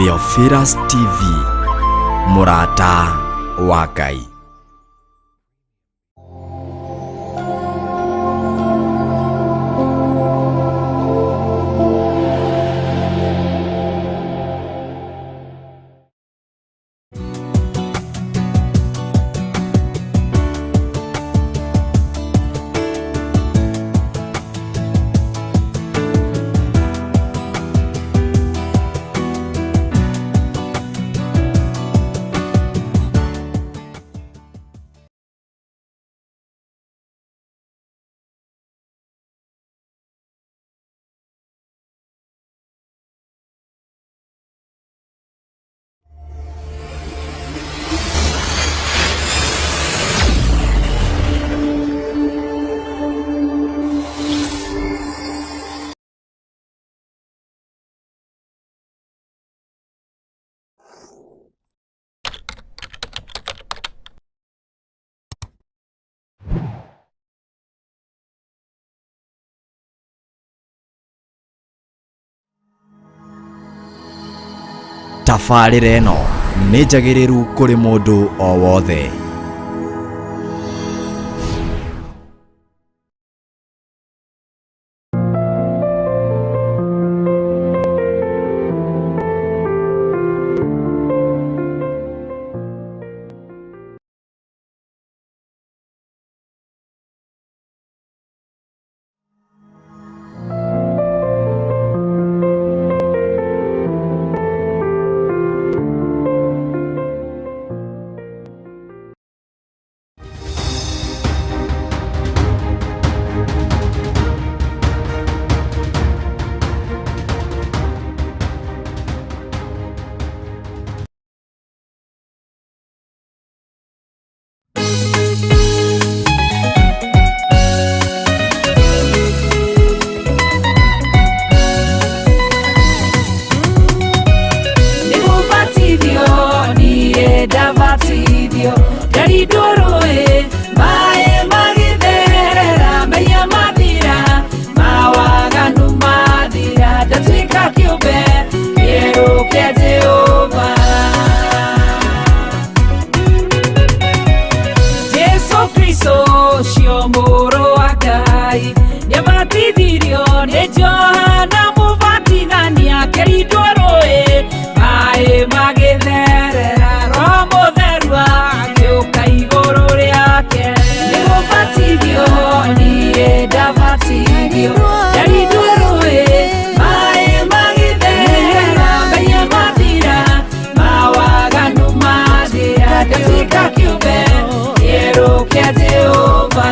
Theophilus TV, mũrata wa Ngai. Tabarĩra ĩno nĩ njagĩrĩru kũrĩ mũndũ o wothe. Nĩgũbatithio niĩ ndabatithio ndarindwo rũĩ maĩ magĩtherera mehia mathira mawaganu mathira ndatuĩka kĩũmbe kĩerũ kĩa Jehova. Jesu Kristo ũcio mũrũ wa Ngai nĩabatithirio nĩ Johana Mũbatithania akĩrindwo rũĩ maĩ magĩtherera Roho Mũtheru agĩũka igũrũ rĩake. Nĩgũbatithio niĩ ndabatithio ndarindwo rũĩ maĩ magĩtherera mehia mathira mawaganu mathira ndatuĩka kĩũmbe kĩerũ kĩa Jehova.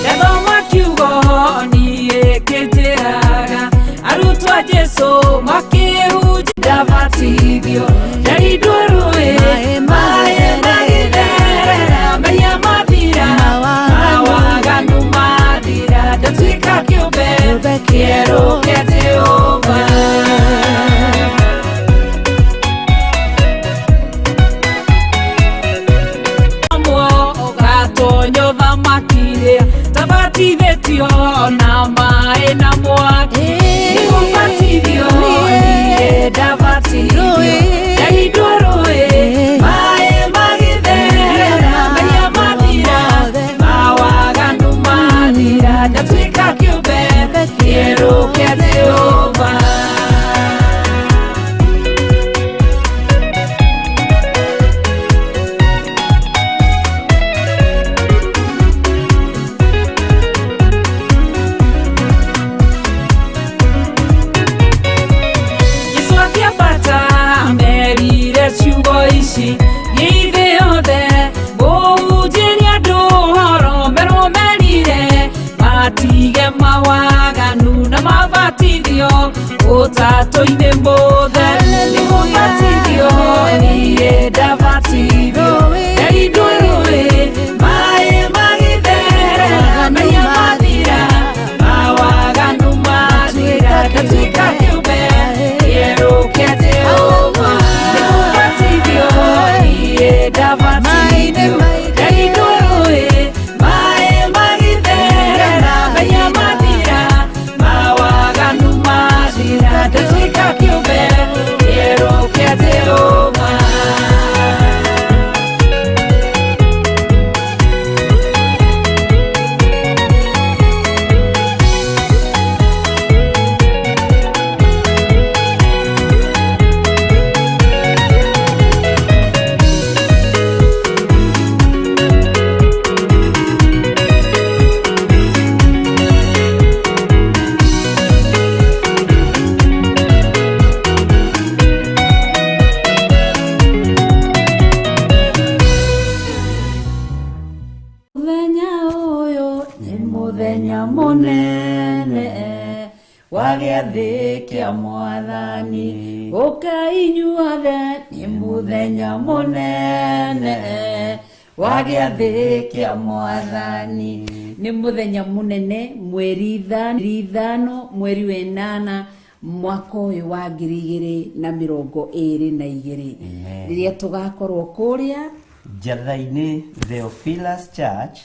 Ndathoma kiugo niĩ kĩnjĩraga arutwo a Jesũ makĩhunjia ndabatithio ndarindwo rũĩ maĩ magĩtherera mehia mathira mawaganu mathira ndatuĩka kĩũmbe kĩerũ kĩa Jehova. Ũgatonyo thamaki-rĩ tabatithĩtio na maĩ na mwaki. Nĩgũbatithio niĩ ndabatithio ndarindwo rũĩ maĩ magĩtherera mehia mathira mawaganu mathira ndatuĩka kĩũmbe kĩerũ kĩa Jehova. Jesũ akĩambata merire ciugo ici gĩithĩ yothe mũhunjĩrie andũ ũhoro merwo merire matige mawaganu na mabatithio ũtatũ-inĩ mũtheru. Nĩgũbatithio niĩ ndabatithio ndarindwo rũĩ maĩ magĩtherera mehia mathira mawaganu mathira ndatuĩka kĩũmbe kĩerũ kĩa Jehova. Wa gĩathĩ kĩa mwathani. Ũkai inyuothe, nĩ mũthenya mũnene wa gĩathĩ kĩa mwathani. Nĩ mũthenya mũnene, mweri 5, mweri wa 8, mwaka ũyũ wa 2022, rĩrĩa tũgakorwo kũrĩa Njatha-inĩ Theophilus Church,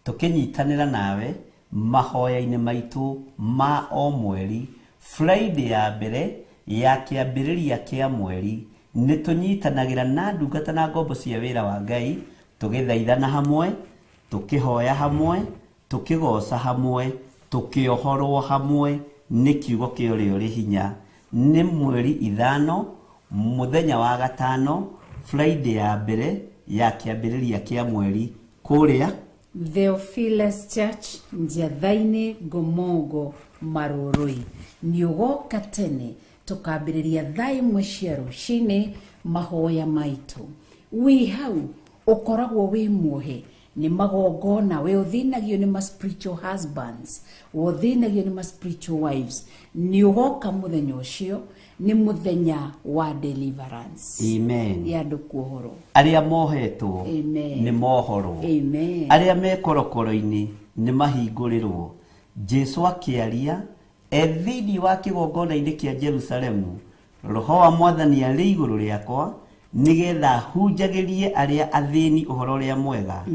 tũkĩnyitanĩra nawe mahoya-inĩ maitũ ma o mweri. Friday ya mbere ya kĩambĩrĩria kĩa mweri nĩ tũnyitanagĩra na ndungata na ngombo cia wĩra wa Ngai, tũgĩthaithana hamwe, tũkĩhoya hamwe, tũkĩgoca hamwe, tũkĩohorwo hamwe nĩ kiugo kĩa ũrĩa ũrĩ hinya. Nĩ mweri 5, mũthenya wa gatano, Friday ya mbere ya kĩambĩrĩria kĩa mweri, kũrĩa Theophilus Church, Njatha-inĩ, Ngomongo, Marũrũi. Nĩ ũgoka tene, tũkambĩrĩria thaa 1 cia rũcinĩ mahoya maitũ. Wĩ hau ũkoragwo wĩ muohe nĩ magongona, we ũthĩnagio nĩ ma spiritual husbands, we ũthĩnagio nĩ ma spiritual wives. Nĩ ũgoka mũthenya ũcio, nĩ mũthenya wa deliverance. Amen. Ya andũ kuohorwo. Arĩa mohetwo Amen. nĩ mohorwo. Amen. Arĩa me korokoro-inĩ nĩ mahingũrĩrwo. Jesu akĩaria e thĩinĩ wa kĩgongona-inĩ kĩa Jerusalemu, roho wa mwathani arĩ igũrũ rĩakwa nĩgetha hunjagĩrie arĩa athĩni ũhoro ũrĩa mwega,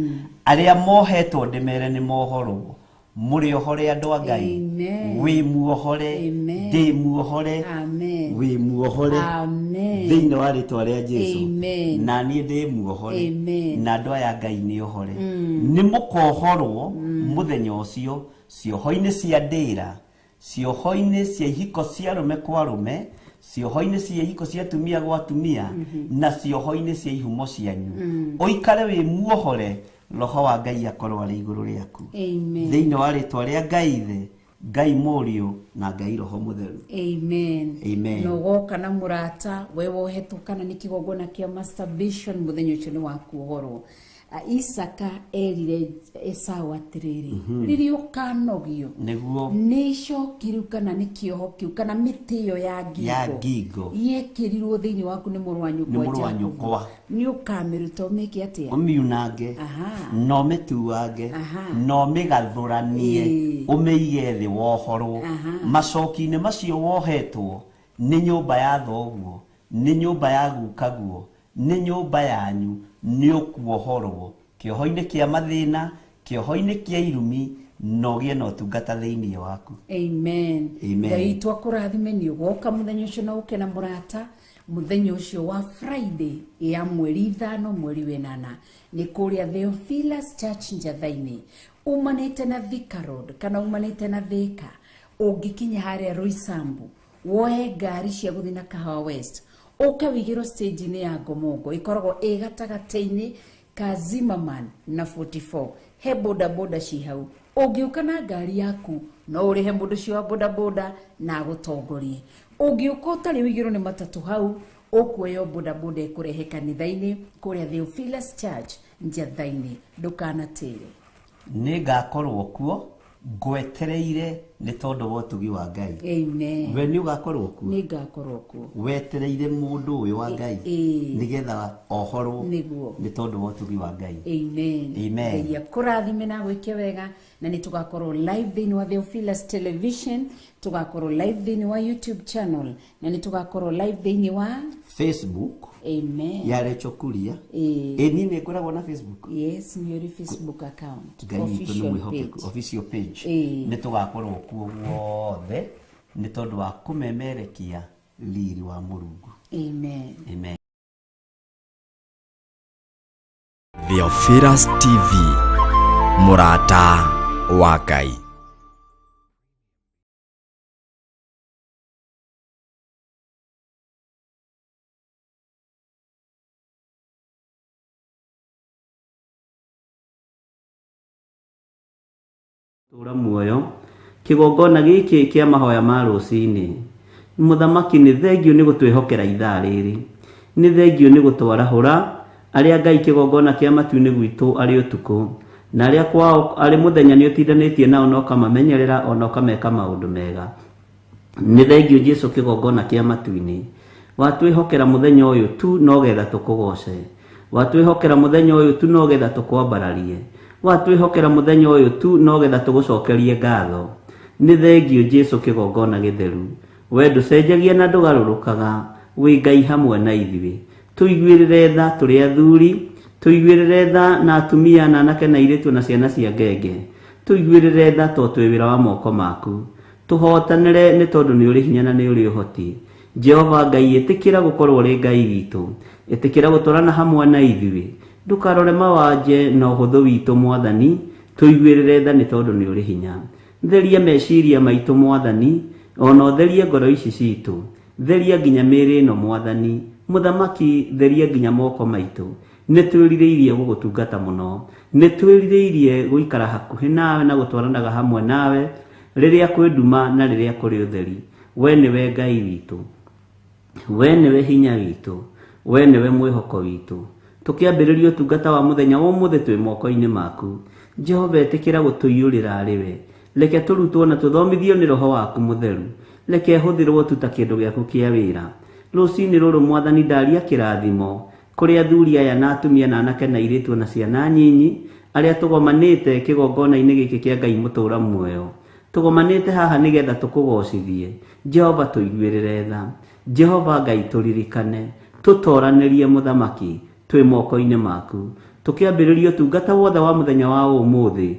arĩa mohetwo ndĩmere nĩ mohorwo. Mũrĩ ohore andũ a Ngai. Amen. Wĩ muohore. Amen. Ndĩ muohore. Amen. Wĩ muohore. Amen. Thĩinĩ wa rĩtwa rĩa Jesu. Amen. Na niĩ ndĩ muohore. Amen. Na andũ aya Ngai nĩ ohore. Nĩ mũkohorwo mũthenya ũcio cioho-inĩ cia ndĩra, cioho-inĩ cia ihiko cia arũme kwa arũme, cioho-inĩ cia ihiko cia atumia gwa atumia, na cioho-inĩ cia ihumo cianyu. Ũikare wĩ muohore, roho wa Ngai akorwo arĩ igũrũ rĩaku. Amen. Thĩinĩ wa rĩtwa rĩa Ngai Ithe, Ngai Mũriũ na Ngai Roho Mũtheru. Amen. Amen. Na ũgoka na mũrata we wohetwo kana nĩ kĩgongona kĩa masturbation, mũthenya ũcio nĩ wa kuohorwo. Isaka erire Esau atĩrĩrĩ, rĩrĩa ũkanogio Nĩguo nĩ icoki rĩu kana nĩ kĩoho kĩu kana mĩtĩ ĩyo ya ngingo Ya ngingo. yekĩrirwo thĩinĩ waku nĩ mũrũ wa nyũkwa Nĩ mũrũ wa Jakubu. nyũkwa. Nĩ ũkamĩruta ũmĩke atĩa? Ũmiunange, Aha. na ũmĩtuange, Aha. na ũmĩgathũranie, Ĩĩ. ũmĩige thĩ wohorwo. Aha. Macoki-inĩ macio wohetwo nĩ nyũmba ya thoguo, nĩ nyũmba ya gukaguo, nĩ nyũmba yanyu, nĩ ũkuohorwo kĩoho-inĩ kĩa mathĩna, kĩoho-inĩ kĩa irumi, na ũgĩe na ũtungata thĩinĩ waku. Amen. Amen. Ngai witũ akũrathime. Nĩ ũgoka mũthenya ũcio na ũke na mũrata mũthenya ũcio wa Friday ya mweri 5, mweri wa 8, nĩ kũrĩa Theophilus Church Njatha-inĩ, umanĩte na Thika Road kana umanĩte na Thika, ũngĩkinya harĩa Roysambu woe ngari cia gũthiĩ na Kahawa West, ũke wĩigĩrwo stage-inĩ ya Ngomongo, ĩkoragwo ĩ gatagatĩ-inĩ ka Zimmerman na 44, he boda boda ci hau. Ũngĩũka na ngari yaku no ũrĩhe mũndũ ũcio wa boda boda na agũtongorie. Ũngĩũka ũtarĩ wĩigĩrwo nĩ matatũ hau, ũkuoya boda boda ĩkũrehe kanitha-inĩ kũrĩa Theophilus Church Njatha-inĩ. Ndũkanatĩre. Nĩ ngakorwo kuo ngwetereire nĩ tondũ wa ũtugi wa Ngai. Amen. We nĩ ũgakorwo kuo. Nĩ ngakorwo kuo. Wetereire mũndũ ũyũ wa Ngai Ĩĩ. nĩgetha ohorwo Nĩguo. nĩ tondũ wa ũtugi wa Ngai. Amen. Amen. Ngai akũrathime na gwĩke wega, na nĩ tũgakorwo live thĩinĩ wa Theophilus Television, tũgakorwo live thĩinĩ wa YouTube channel, na nĩ tũgakorwo live thĩinĩ wa Facebook Amen. ya Rachel Kuria. Ĩĩ. Ĩ niĩ nĩ ngoragwo na Facebook. Yes, nĩ ũrĩ Facebook account. Ngai witũ nĩ Official mwĩhokeku. page. Official page. Ĩĩ. Nĩ tũgakorwo kuo guothe nĩ tondũ wa kũmemerekia riri wa Mũrungu. Amen. Amen. Theophilus TV, mũrata wa Ngai. Tũra muoyo kĩgongona gĩkĩ kĩa mahoya ma rũcinĩ. Mũthamaki, nĩ thengio nĩ gũtwĩhokera ithaa rĩrĩ, nĩ thengio nĩ gũtwarahũra arĩa Ngai kĩgongona kĩa matu-inĩ gwitũ arĩ ũtukũ, na arĩa kwao arĩ mũthenya nĩ ũtindanĩtie nao na ũkamamenyerera ona ũkameka maũndũ mega. Nĩ thengio Jesu kĩgongona kĩa matu-inĩ. Watwĩhokera mũthenya ũyũ tu nogetha tũkũgoce. Watwĩhokera mũthenya ũyũ tu nogetha tũkwambararie. Watwĩhokera mũthenya ũyũ tu nogetha tũgũcokerie ngatho. Nĩ thengio Jesu kĩgongona gĩtheru. We ndũcenjagia na ndũgarũrũkaga, wĩ Ngai hamwe na ithuĩ. Tũiguĩrĩre tha tũrĩ athuri, tũiguĩrĩre tha na atumia na anake na airĩtu na ciana cia ngenge. Tũiguĩrĩre tha tondũ twĩ wĩra wa moko maku. Tũhotanĩre nĩ tondũ nĩ ũrĩ hinya na nĩ ũrĩ ũhoti. Jehova Ngai, ĩtĩkĩra gũkorwo ũrĩ Ngai witũ. Ĩtĩkĩra gũtwarana hamwe na ithuĩ. Ndũkarore mawanje na ũhũthũ witũ Mwathani, tũiguĩrĩre tha nĩ tondũ nĩ ũrĩ hinya. Theria meciria maitũ Mwathani, ona ũtherie ngoro ici citũ. Theria nginya mĩĩrĩ ĩno Mwathani. Mũthamaki, theria nginya moko maitũ. Nĩ twĩrirĩirie gũgũtungata mũno. Nĩ twĩrirĩirie gũikara hakuhĩ nawe na gũtwaranaga hamwe nawe rĩrĩa kwĩ nduma na rĩrĩa kũrĩ ũtheri. We nĩwe Ngai witũ. We nĩwe hinya witũ. We nĩwe mwĩhoko witũ. Tũkĩambĩrĩria ũtungata wa mũthenya wa ũmũthĩ twĩ moko-inĩ maku. Jehova, ĩtĩkĩra gũtũiyũrĩra arĩ we. Reke tũrutwo na tũthomithio nĩ Roho waku mũtheru. Reke hũthĩrwo tu ta kĩndũ gĩaku kĩa wĩra. Rũcinĩ rũrũ Mwathani ndaria kĩrathimo kũrĩ athuri aya na atumia na anake na airĩtu na ciana nyinyi arĩa tũgomanĩte kĩgongona-inĩ gĩkĩ kĩa Ngai mũtũũra muoyo. Tũgomanĩte haha nĩgetha tũkũgocithie. Jehova, tũiguĩrĩre tha. Jehova Ngai, tũririkane. Tũtoranĩrie mũthamaki twĩ moko-inĩ maku. Tũkĩambĩrĩria ũtungata wothe wa mũthenya wa ũmũthĩ.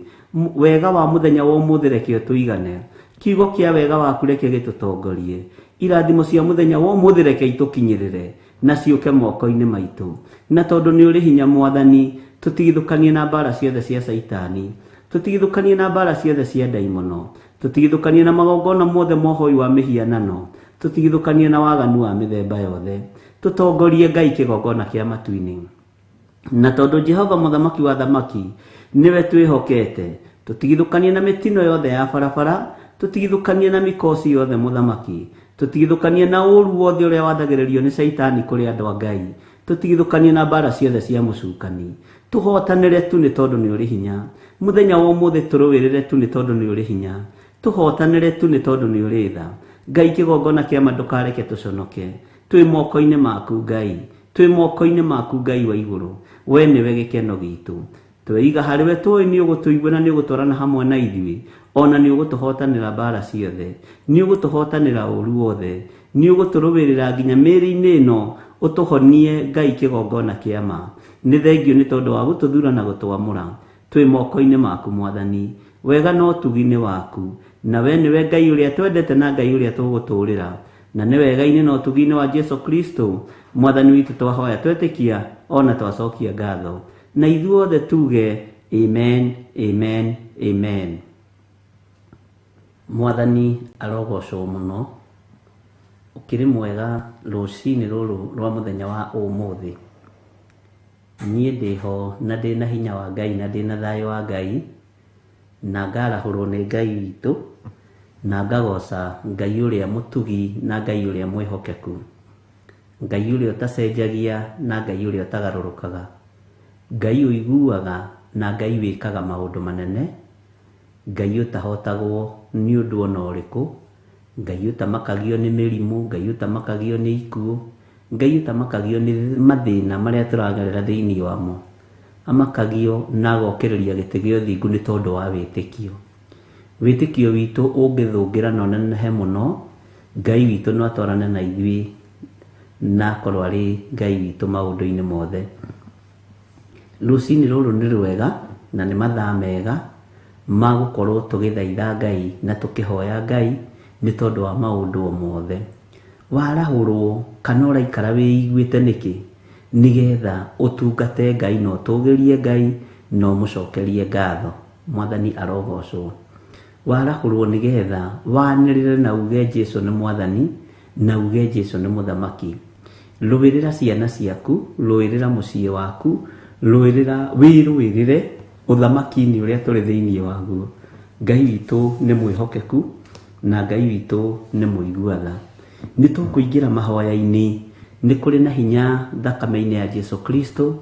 Wega wa mũthenya wa ũmũthĩ reke ũtũigane. Kiugo kĩa wega waku reke gĩtũtongorie. Irathimo cia mũthenya wa ũmũthĩ reke itũkinyĩrĩre na ciũke moko-inĩ maitũ. Na tondũ nĩ ũrĩ hinya Mwathani, tũtigithũkanie na mbara ciothe cia Caitani. Tũtigithũkanie na mbara ciothe cia ndaimono. Tũtigithũkanie na magongona mothe ma ũhoi wa mĩhianano. Tũtigithũkanie na waganu wa mĩthemba yothe. Tũtongorie Ngai kĩgongona kĩa matu-inĩ. Na tondũ Jehova mũthamaki wa thamaki nĩwe twĩhokete, tũtigithũkanie na mĩtino yothe ya barabara, tũtigithũkanie na mĩkosi yothe mũthamaki, tũtigithũkanie na ũũru wothe ũrĩa wathagĩrĩrio nĩ Caitani kũrĩ andũ a Ngai, tũtigithũkanie na mbara ciothe cia mũcukani. Tũhotanĩre tu nĩ tondũ nĩ ũrĩ hinya. Mũthenya wa ũmũthĩ tũrũĩrĩre tu nĩ tondũ nĩ ũrĩ hinya. Tũhotanĩre tu nĩ tondũ nĩ ũrĩ tha. Ngai kĩgongona kĩa ma ndũkareke tũconoke. Twĩ moko-inĩ maku Ngai. Twĩ moko-inĩ maku Ngai wa igũrũ. We nĩwe gĩkeno gitũ. Tweiga harĩ we tũĩ nĩ ũgũtũigua na nĩ ũgũtwarana hamwe na ithuĩ. Ona nĩ ũgũtũhotanĩra mbara ciothe. Nĩ ũgũtũhotanĩra ũũru wothe. Nĩ ũgũtũrũĩrĩra nginya mĩĩrĩ-inĩ ĩno ũtũhonie Ngai kĩgongona kĩa ma. Nĩ thengio nĩ tondũ wa gũtũthura na gũtwamũra. Twĩ moko-inĩ maku Mwathani. Wega na ũtugi nĩ waku. Na we nĩwe Ngai ũrĩa twendete na Ngai ũrĩa tũgũtũũrĩra. Na nĩ wega-inĩ na ũtugi-inĩ wa Jesu Kristo Mwathani witũ twahoya twetĩkia ona twacokia ngatho. Na ithuothe tuge amen, amen, amen. Mwathani arogocwo mũno. Ũkĩrĩ mwega rũcinĩ rũrũ rwa mũthenya wa ũmũthĩ. Niĩ ndĩho na ndĩna hinya wa Ngai na ndĩna thayũ wa Ngai, na ngarahũrwo nĩ Ngai witũ, na ngagoca Ngai ũrĩa mũtugi na Ngai ũrĩa mwĩhokeku. Ngai ũrĩa ũtacenjagia na Ngai ũrĩa ũtagarũrũkaga. Ngai ũiguaga na Ngai wĩkaga maũndũ manene. Ngai ũtahotagwo nĩ ũndũ ona ũrĩkũ. Ngai ũtamakagio nĩ mĩrimũ, Ngai ũtamakagio nĩ ikuũ, Ngai ũtamakagio nĩ mathĩna marĩa tũragerera thĩinĩ wamo. Amakagio na agokĩrĩria gĩtĩ gĩa ũthingu nĩ tondũ wa wĩtĩkio. Wĩtĩkio witũ ũngĩthũngĩra na ũnenehe mũno, Ngai witũ no atwarane na ithuĩ na akorwo arĩ Ngai witũ maũndũ-inĩ mothe. Rũcinĩ rũrũ nĩ rwega na nĩ mathaa mega ma gũkorwo tũgĩthaitha Ngai na tũkĩhoya Ngai nĩ tondũ wa maũndũ o mothe. Warahũrwo kana ũraikara wĩiguĩte nĩkĩ? Nĩgetha ũtungate Ngai na ũtũgĩrie Ngai na ũmũcokerie ngatho. Mwathani arogocwo. Warahũrwo nĩgetha wanĩrĩre na uge Jesu nĩ Mwathani na uge Jesu nĩ Mũthamaki. Rũĩrĩra ciana ciaku, rũĩrĩra mũciĩ waku, rũĩrĩra wĩrũĩrĩre ũthamaki-inĩ ũrĩa tũrĩ thĩinĩ waguo. Ngai witũ nĩ mwĩhokeku na Ngai witũ nĩ mũigua tha. Nĩ tũkũingĩra mahoya-inĩ, nĩ kũrĩ na hinya thakame-inĩ ya Jesu Kristo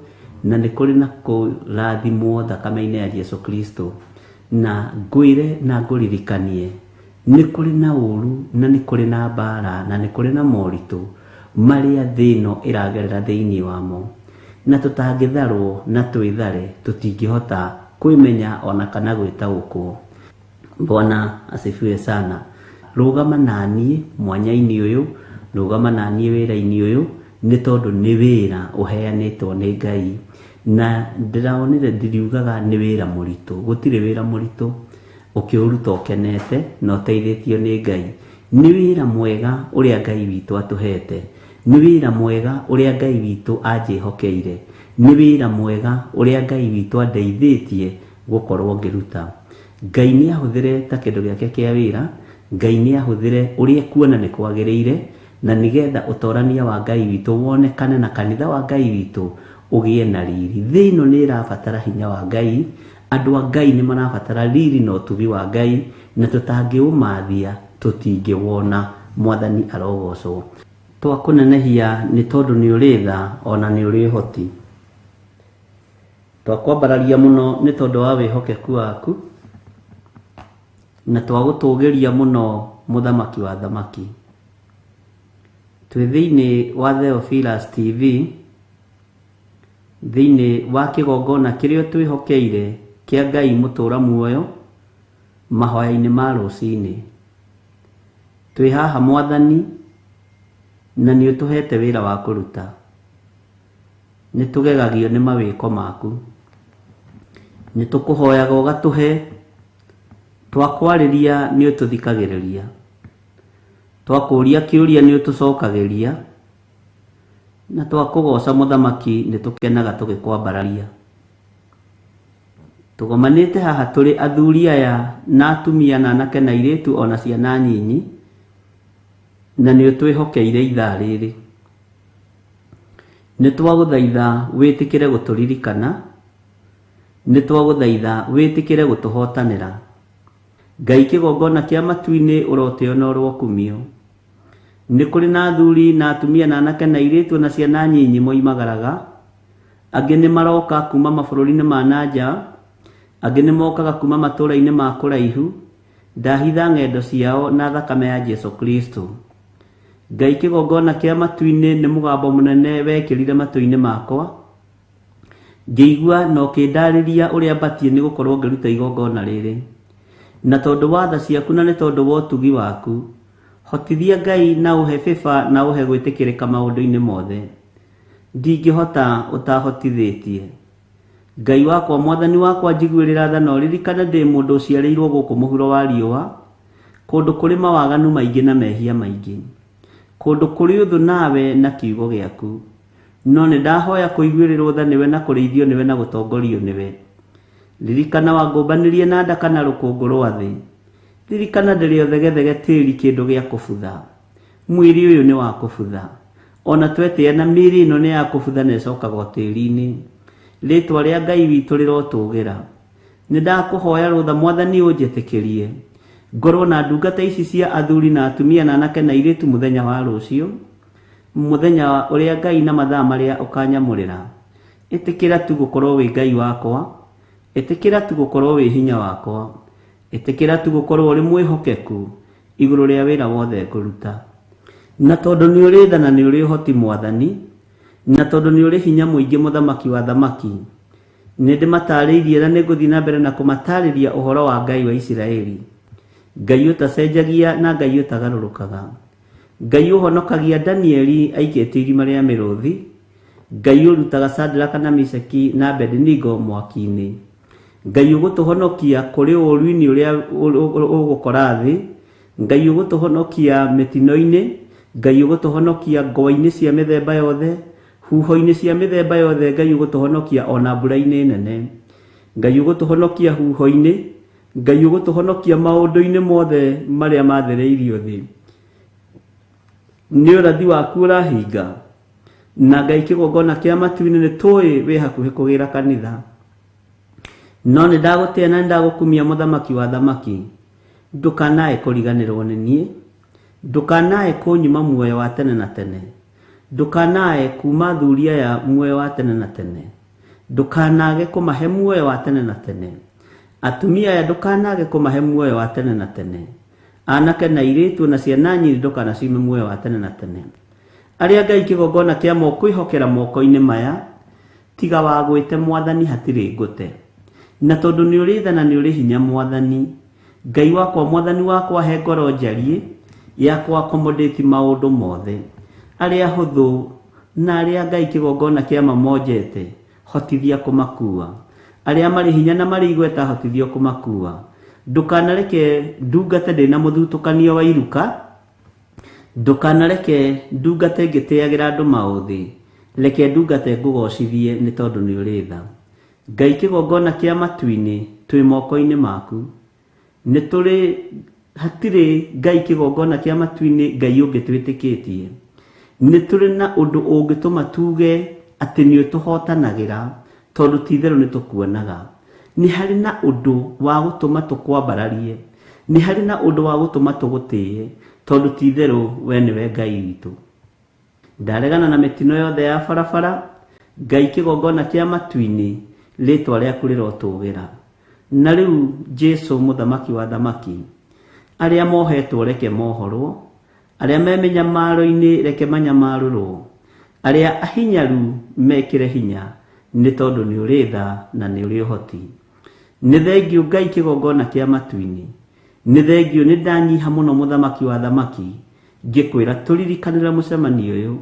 na nĩ kũrĩ na kũrathimwo thakame-inĩ ya Jesu Kristo. Na ngwĩre na ngũririkanie Nĩ kũrĩ na ũru na nĩ kũrĩ na mbara na nĩ kũrĩ na moritũ marĩa thĩ ĩno ĩragerera thĩinĩ wamo, na tũtangĩtharwo na twĩthare tũtingĩhota kwĩmenya ona kana gwĩtaũkwo. Bwana asifiwe sana. Rũgama naniĩ mwanya-inĩ ũyũ, rũgama naniĩ wĩra-inĩ ũyũ, nĩ tondũ nĩ wĩra ũheanĩtwo nĩ Ngai. Na ndĩraonire ndiriugaga nĩ wĩra mũritũ, gũtirĩ wĩra mũritũ ũkĩũruta ũkenete na ũteithĩtio nĩ Ngai. Nĩ wĩra mwega ũrĩa Ngai witũ atũhete, nĩ wĩra mwega ũrĩa Ngai witũ anjĩhokeire, nĩ wĩra mwega ũrĩa Ngai witũ andeithĩtie gũkorwo ngĩruta. Ngai nĩ ahũthĩre ta kĩndũ gĩake kĩa wĩra, Ngai nĩ ahũthĩre ũrĩa ekuona nĩ kwagĩrĩire, na nĩgetha ũtorania wa Ngai witũ wonekane na kanitha wa Ngai witũ ũgĩe na riri. Thĩ ĩno nĩ ĩrabatara hinya wa Ngai, andũ a Ngai nĩ marabatara riri na ũtugi wa Ngai, na tũtangĩũmathia tũtingĩwona. Mwathani arogocwo. Twakũnenehia nĩ tondũ nĩ ũrĩ tha ona nĩ ũrĩ ũhoti. Twakwambararia mũno nĩ tondũ wa wĩhokeku waku, na twagũtũgĩria mũno mũthamaki wa thamaki. Twĩ thĩinĩ wa Theophilus TV, thĩinĩ wa kĩgongona kĩrĩa twĩhokeire kĩa Ngai mũtũra muoyo, mahoya-inĩ ma rũcinĩ. Twĩ haha Mwathani, na nĩ ũtũhete wĩra wa kũruta. Nĩ tũgegagio nĩ mawĩko maku, nĩ tũkũhoyaga ũgatũhe, twakwarĩria nĩ ũtũthikagĩrĩria, twakũria kĩũria nĩ ũtũcokagĩria, na twakũgoca mũthamaki nĩ tũkenaga tũgĩkwambararia. Tũgomanĩte haha tũrĩ athuri aya na atumia na anake na airĩtu ona ciana nyinyi, na nĩ ũtwĩhokeire ithaa rĩrĩ. Nĩ twagũthaitha wĩtĩkĩre gũtũririkana, nĩ twagũthaitha wĩtĩkĩre gũtũhotanĩra. Ngai kĩgongona kĩa matu-inĩ ũrotĩo na ũrokumio. Nĩ kũrĩ na athuri na atumia na anake na airĩtu na ciana nyinyi moimagaraga, angĩ nĩ maroka kuma mabũrũri-inĩ ma na nja, angĩ nĩ mokaga kuma matũũra-inĩ ma kũraihu. Ndahitha ng'endo ciao na thakame ya Jesu Kristo. Ngai kĩgongona kĩa matu-inĩ nĩ mũgambo mũnene wekĩrire matũ-inĩ makwa, ngĩigua na ũkĩndarĩria ũrĩa batiĩ nĩ gũkorwo ngĩruta igongona rĩrĩ. Na tondũ wa tha ciaku na nĩ tondũ wa ũtugi waku, hotithia Ngai na ũhe favor na ũhe gwĩtĩkĩrĩka maũndũ-inĩ mothe. Ndingĩhota ũtahotithĩtie. Ngai wakwa, Mwathani wakwa, njiguĩrĩra tha na ũririkane ndĩ mũndũ ũciarĩirwo gũkũ mũhuro wa riũa, kũndũ kũrĩ mawaganu maingĩ na mehia maingĩ, kũndũ kũrĩ ũthũ nawe na kiugo gĩaku. No nĩ ndahoya kũiguĩrĩrwo tha nĩwe na kũrĩithio nĩwe na gũtongorio nĩwe. Ririkana wangũmbanĩrie na nda kana rũkũngũ rwa thĩ. Ririkana ndĩrĩ o thegethege tĩri kĩndũ gĩa kũbutha. Mwĩrĩ ũyũ nĩ wa kũbutha. Ona twetĩa na mĩĩrĩ ĩno nĩ ya kũbutha na ĩcokaga o tĩri-inĩ. Rĩtwa rĩa Ngai witũ rĩrotũgĩra. Nĩ ndakũhoya rũtha Mwathani ũnjĩtĩkĩrie ngorwo na ndungata ici cia athuri na atumia na anake na airĩtu mũthenya wa rũciũ, mũthenya ũrĩa Ngai na mathaa marĩa ũkanyamũrĩra. Ĩtĩkĩra tu gũkorwo wĩ Ngai wakwa, ĩtĩkĩra tu gũkorwo wĩ hinya wakwa, ĩtĩkĩra tu gũkorwo ũrĩ mwĩhokeku igũrũ rĩa wĩra wothe ngũruta. Na tondũ nĩ ũrĩ tha na nĩ ũrĩ ũhoti Mwathani, na tondũ nĩ ũrĩ hinya mũingĩ mũthamaki wa thamaki, nĩ ndĩmatarĩirie na nĩ ngũthiĩ na mbere na kũmatarĩria ũhoro wa Ngai wa Isiraeli, Ngai ũtacenjagia na Ngai ũtagarũrũkaga, Ngai ũhonokagia Danieli aikĩtio irima rĩa mĩrũthi, Ngai ũrutaga Shadraka na Meshaki na Abednego mwaki-inĩ, Ngai ũgũtũhonokia kũrĩ ũũru-inĩ ũrĩa ũgũkora thĩ, Ngai ũgũtũhonokia mĩtino-inĩ, Ngai ũgũtũhonokia ngwa-inĩ cia mĩthemba yothe, huho-inĩ cia mĩthemba yothe, Ngai ũgũtũhonokia ona mbura-inĩ nene, Ngai ũgũtũhonokia huho-inĩ, Ngai ũgũtũhonokia maũndũ-inĩ mothe marĩa mathĩrĩirio thĩ. Nĩ ũrathi waku ũrahinga, na Ngai kĩgongona kĩa matu-inĩ nĩ tũĩ wĩ hakuhĩ kũgĩra kanitha. No nĩ ndagũtĩa na nĩ ndagũkumia mũthamaki wa thamaki. Ndũkanae kũriganĩrwo nĩ niĩ, ndũkanae kũnyima muoyo wa tene na tene, ndũkanae kuma athuri aya muoyo wa tene na tene, ndũkanage kũmahe muoyo wa tene na tene, atumia aya ndũkanage kũmahe muoyo wa tene na tene, Anake na airĩtu na ciana nyinyi ndũkanaciime muoyo wa tene na tene. Arĩa Ngai kĩgongona kĩa kwĩhokera moko-inĩ maya, tiga wagwĩte Mwathani hatirĩ ngũte. Na tondũ nĩ ũrĩ tha na nĩ ũrĩ hinya Mwathani, Ngai wakwa Mwathani wakwa he ngoro njariĩ ya kũ accommodate maũndũ mothe. Arĩa hũthũ na arĩa Ngai kĩgongona kĩa mamonjete, hotithia kũmakua. Arĩa marĩ hinya na marĩ igweta hotithio kũmakua. Ndũkanareke ndungate ndĩna mũthutũkanio wa iruka, ndũkanareke ndungate ngĩtĩagĩra andũ maũthĩ, reke ndungate ngũgocithie nĩ tondũ nĩ ũrĩ tha. Ngai kĩgongona kĩa matu-inĩ twĩ moko-inĩ maku. Nĩ tũrĩ hatirĩ Ngai kĩgongona kĩa matu-inĩ Ngai ũngĩ twĩtĩkĩtie. Nĩ tũrĩ na ũndũ ũngĩtũma tuge atĩ nĩ ũtũhotanagĩra tondũ ti itherũ nĩ tũkuonaga. Nĩ harĩ na ũndũ wa gũtũma tũkwambararie, nĩ harĩ na ũndũ wa gũtũma tũgũtĩe tondũ ti itherũ we nĩwe Ngai witũ. Ndaregana na mĩtino yothe ya barabara, Ngai kĩgongona kĩa matu-inĩ rĩtwa rĩaku rĩrotũgĩra. Na rĩu Jesu mũthamaki wa thamaki, arĩa mohetwo reke mohorwo, arĩa me mĩnyamaro-inĩ reke manyamarũrwo, arĩa ahinyaru mekĩre hinya nĩ tondũ nĩ ũrĩ tha na nĩ ũrĩ ũhoti. Nĩ thengiũ Ngai kĩgongona kĩa matu-inĩ, nĩ thengiũ nĩ ndanyiha mũno mũthamaki wa thamaki, ngĩkwĩra tũririkanĩre mũcemanio ũyũ,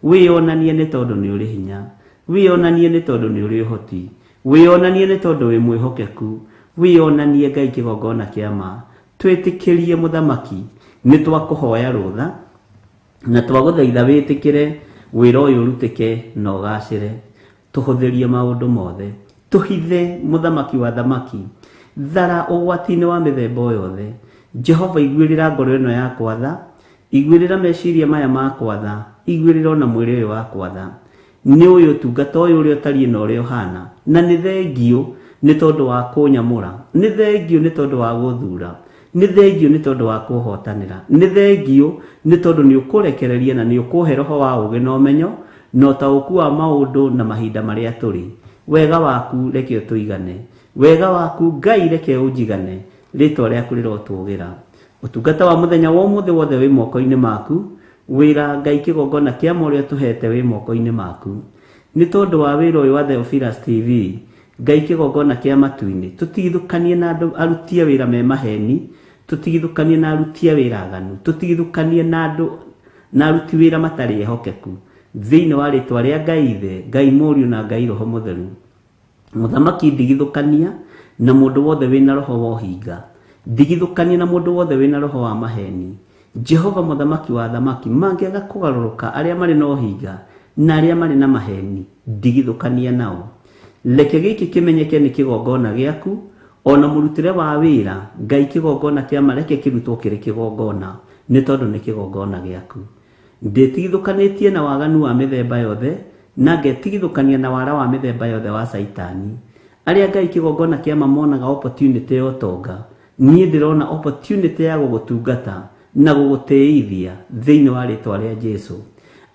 wĩyonanie nĩ tondũ nĩ ũrĩ hinya, wĩyonanie nĩ tondũ nĩ ũrĩ ũhoti, wĩyonanie nĩ tondũ wĩ mwĩhokeku, wĩyonanie Ngai kĩgongona kĩa ma. Twĩtĩkĩrie mũthamaki, nĩ twakũhoya rũtha na twagũthaitha wĩtĩkĩre wĩra ũyũ ũrutĩke na ũgacĩre. Tũhũthĩrie maũndũ mothe, tũhithe mũthamaki wa thamaki, thara ũgwati-inĩ wa mĩthemba o yothe. Jehova iguĩrĩra ngoro ĩno yakwa tha, iguĩrĩra meciria maya makwa tha, iguĩrĩra ona mwĩrĩ ũyũ wakwa tha. Nĩ ũyũ ũtungata ũyũ ũrĩa ũtariĩ na ũrĩa ũhana, na nĩ thengiũ nĩ tondũ wa kũnyamũra, nĩ thengiũ nĩ tondũ wa gũthura, nĩ thengiũ nĩ tondũ wa kũhotanĩra, nĩ thengiũ nĩ tondũ nĩ ũkũrekereria na nĩ ũkũhe roho wa ũũgĩ na ũmenyo na ũtaũku wa maũndũ na mahinda marĩa tũrĩ. Wega waku reke ũtũigane, wega waku Ngai reke ũnjigane, rĩtwa rĩaku rĩrotũgĩra. Ũtungata wa mũthenya wa ũmũthĩ wothe wĩ moko-inĩ maku, wĩra Ngai kĩgongona kĩa ma ũrĩa ũtũhete wĩ moko-inĩ maku. Nĩ tondũ wa wĩra ũyũ wa Theophilus TV, Ngai kĩgongona kĩa matu-inĩ, tũtigithũkanie na andũ aruti a wĩra me maheni, tũtigithũkanie na aruti a wĩra aganu, tũtigithũkanie na andũ na aruti wĩra matarĩ ehokeku. Thĩinĩ wa rĩtwa rĩa Ngai Ithe, Ngai Mũriũ na Ngai Roho Mũtheru. Mũthamaki ndigithũkania na mũndũ wothe wĩna roho wa ũhinga, ndigithũkania na mũndũ wothe wĩna roho wa maheni. Jehova mũthamaki wa thamaki, mangĩaga kũgarũrũka arĩa marĩ na ũhinga na arĩa marĩ na maheni, ndigithũkania nao. Reke gĩkĩ kĩmenyeke nĩ kĩgongona gĩaku, ona mũrutĩre wa wĩra Ngai kĩgongona kĩa ma reke kĩrutwo kĩrĩ kĩgongona nĩ tondũ nĩ kĩgongona gĩaku. Ndĩtigithũkanĩtie na waganu wa mĩthemba yothe na ngetigithũkania na wara wa mĩthemba yothe wa Caitani. Arĩa Ngai kĩgongona kĩa ma monaga opportunity ya ũtonga, niĩ ndĩrona opportunity ya gũgũtungata na gũgũtĩithia thĩinĩ wa rĩtwa rĩa Jesu.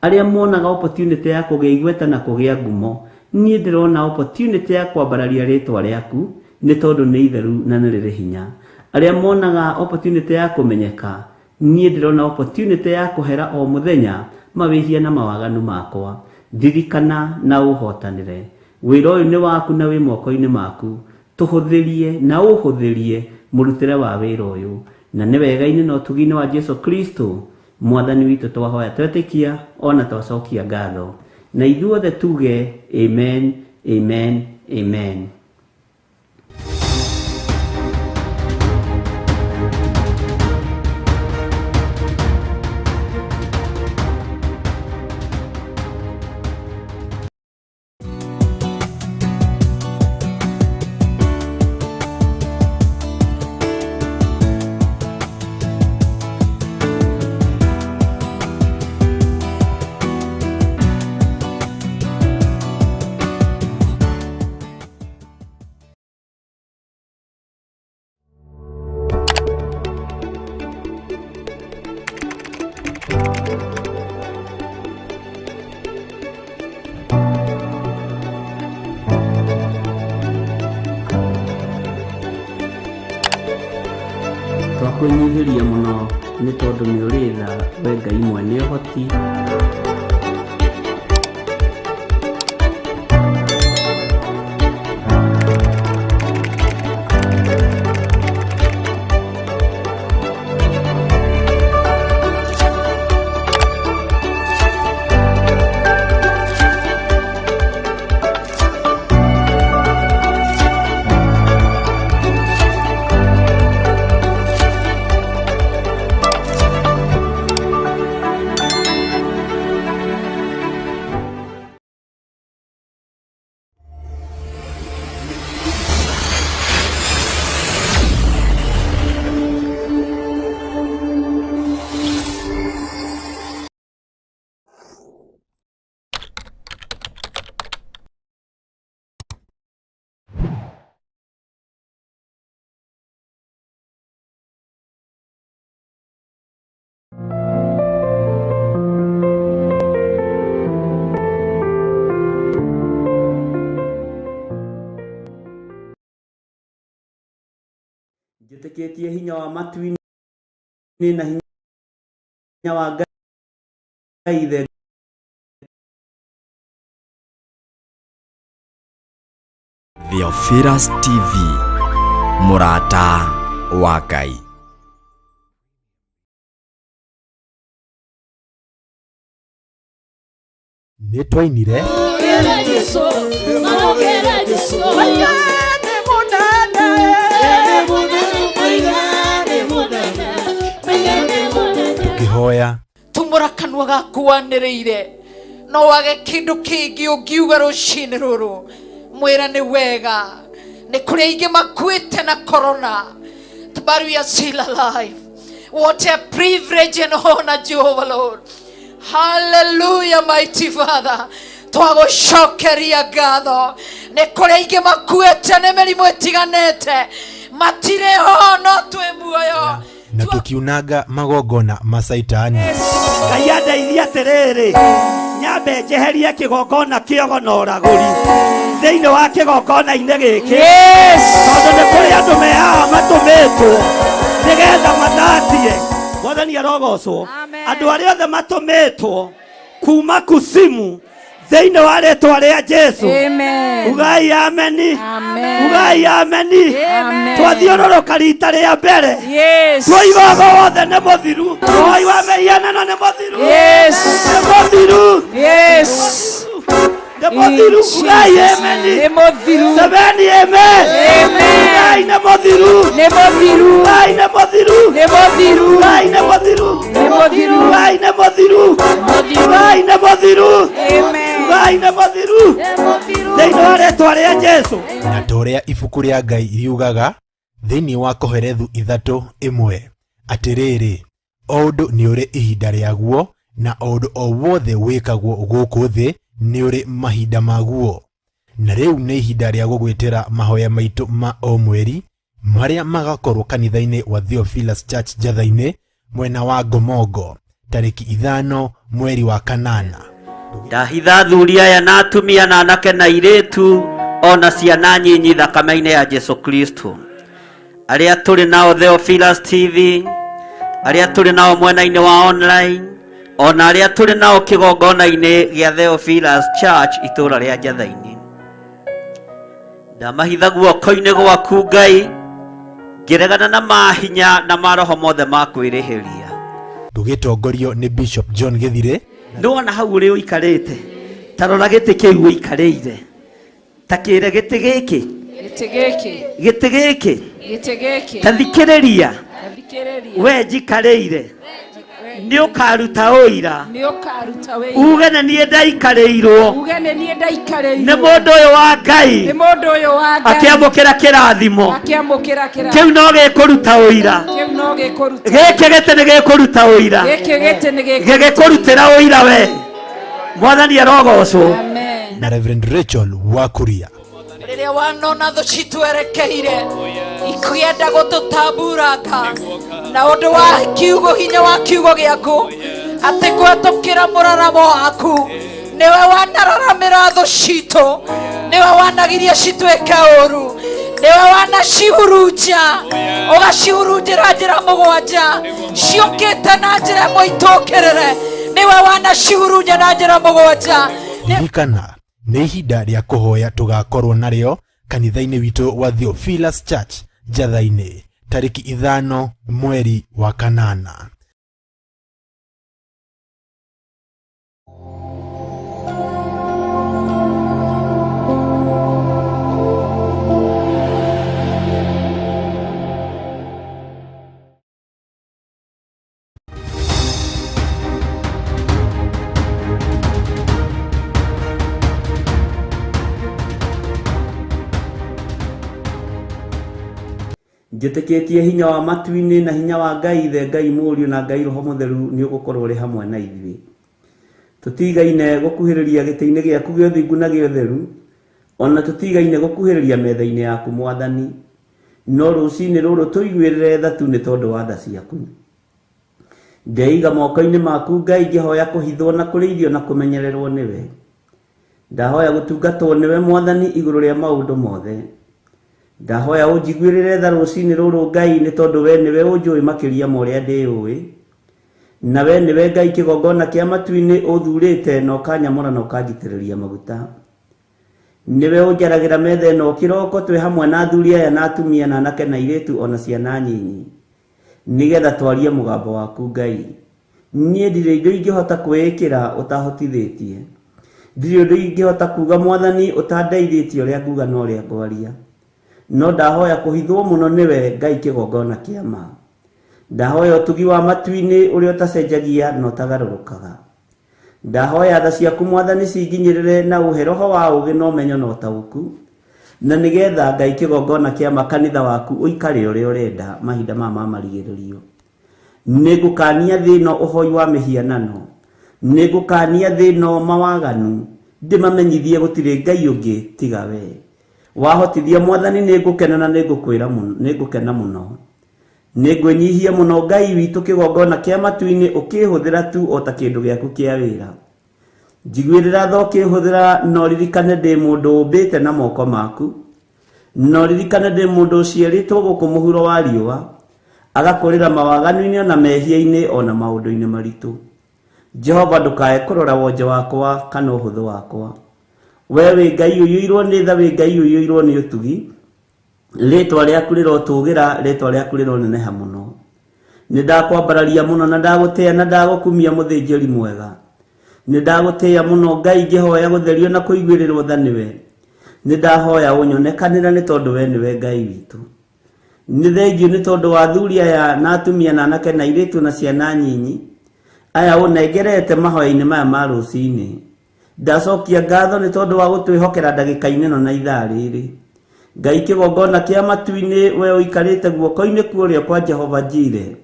Arĩa monaga opportunity ya kũgĩa igweta na kũgĩa ngumo, niĩ ndĩrona opportunity ya kwambararia rĩtwa rĩaku nĩ tondũ nĩ itheru na nĩ rĩrĩ hinya. Arĩa monaga opportunity ya kũmenyeka, niĩ ndĩrona opportunity ya kũhera o mũthenya mawĩhia na mawaganu makwa. Ndirikana na ũhotanĩre. Wĩra ũyũ nĩ waku na wĩ moko-inĩ maku, tũhũthĩrie na ũhũthĩrie mũrutĩre wa wĩra ũyũ. Na nĩ wega-inĩ na ũtugi-inĩ wa Jesu Kristo Mwathani witũ twahoya twetĩkia ona twacokia ngatho. Na ithuothe tuge amen, amen, amen. Nĩ tondũ nĩ ũrĩ tha, we Ngai mwene ũhoti. Njĩtĩkĩtie hinya wa matu-inĩ na hinya wa Ngai Ithe. Theophilus TV, mũrata wa Ngai. Nĩ twainire tũkĩhoya. Tumũra kanua gaku wanĩrĩire, no wage kĩndũ kĩngĩ ũngiuga rũcinĩ rũrũ, mwĩra nĩ wega. Nĩ kũrĩ aingĩ makuĩte na corona, but we are still alive. What a privilege and honor, Jehovah Lord. Hallelujah, mighty Father. Twagũcokeria ngatho. Nĩ kũrĩ aingĩ makuĩte nĩ mĩrimũ ĩtiganĩte, matirĩ ho, no twĩ muoyo. Na tũkiunanga magongona ma Caitani. Ngai andeithie atĩrĩrĩ, nyambe njeherie kĩgongona kĩogo na ũragũri thĩinĩ wa kĩgongona-inĩ gĩkĩ, tondũ nĩ kũrĩ andũ me haha matũmĩtwo nĩgetha mathatie. Mwathani arogocwo. Andũ arĩa othe matũmĩtwo kuma kusimu, thĩinĩ wa rĩtwa rĩa Jesu, ugai ameni, ugai ameni. Twathiũrũrũka rita rĩa mbere, twoigaga wothe nĩ mũthiru, woi wa mĩhianano nĩ mũthiru, nĩ mũthiru, nĩ mũthiru. Ugai ameni. Nĩ mũthiru. Semeni amen. Ugai nĩ mũthiru. Nĩ mũthiru. Ugai nĩ mũthiru. Nĩ mũthiru. Ugai nĩ mũthiru. Nĩ mũthiru. Ugai nĩ mũthiru. Ugai nĩ mũthiru. Ugai nĩ mũthiru thĩinĩ wa rĩtwa rĩa Jesu. Na ta ũrĩa ibuku rĩa Ngai riugaga thĩinĩ wa Koherethu 3:1, atĩrĩrĩ, o ũndũ nĩ ũrĩ ihinda rĩaguo, na o ũndũ o wothe wĩkagwo gũkũ thĩ nĩ ũrĩ mahinda maguo. Na rĩu nĩ ihinda rĩa gũgwĩtĩra mahoya maitũ ma o mweri marĩa magakorwo kanitha-inĩ wa Theophilus Church Njatha-inĩ, mwena wa Ngomongo, tarĩki 5 mweri wa 8. Ndahitha athuri aya na atumia na anake na airĩtu ona ciana nyinyi thakame-inĩ ya Jesu Kristo, arĩa tũrĩ nao Theophilus TV, arĩa tũrĩ nao mwena-inĩ wa online, ona arĩa tũrĩ nao kĩgongona-inĩ gĩa Theophilus Church itũũra rĩa Njatha-inĩ. Ndamahitha guoko-inĩ gwaku Ngai, ngĩregana na mahinya na maroho mothe ma kwĩrĩhĩria. Tũgĩtongorio nĩ Bishop John Gĩthirĩ. Nĩwona hau ũrĩ ũikarĩte, ta rora gĩtĩ kĩu ũikarĩire, ta kĩre gĩtĩ gĩkĩ. Gĩtĩ gĩkĩ. Gĩtĩ gĩkĩ. Gĩtĩ gĩkĩ. Ta thikĩrĩria. Ta thikĩrĩria. We njikarĩire, nĩ ũkaruta ũira. Nĩ ũkaruta wĩira. Uge nĩ niĩ ndaikarĩirwo. Uge nĩ niĩ ndaikarĩirwo. Nĩ mũndũ ũyũ wa Ngai. Nĩ mũndũ ũyũ wa Ngai. Akĩamũkĩra kĩrathimo. Akĩamũkĩra kĩrathimo. Kĩu no gĩkũruta ũira. Kĩu no gĩkũruta. Gĩkĩ gĩtĩ nĩ gĩkũruta ũira. Gĩkĩ gĩtĩ nĩ gĩkũruta. Gĩgĩkũrutĩra ũira we. Mwathani arogocwo. Amen. Na Reverend Rachel Wakuria. Rĩrĩa wanona thũ citwerekeire ikĩenda gũtũtamburanga, na ũndũ wa kiugo, hinya wa kiugo gĩaku, atĩ kũhetũkĩra mũraramo waku nĩwe wanararamĩra thũ citũ, nĩwe wanagiria cituĩke ũru. Nĩwe wanacihurunja ũgacihurunjĩra njĩra mũgwanja ciũkĩte na njĩra ĩmwe itũkĩrĩre. Nĩwe wanacihurunja na njĩra mũgwanja. Ririkana nĩ ihinda rĩa kũhoya tũgakorwo narĩo kanitha-inĩ witũ wa Theophilus Church Njatha-inĩ tarĩki 5 mweri wa 8. Njĩtĩkĩtie hinya wa matu-inĩ na hinya wa Ngai Ithe, Ngai Mũriũ na Ngai Roho Mũtheru nĩ ũgũkorwo ũrĩ hamwe na ithuĩ. Tũtigaine gũkuhĩrĩria gĩtĩ-inĩ gĩaku gĩa ũthingu na gĩa ũtheru, ona tũtigaine gũkuhĩrĩria metha-inĩ yaku Mwathani. No rũcinĩ rũrũ tũiguĩrĩre tha tu nĩ tondũ wa tha ciaku. Ndeiga moko-inĩ maku Ngai ngĩhoya kũhithwo na kũrĩithio na kũmenyererwo nĩwe. Ndahoya gũtungatwo nĩwe Mwathani igũrũ rĩa maũndũ mothe. Ndahoya ũnjiguĩrĩre tha rũcinĩ rũrũ Ngai nĩ tondũ we nĩwe ũnjũĩ makĩria ma ũrĩa ndĩũĩ. Na we nĩwe Ngai kĩgongona kĩa matu-inĩ ũthurĩte na ũkanyamũra na ũkanjitĩrĩria maguta. Nĩwe ũnjaragĩra metha ĩno kĩroko twĩ hamwe na athuri aya na atumia na anake na airĩtu ona ciana nyinyi, nĩgetha twarie mũgambo waku Ngai. Niĩ ndirĩ indo ingĩhota kwĩĩkĩra ũtahotithĩtie. Ndirĩ ũndũ ingĩhota kuga Mwathani ũtandeithĩtie ũrĩa nguga na ũrĩa ngwaria. No ndahoya kũhithwo mũno nĩwe Ngai kĩgongona kĩa ma. Ndahoya ũtugi wa matu-inĩ ũrĩa ũtacenjagia na ũtagarũrũkaga. Ndahoya tha ciaku Mwathani cinginyĩrĩre na ũhe roho wa ũũgĩ na ũmenyo na ũtaũku, na nĩgetha Ngai kĩgongona kĩa ma kanitha waku ũikare ũrĩa ũrenda mahinda maya ma marigĩrĩrio. Nĩngũkania thĩ ĩno ũhoi wa mĩhianano, nĩngũkania thĩ ĩno mawaganu, ndĩmamenyithie gũtirĩ Ngai ũngĩ tiga we. Wahotithia Mwathani nĩngũkena na nĩngũkwĩra mũno, nĩngũkena mũno. Nĩngwĩnyihia mũno Ngai witũ kĩgongona kĩa matu-inĩ ũkĩhũthĩra tu o ta kĩndũ gĩaku kĩa wĩra. Njiguĩrĩra tha ũkĩhũthĩra no ririkane ndĩ mũndũ ũmbĩte na moko maku. No ririkane ndĩ mũndũ ũciarĩtwo gũkũ mũhuro wa riũa, agakũrĩra mawaganu-inĩ ona mehia-inĩ ona maũndũ-inĩ maritũ. Jehova ndũkae kũrora wonje wakwa kana ũhũthũ wakwa. We wĩ Ngai ũiyũirwo nĩ tha, wĩ Ngai ũiyũirwo nĩ ũtugi. Rĩtwa rĩaku rĩrotũgĩra, rĩtwa rĩaku rĩroneneha mũno. Nĩ ndakwambararia mũno na ndagũtĩĩa na ndagũkumia mũthĩnjĩri mwega. Nĩ ndagũtĩĩa mũno Ngai ngĩhoya gũtherio na kũiguĩrĩrwo tha nĩwe. Nĩ ndahoya ũnyonekanĩre nĩ tondũ we nĩwe Ngai witũ. Nĩ thengio nĩ tondũ wa athuri aya na atumia na anake na airĩtu na ciana nyinyi aya ũnengerete mahoya-inĩ maya ma rũcinĩ. Ndacokia ngatho nĩ tondũ wa gũtwĩhokera ndagĩka-inĩ ĩno na ithaa rĩrĩ. Ngai kĩgongona kĩa matu-inĩ we ũikarĩte guoko-inĩ kũrĩa kwa Jehova Jire,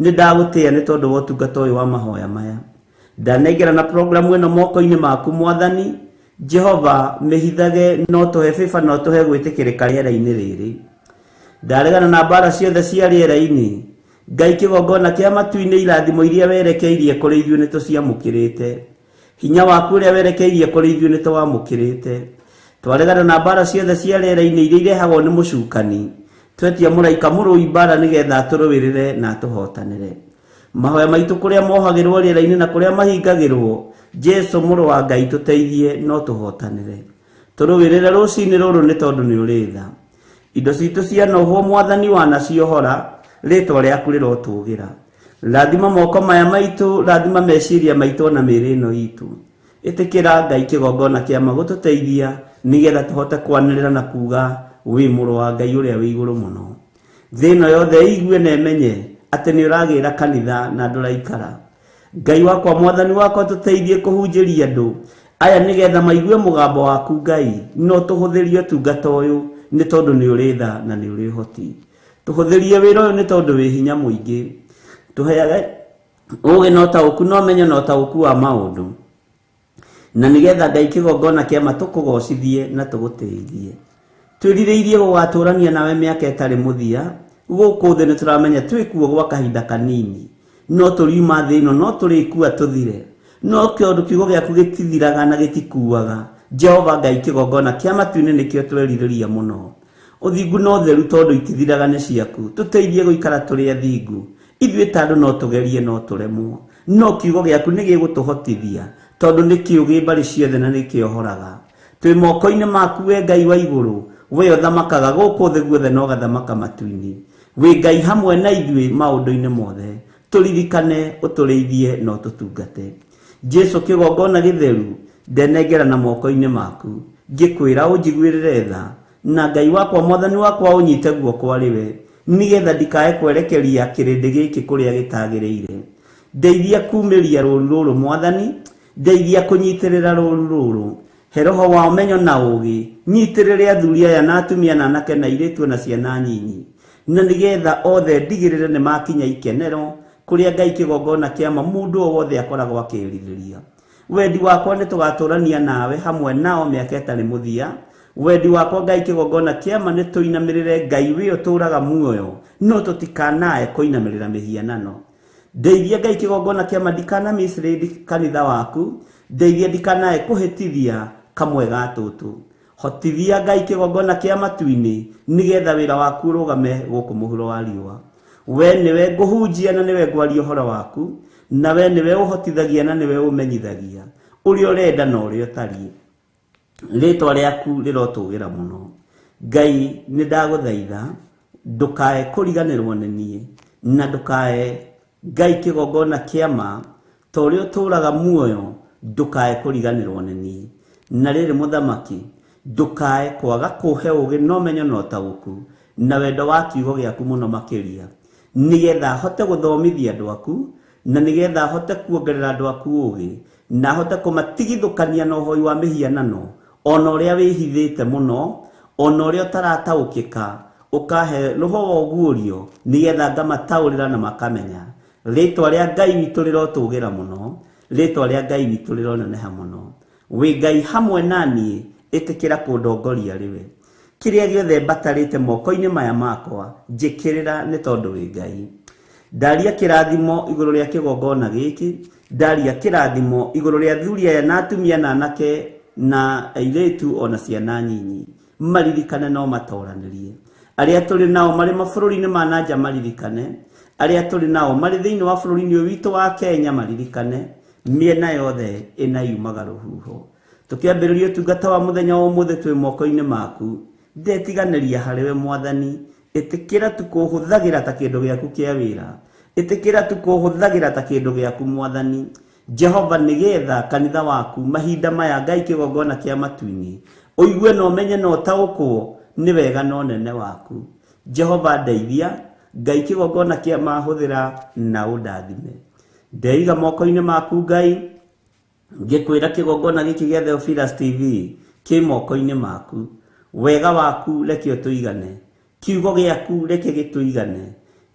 nĩ ndagũtĩĩa nĩ tondũ wa ũtungata ũyũ wa mahoya maya. Ndanengera na programu ĩno moko-inĩ maku Mwathani. Jehova mĩhithage no tũhe bĩba no tũhe gwĩtĩkĩrĩka rĩera-inĩ rĩrĩ. Ndaregana na mbara ciothe cia rĩera-inĩ. Ngai kĩgongona kĩa matu-inĩ irathimo iria werekeirie kũrĩ ithuĩ nĩ tũciamũkĩrĩte. Hinya waku ũrĩa werekeirie kũrĩ ithuĩ nĩ tũwamũkĩrĩte. Twaregana na mbara ciothe cia rĩera-inĩ iria irehagwo nĩ mũcukani. Twetia mũraika mũrũi mbara nĩgetha atũrũĩrĩre na atũhotanĩre. Mahoya maitũ kũrĩa mohagĩrwo rĩera-inĩ na kũrĩa mahingagĩrwo, Jesu mũrũ wa Ngai tũteithie no tũhotanĩre. Tũrũĩrĩre rũcinĩ rũrũ nĩ tondũ nĩ ũrĩ tha. Indo citũ cianohwo Mwathani wanaciohora, rĩtwa rĩaku rĩrotũgĩra. Rathima moko maya maitũ, rathima meciria maitũ na mĩĩrĩ ĩno itũ. Ĩtĩkĩra Ngai kĩgongona kĩa ma gũtũteithia nĩgetha tũhote kwanĩrĩra na kuga wĩ mũrũ wa Ngai ũrĩa wĩ igũrũ mũno. Thĩ ĩno yothe ĩigue na ĩmenye atĩ nĩ ũragĩra kanitha na ndũraikara. Ngai wakwa Mwathani wakwa tũteithie kũhunjĩria andũ aya nĩgetha maigue mũgambo waku Ngai, no tũhũthĩrie ũtungata ũyũ nĩ tondũ nĩ ũrĩ tha na nĩ ũrĩ ũhoti. Tũhũthĩrie wĩra ũyũ nĩ tondũ wĩ hinya mũingĩ. Tũheage ũũgĩ na ũtaũku na ũmenyo na ũtaũku wa maũndũ, na nĩgetha Ngai kĩgongona kĩa ma tũkũgocithie na tũgũtĩithie. Twĩrirĩirie gũgatũrania nawe mĩaka ĩtarĩ mũthia. Gũkũ thĩ nĩ tũramenya twĩkuo gwa kahinda kanini, no tũriuma thĩ ĩno no tũrĩkua tũthire, no kĩũndũ kiugo gĩaku gĩtithiraga na gĩtikuaga. Jehova Ngai kĩgongona kĩa matu-inĩ nĩkĩo twerirĩria mũno. Ũthingu na ũtheru tondũ itithiraga nĩ ciaku. Tũteithie gũikara tũrĩ athingu. Ithuĩ ta andũ no tũgerie no tũremwo, no kiugo gĩaku nĩ gĩgũtũhotithia tondũ nĩ kĩũgĩ mbarĩ ciothe na nĩ kĩohoraga. Twĩ moko-inĩ maku we Ngai wa igũrũ, we ũthamakaga gũkũ thĩ guothe na ũgathamaka matu-inĩ. Wĩ Ngai hamwe na ithuĩ maũndũ-inĩ mothe. Tũririkane, ũtũrĩithie na ũtũtungate. Jesu kĩgongona gĩtheru, ndenengera na moko-inĩ maku. Ngĩkwĩra ũnjiguĩrĩre tha, na Ngai wakwa Mwathani wakwa ũnyite guoko arĩ we, nĩgetha ndikae kwerekeria kĩrĩndĩ gĩkĩ kũrĩa gĩtagĩrĩire. Ndeithia kumĩria rũũru rũrũ Mwathani, ndeithia kũnyitĩrĩra rũũru rũrũ. He roho wa ũmenyo na ũũgĩ, nyitĩrĩre athuri aya na atumia na anake na airĩtu na ciana nyinyi, na nĩgetha othe ndigĩrĩre nĩ makinya ikenero kũrĩa Ngai kĩgongona kĩama mũndũ o wothe akoragwo akĩrirĩria. Wendi wakwa nĩ tũgatũrania nawe hamwe nao mĩaka ĩtarĩ mũthia. Wendi wakwa Ngai kĩgongona kĩama nĩ tũinamĩrĩre Ngai wĩ ũtũũraga muoyo, no tũtikanae kũinamĩrĩra mĩhianano. Ndeithia Ngai kĩgongona kĩama ndikana mislead kanitha waku, ndeithia ndikanae kũhĩtithia kamwe ga tũtũ. Hotithia Ngai kĩgongona kĩa matu-inĩ nĩgetha wĩra waku ũrũgame gũkũ mũhuro wa riũa. We nĩwe ngũhunjia na nĩwe ngwaria ũhoro waku, na we nĩwe ũhotithagia na nĩwe ũmenyithagia ũrĩa ũrenda na ũrĩa ũtariĩ. Rĩtwa rĩaku rĩrotũgĩra mũno. Ngai nĩ ndagũthaitha ndũkae kũriganĩrwo nĩ niĩ, na ndũkae Ngai kĩgongona kĩama ta ũrĩa ũtũũraga muoyo, ndũkae kũriganĩrwo nĩ niĩ. Na rĩrĩ mũthamaki, ndũkae kwaga kũhe ũũgĩ na ũmenyo na ũtaũku na wendo wa kiugo gĩaku mũno makĩria, nĩgetha hote gũthomithia andũ aku, na nĩgetha hote kuongerera andũ aku ũũgĩ, na hote kũmatigithũkania na ũhoi wa mĩhianano, ona ũrĩa wĩhithĩte mũno, ona ũrĩa ũtarataũkĩka, ũkahe roho wa ũguũrio nĩgetha ngamataũrĩra na makamenya. Rĩtwa rĩa Ngai witũ rĩrotũgĩra mũno, rĩtwa rĩa Ngai witũ rĩroneneha mũno. Wĩ Ngai hamwe na niĩ, ĩtĩkĩra kũndongoria rĩwe. Kĩrĩa gĩothe mbatarĩte moko-inĩ maya makwa, njĩkĩrĩra nĩ tondũ wĩ Ngai. Ndaria kĩrathimo igũrũ rĩa kĩgongona gĩkĩ, ndaria kĩrathimo igũrũ rĩa athuri aya na atumia na anake na airĩtu ona ciana nyinyi, maririkane no matoranĩrie. Arĩa tũrĩ nao marĩ mabũrũri-inĩ ma na nja maririkane, arĩa tũrĩ nao marĩ thĩinĩ wa bũrũri-inĩ ũyũ witũ wa Kenya maririkane, mĩena yothe ĩna yumaga rũhuho. Tũkĩambĩrĩria ũtungata wa mũthenya wa ũmũthĩ twĩ moko-inĩ maku, ndetiganĩria harĩ we Mwathani, ĩtĩkĩra tu kũhũthagĩra ta kĩndũ gĩaku kĩa wĩra, ĩtĩkĩra tu kũhũthagĩra ta kĩndũ gĩaku Mwathani Jehova, nĩgetha kanitha waku mahinda maya Ngai kĩgongona kĩa matu-inĩ ũigue na ũmenye na ũtaũkwo nĩ wega na ũnene waku. Jehova ndeithia, Ngai kĩgongona kĩa mahũthĩra na ũndathime. Ndeiga moko-inĩ maku Ngai, ngĩkwĩra kĩgongona gĩkĩ gĩa Theophilus TV kĩ moko-inĩ maku. Wega waku reke ũtũigane, kiugo gĩaku reke gĩtũigane.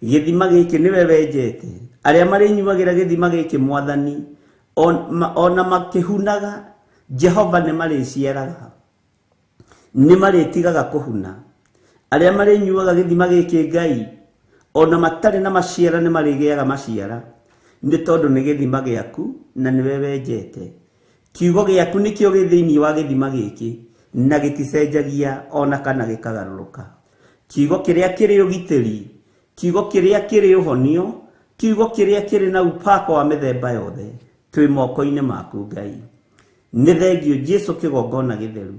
Gĩthima gĩkĩ nĩwe wenjete, arĩa marĩnyuagĩra gĩthima gĩkĩ Mwathani, ona makĩhunaga Jehova nĩ marĩciaraga, nĩ marĩtigaga kũhuna. Arĩa marĩnyuaga gĩthima gĩkĩ Ngai, ona matarĩ na maciara nĩ marĩgĩaga maciara, nĩ tondũ nĩ gĩthima gĩaku na nĩwe wenjete. Kiugo gĩaku nĩkĩo gĩ thĩinĩ wa gĩthima gĩkĩ, na gĩticenjagia ona kana gĩkagarũrũka. Kiugo kĩrĩa kĩrĩ ũgitĩri, kiugo kĩrĩa kĩrĩ ũhonio, kiugo kĩrĩa kĩrĩ na upako wa mĩthemba yothe, twĩ moko-inĩ maku Ngai. Nĩ thengio Jesu kĩgongona gĩtheru,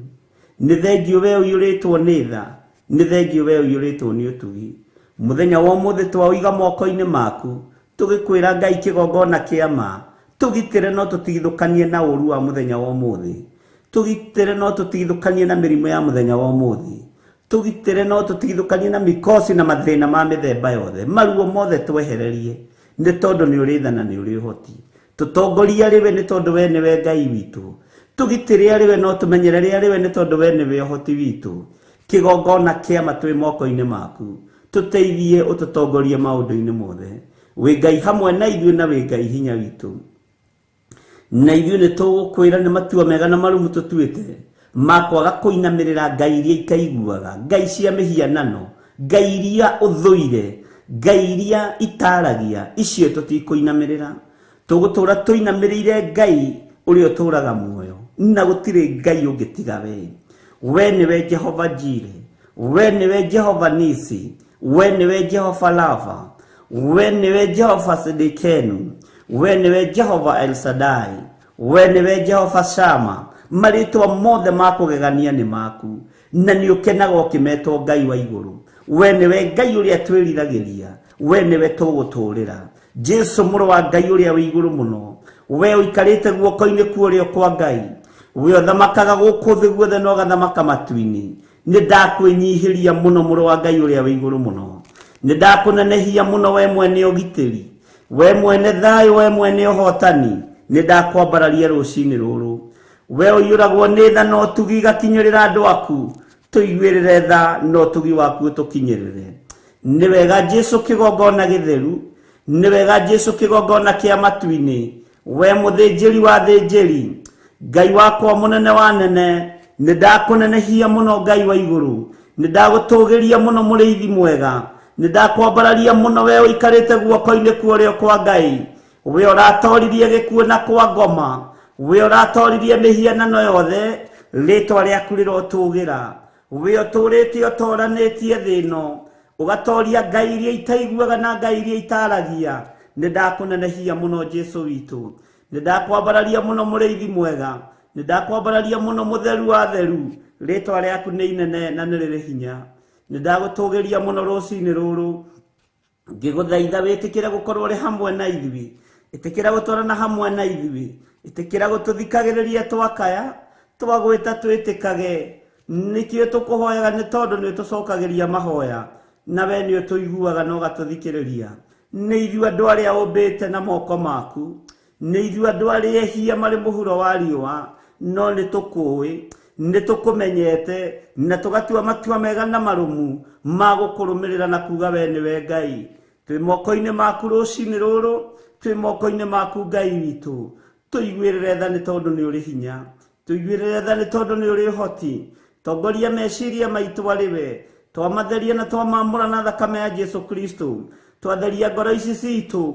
nĩ thengio we ũiyũrĩtwo nĩ tha, nĩ thengio we ũiyũrĩtwo nĩ ũtugi. Mũthenya wa ũmũthĩ twaũiga moko-inĩ maku, tũgĩkwĩra Ngai kĩgongona kĩama, tũgitĩre no tũtigithũkanie na ũũru wa mũthenya wa ũmũthĩ, tũgitĩre no tũtigithũkanie na mĩrimũ ya mũthenya wa ũmũthĩ, tũgitĩre no tũtigithũkanie na mikosi na mathĩna ma mĩthemba yothe, maruo mothe twehererie, nĩ tondũ nĩ ũrĩ tha na nĩ ũrĩ ũhoti. Tũtongorie arĩ we nĩ tondũ we nĩwe Ngai witũ, tũgitĩre arĩ we no tũmenyerere arĩ we nĩ tondũ we nĩwe ũhoti witũ. Kĩgongona kĩama twĩ moko-inĩ maku, tũteithie ũtũtongorie maũndũ-inĩ mothe. Wĩ Ngai hamwe na ithuĩ na wĩ Ngai hinya witũ. Na ithuĩ nĩ tũgũkwĩra nĩ matua mega na marũmu tũtuĩte ma kwaga kũinamĩrĩra ngai iria itaiguaga, ngai cia mĩhianano, ngai iria ũthũire, ngai iria itaragia, icio tũtikũinamĩrĩra. Tũgũtũũra tũinamĩrĩire Ngai ũrĩa ũtũũraga muoyo, na gũtirĩ Ngai ũngĩ tiga we. We nĩwe Jehova Jire, We nĩwe Jehova Nisi, we nĩwe Jehova Lava, we nĩwe Jehova Sidikenu, we nĩwe Jehova El Shaddai, we nĩwe Jehova Shama. Marĩtwa mothe ma kũgegania nĩ maku, na nĩ ũkenaga ũkĩmetwo Ngai wa igũrũ. We nĩwe Ngai ũrĩa twĩriragĩria, we nĩwe tũgũtũũrĩra. Jesu mũrũ wa Ngai ũrĩa wĩ igũrũ mũno, we ũikarĩte guoko-inĩ kwa ũrĩo kwa Ngai, we ũthamakaga gũkũ thĩ guothe na ũgathamaka matu-inĩ. Nĩ ndakwĩnyihĩria mũno mũrũ wa Ngai ũrĩa wĩ igũrũ mũno, nĩ ndakũnenehia mũno we mwene ũgitĩri, we mwene thayũ, we mwene ũhotani. Nĩ ndakwambararia rũcinĩ rũrũ. We ũiyũragwo nĩ tha na ũtugi igakinyĩrĩra andũ aku, tũiguĩrĩre tha na ũtugi waku ũtũkinyĩrĩre. Nĩ wega Jesu kĩgongona gĩtheru, nĩ wega Jesu kĩgongona kĩa matu-inĩ, we mũthĩnjĩri wa thĩnjĩri, Ngai wakwa mũnene wa nene. Nĩ ndakũnenehia mũno Ngai wa igũrũ, nĩ ndagũtũgĩria mũno mũrĩithi mwega, nĩ ndakwambararia mũno we ũikarĩte guoko-inĩ kwa ũrĩo kwa Ngai, we ũratoririe gĩkuũ na kwa ngoma, we ũratoririe mĩhianano yothe. Rĩtwa rĩaku rĩrotũgĩra. We ũtũrĩte ũtoranĩtie thĩ ĩno, ũgatoria ngai iria itaiguaga na ngai iria itaragia. Nĩ ndakũnenehia mũno Jesu witũ, nĩ ndakwambararia mũno mũrĩithi mwega, nĩ ndakwambararia mũno mũtheru wa theru. Rĩtwa rĩaku nĩ inene na nĩ rĩrĩ hinya. Nĩ ndagũtũgĩria mũno rũcinĩ rũrũ, ngĩgũthaitha wĩtĩkĩre gũkorwo ũrĩ hamwe na ithuĩ, ĩtĩkĩra gũtwarana hamwe na ithuĩ, ĩtĩkĩra gũtũthikagĩrĩria twakaya, twagwĩta twĩtĩkage. Nĩkĩo tũkũhoyaga, nĩ tondũ nĩ ũtũcokagĩria mahoya, na we nĩ ũtũiguaga na ũgatũthikĩrĩria. Nĩ ithuĩ andũ arĩa ũmbĩte na moko maku, nĩ ithuĩ andũ arĩa ehia marĩ mũhuro wa riũa, no nĩ tũkũĩ, nĩ tũkũmenyete, na tũgatua matua mega na marũmu ma gũkũrũmĩrĩra na kuga we nĩwe Ngai. Twĩ moko-inĩ maku rũcinĩ rũrũ, twĩ moko-inĩ maku Ngai witũ. Tũiguĩrĩre tha nĩ tondũ nĩ ũrĩ hinya, tũiguĩrĩre tha nĩ tondũ nĩ ũrĩ ũhoti. Tongoria meciria maitũ arĩ we, twamatheria na twamamũra na thakame ya Jesu Kristo. Twatheria ngoro ici citũ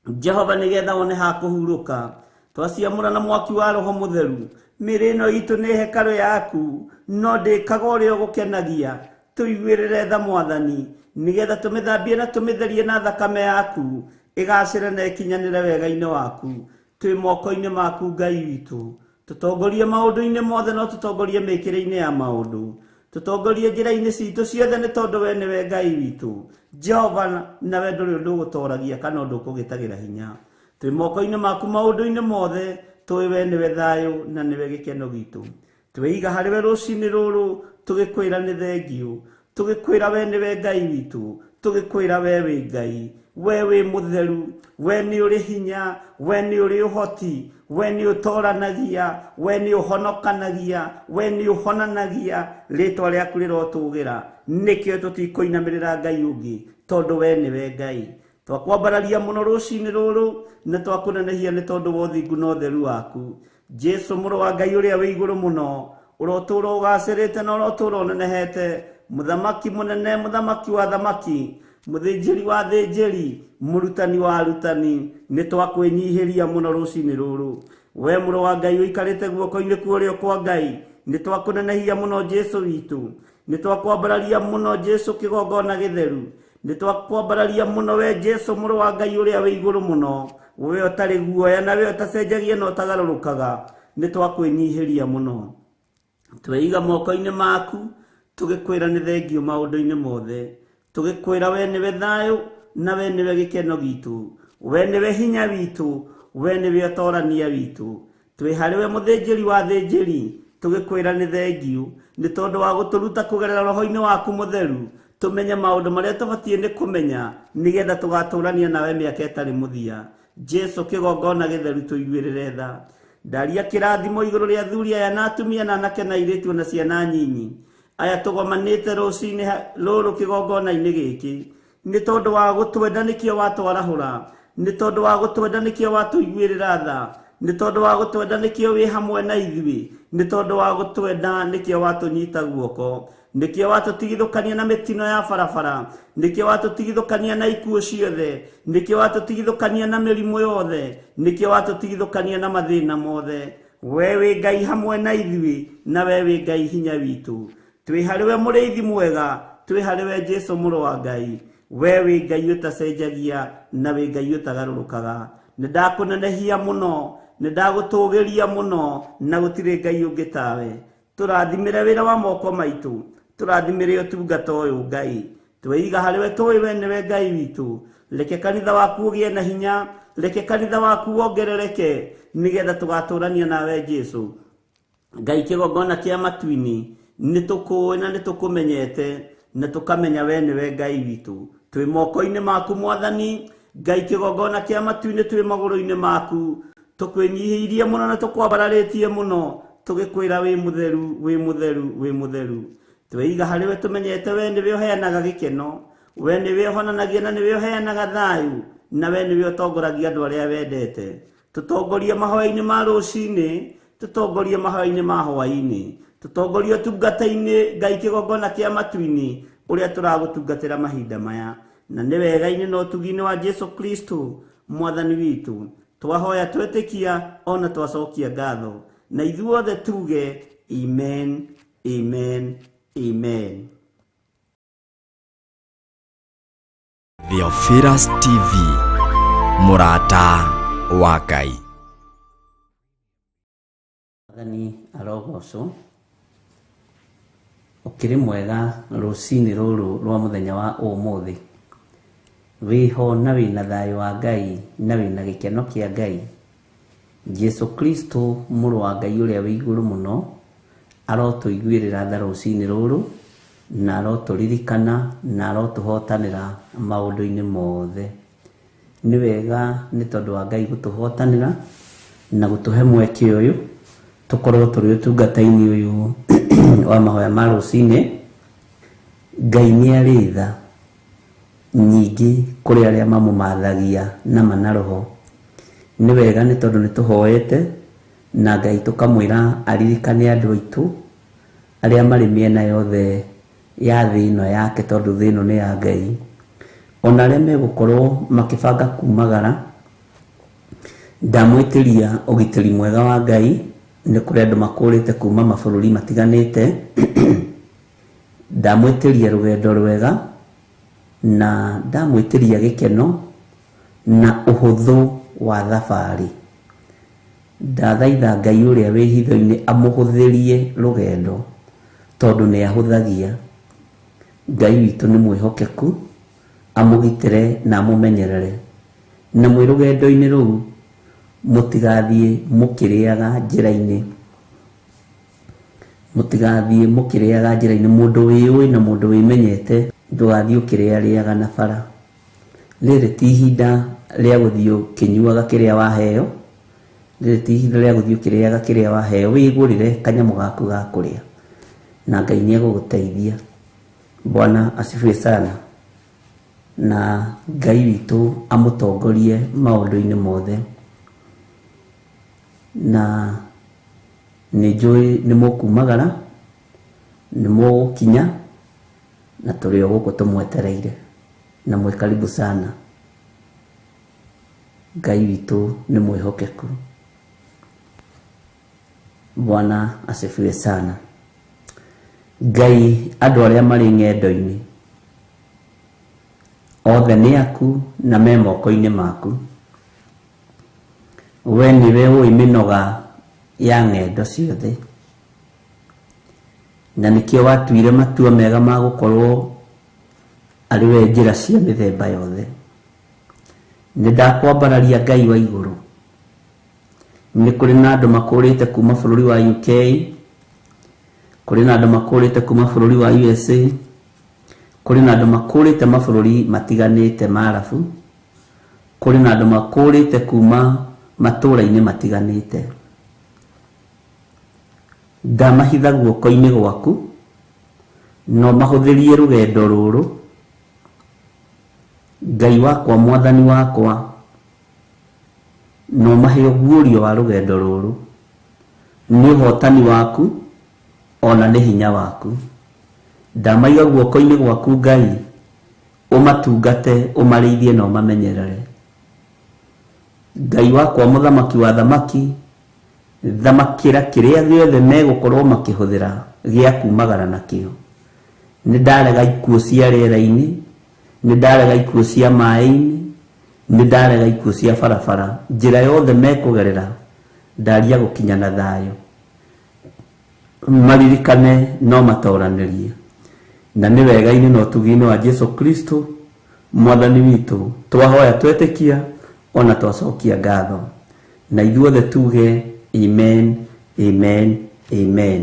Jehova, nĩgetha wone ha kũhurũka. Twaciamũra na mwaki wa Roho Mũtheru. Mĩĩrĩ ĩno itũ nĩ hekarũ yaku, no ndĩkaga ũrĩa ũgũkenagia. Tũiguĩrĩre tha Mwathani, nĩgetha tũmĩthambie na tũmĩtherie na thakame yaku, ĩgacĩre na ĩkinyanĩre wega-inĩ waku. Twĩ moko-inĩ maku Ngai witũ, tũtongorie maũndũ-inĩ mothe, no tũtongorie mĩkĩre-inĩ ya maũndũ, tũtongorie njĩra-inĩ citũ ciothe, nĩ tondũ we nĩwe Ngai witũ Jehova, nawe ndũrĩ ũndũ ũgũtoragia kana ũndũ ũkũgĩtagĩra hinya. Twĩ moko-inĩ maku maũndũ-inĩ mothe, tũĩ we nĩwe thayũ na nĩwe gĩkeno gitũ. Twĩiga harĩ we rũcinĩ rũrũ, tũgĩkwĩra nĩ thengiũ, tũgĩkwĩra we nĩwe Ngai witũ, tũgĩkwĩra we wĩ Ngai, we wĩ mũtheru, we nĩ ũrĩ hinya, we nĩ ũrĩ ũhoti, we nĩ ũtoranagia, we nĩ ũhonokanagia, we nĩ ũhonanagia. Rĩtwa rĩaku rĩrotũgĩra. Nĩkĩo tũtikũinamĩrĩra Ngai ũngĩ, tondũ we nĩwe Ngai. Twakwambararia mũno rũcinĩ rũrũ, na twakũnenehia nĩ tondũ wa ũthingu na ũtheru waku. Jesu mũrũ wa Ngai ũrĩa wĩ igũrũ mũno, ũrotũũra ũgacĩrĩte na ũrotũũra ũnenehete, mũthamaki mũnene, mũthamaki wa thamaki, mũthĩnjĩri wa thĩnjĩri, mũrutani wa arutani. Nĩ twakwĩnyihĩria mũno rũcinĩ rũrũ. We mũrũ wa Ngai ũikarĩte guoko-inĩ kwa ũrĩo kwa Ngai, nĩ twakũnenehia mũno Jesu witũ, nĩ twakwambararia mũno Jesu kĩgongona gĩtheru, nĩ twakwambararia mũno we Jesu mũrũ wa Ngai ũrĩa wĩ igũrũ mũno, we ũtarĩ guoya na we ũtacenjagia na ũtagarũrũkaga. Nĩ twakwĩnyihĩria mũno. Tweiga moko-inĩ maku, tũgĩkwĩra nĩ thengiũ maũndũ-inĩ mothe, tũgĩkwĩra we nĩwe thayũ na we nĩwe gĩkeno gitũ, we nĩwe hinya witũ, we nĩwe ũtorania witũ. Twĩ harĩ we mũthĩnjĩri wa thĩnjĩri, tũgĩkwĩra nĩ thengiũ nĩ tondũ wa gũtũruta kũgerera roho-inĩ waku mũtheru, tũmenye maũndũ marĩa tũbatiĩ nĩ kũmenya, nĩgetha tũgatũrania nawe mĩaka ĩtarĩ mũthia. Jesu kĩgongona gĩtheru, tũiguĩrĩre tha. Ndaria kĩrathimo igũrũ rĩa athuri aya na atumia na anake na airĩtu na ciana nyinyi aya tũgomanĩte rũcinĩ rũrũ kĩgongona-inĩ gĩkĩ. Nĩ tondũ wa gũtwenda nĩkĩo watwarahũra, nĩ tondũ wa gũtwenda nĩkĩo watũiguĩrĩra tha, nĩ tondũ wa gũtwenda nĩkĩo wĩ hamwe na ithuĩ, nĩ tondũ wa gũtwenda nĩkĩo watũnyita guoko, nĩkĩo watũtigithũkania na mĩtino ya barabara, nĩkĩo watũtigithũkania na ikuũ ciothe, nĩkĩo watũtigithũkania na mĩrimũ yothe, nĩkĩo watũtigithũkania na mathĩna mothe. We wĩ Ngai hamwe na ithuĩ, na we wĩ Ngai hinya witũ. Twĩ harĩ we mũrĩithi mwega, twĩ harĩ we Jesu mũrũ wa Ngai. We wĩ Ngai ũtacenjagia na wĩ Ngai ũtagarũrũkaga. Nĩ ndakũnenehia mũno, nĩ ndagũtũgĩria mũno, na gũtirĩ Ngai ũngĩ tawe. Tũrathimĩre wĩra wa moko maitũ, tũrathimĩre ũtungata ũyũ Ngai. Tweiga harĩ we, tũĩ we nĩwe Ngai witũ. Reke kanitha waku ũgĩe na hinya, reke kanitha waku wongerereke, nĩgetha tũgatũrania nawe Jesu. Ngai kĩgongona kĩa matu-inĩ, nĩ tũkũĩ na nĩ tũkũmenyete, na tũkamenya we nĩwe Ngai witũ. Twĩ moko-inĩ maku Mwathani, Ngai kĩgongona kĩa matu-inĩ, twĩ magũrũ-inĩ maku. Tũkwĩnyihĩirie mũno na tũkwambararĩtie mũno, tũgĩkwĩra wĩ mũtheru, wĩ mũtheru, wĩ mũtheru. Tweiga harĩ we, tũmenyete we nĩwe ũheanaga gĩkeno, we nĩwe ũhonanagia na nĩwe ũheanaga thayũ, na we nĩwe ũtongoragia andũ arĩa wendete. Tũtongorie mahoya-inĩ ma rũcinĩ, tũtongorie mahoya-inĩ ma hwaĩ-inĩ, tũtongorie ũtungata-inĩ Ngai kĩgongona kĩa matu-inĩ ũrĩa tũragũtungatĩra mahinda maya. Na nĩ wega-inĩ na ũtugi-inĩ wa Jesu Kristo Mwathani witũ, twahoya twetĩkia ona twacokia ngatho, na ithuothe tuge amen, amen, amen. Theophilus TV, mũrata wa Ngai. Mwathani arogocwo. Ũkĩrĩ mwega rũcinĩ rũrũ rwa mũthenya wa ũmũthĩ. Wĩho na wĩna thayũ wa Ngai na wĩna gĩkeno kĩa Ngai. Jesu Kristo mũrũ wa Ngai ũrĩa wĩ igũrũ mũno arotũiguĩrĩra tha rũcinĩ rũrũ, na arotũririkana na arotũhotanĩra maũndũ-inĩ mothe. Nĩ wega nĩ tondũ wa Ngai gũtũhotanĩra na gũtũhe mweke ũyũ tũkorwo tũrĩ ũtungata-inĩ ũyũ wa mahoya ma rũcinĩ. Ngai nĩ arĩ tha nyingĩ kũrĩ arĩa mamũmathagia na mana roho. Nĩ wega nĩ tondũ nĩ tũhoete na Ngai tũkamwĩra aririkane andũ aitũ arĩa marĩ mĩena yothe ya thĩ ĩno yake, tondũ thĩ ĩno nĩ ya Ngai. Ona arĩa megũkorwo makĩbanga kumagara, ndamwĩtĩria ũgitĩri mwega wa Ngai. Nĩ kũrĩ andũ makũrĩte kuma mabũrũri matiganĩte. Ndamwĩtĩria rũgendo rwega na ndamwĩtĩria gĩkeno na ũhũthũ wa thabarĩ. Ndathaitha Ngai ũrĩa wĩ hitho-inĩ amũhũthĩrie rũgendo, tondũ nĩ ahũthagia. Ngai witũ nĩ mwĩhokeku, amũgitĩre na amũmenyerere. Na mwĩ rũgendo-inĩ rũu mũtigathiĩ mũkĩrĩaga njĩra-inĩ, mũtigathiĩ mũkĩrĩaga njĩra-inĩ. Mũndũ wĩũĩ na mũndũ wĩmenyete, ndũgathiĩ ũkĩrĩarĩaga na bara. Rĩrĩ ti ihinda rĩa gũthiĩ ũkĩnyuaga kĩrĩa waheo, rĩrĩ ti ihinda rĩa gũthiĩ ũkĩrĩaga kĩrĩa waheo. Wĩgũrĩre kanyamũ gaku ga kũrĩa na Ngai nĩ egũgũteithia. Bwana asifiwe sana. Na Ngai witũ amũtongorie maũndũ-inĩ mothe. Na nĩ njũĩ nĩ mũkumagara, nĩ mũgũkinya, na tũrĩ o gũkũ tũmwetereire, na mwĩ karibu sana. Ngai witũ nĩ mwĩhokeku. Bwana asifiwe sana. Ngai andũ arĩa marĩ ng'endo-inĩ othe nĩ aku na me moko-inĩ maku. We nĩwe ũĩ mĩnoga ya ng'endo ciothe, na nĩkĩo watuire matua mega ma gũkorwo arĩ we njĩra cia mĩthemba yothe. Nĩ ndakwambararia Ngai wa igũrũ. Nĩ kũrĩ na andũ makũrĩte kuma bũrũri wa UK, kũrĩ na andũ makũrĩte kuma bũrũri wa USA, kũrĩ na andũ makũrĩte mabũrũri matiganĩte ma Arabu, kũrĩ na andũ makũrĩte kuma matũũra-inĩ matiganĩte. Ndamahitha guoko-inĩ gwaku, no mahũthĩrie rũgendo rũrũ. Ngai wakwa, Mwathani wakwa, no mahe ũguũrio wa rũgendo rũrũ. Nĩ ũhotani waku ona nĩ hinya waku. Ndamaiga guoko-inĩ gwaku Ngai, ũmatungate, ũmarĩithie na ũmamenyerere. Ngai wakwa, mũthamaki wa thamaki, thamakĩra kĩrĩa gĩothe megũkorwo makĩhũthĩra gĩa kumagara nakĩo. Nĩ ndarega ikuũ cia rĩera-inĩ, nĩ ndarega ikuũ cia maĩ-inĩ, nĩ ndarega ikuũ cia barabara. Njĩra yothe mekũgerera ndaria gũkinya na thayũ, maririkane no matoranĩrie. Na nĩ wega-inĩ na ũtugi-inĩ wa Jesu Kristo mwathani witũ twahoya twetĩkia ona twacokia ngatho, na ithuothe tuge amen, amen, amen.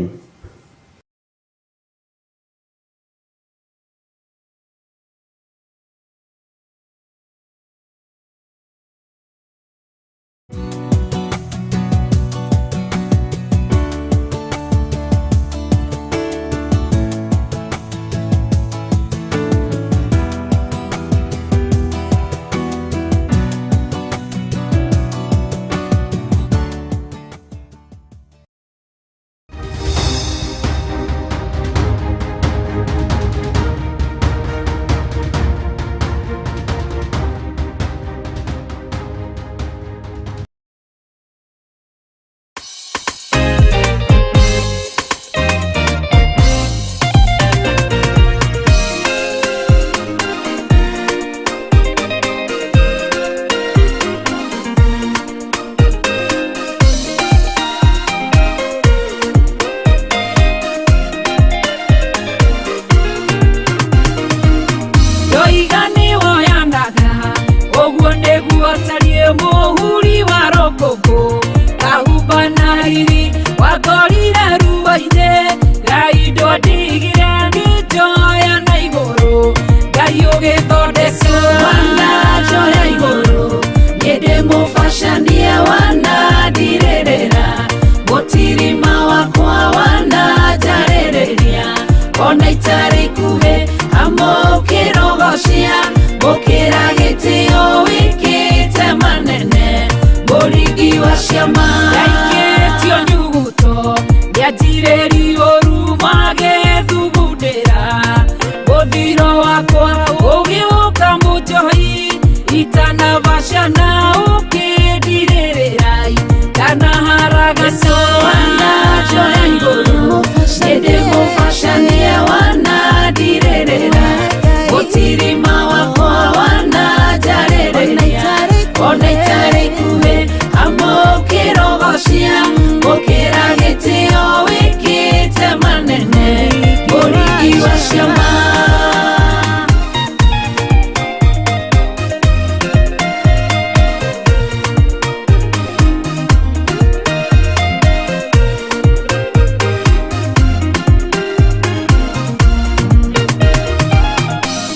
Ndoiga nĩwoyanaga ũguo nĩguo tariĩ mũhuri wa rũkũngũ kahumba na riri wakorire ruo-inĩ. Ngai ndwandigire ngĩnjoya na igũrũ, Ngai ũgĩthondeka Wananjoya igũrũ, niĩ ndĩmũbacanie wanandirĩrĩra, mũtirima wakwa wananjarĩrĩria, ona itarĩ ikuhĩ amũkĩrogocia, mũkĩra gĩtĩo wĩkĩte manene, mũringi wa ciama. Ndaikĩtio nyuguto nĩanjirĩrio ũru magĩthugundĩra, mũthiro wakwa ũgĩũka mũnjohi itanabacana ũkĩndirĩrĩra ndanaharagana. Wananjoya igũrũ, niĩ ndĩmũbacanie wanandirĩrĩra, mũtirima wakwa wananjarĩrĩria, ona itarĩ ikuhĩ amũkĩrogocia, mũkĩra gĩtĩo wĩkĩte manene, mũringi wa ciama.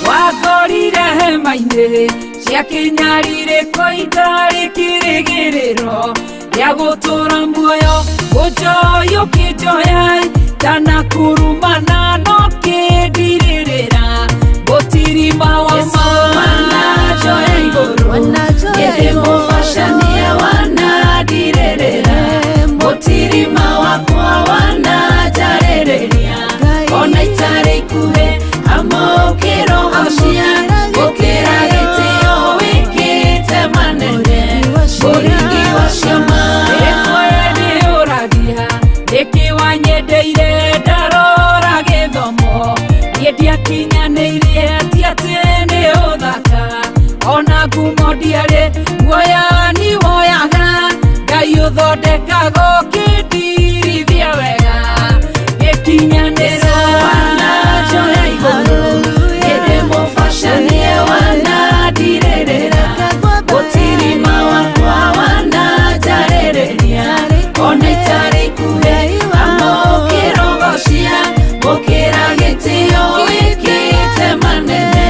Wakorire hema-inĩ cia kĩnyarirĩko itarĩ kĩrĩgĩrĩro gĩa gũtũũra muoyo, ũnjoya ũkĩnjoya ndanakurumana no kĩndirĩrĩra, mũtirima wa ma. Wananjoya igũrũ, niĩ ndĩmũbacanie wanandirĩrĩra, mũtirima wakwa wananjarĩrĩria, ona itarĩ ikuhĩ amũkĩrogocia, gũkĩra gĩtĩo wĩkĩte manene, mũringi wa ciama. Rĩmwe ndĩũragia nĩkĩ wanyendeire ndarora gĩthomo, niĩ ndiakinyanĩirie ti atĩ nĩ ũthaka, ona ngumo ndiarĩ guoya ni woyaga, Ngai ũthondekaga ũkĩndirithia wega gĩkinyanĩra. Wananjoya igũrũ, niĩ ndĩmũbacanie wanandirĩrĩra, mũtirima wakwa wananjarĩrĩria, ona itarĩ ikuhĩ amũkĩrogocia, mũkĩra gĩtĩo wĩkĩte manene,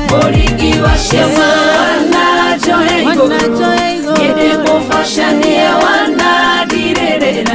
mũringi wa ciama. Wananjoya igũrũ, niĩ ndĩmũbacanie wanandirĩrĩra,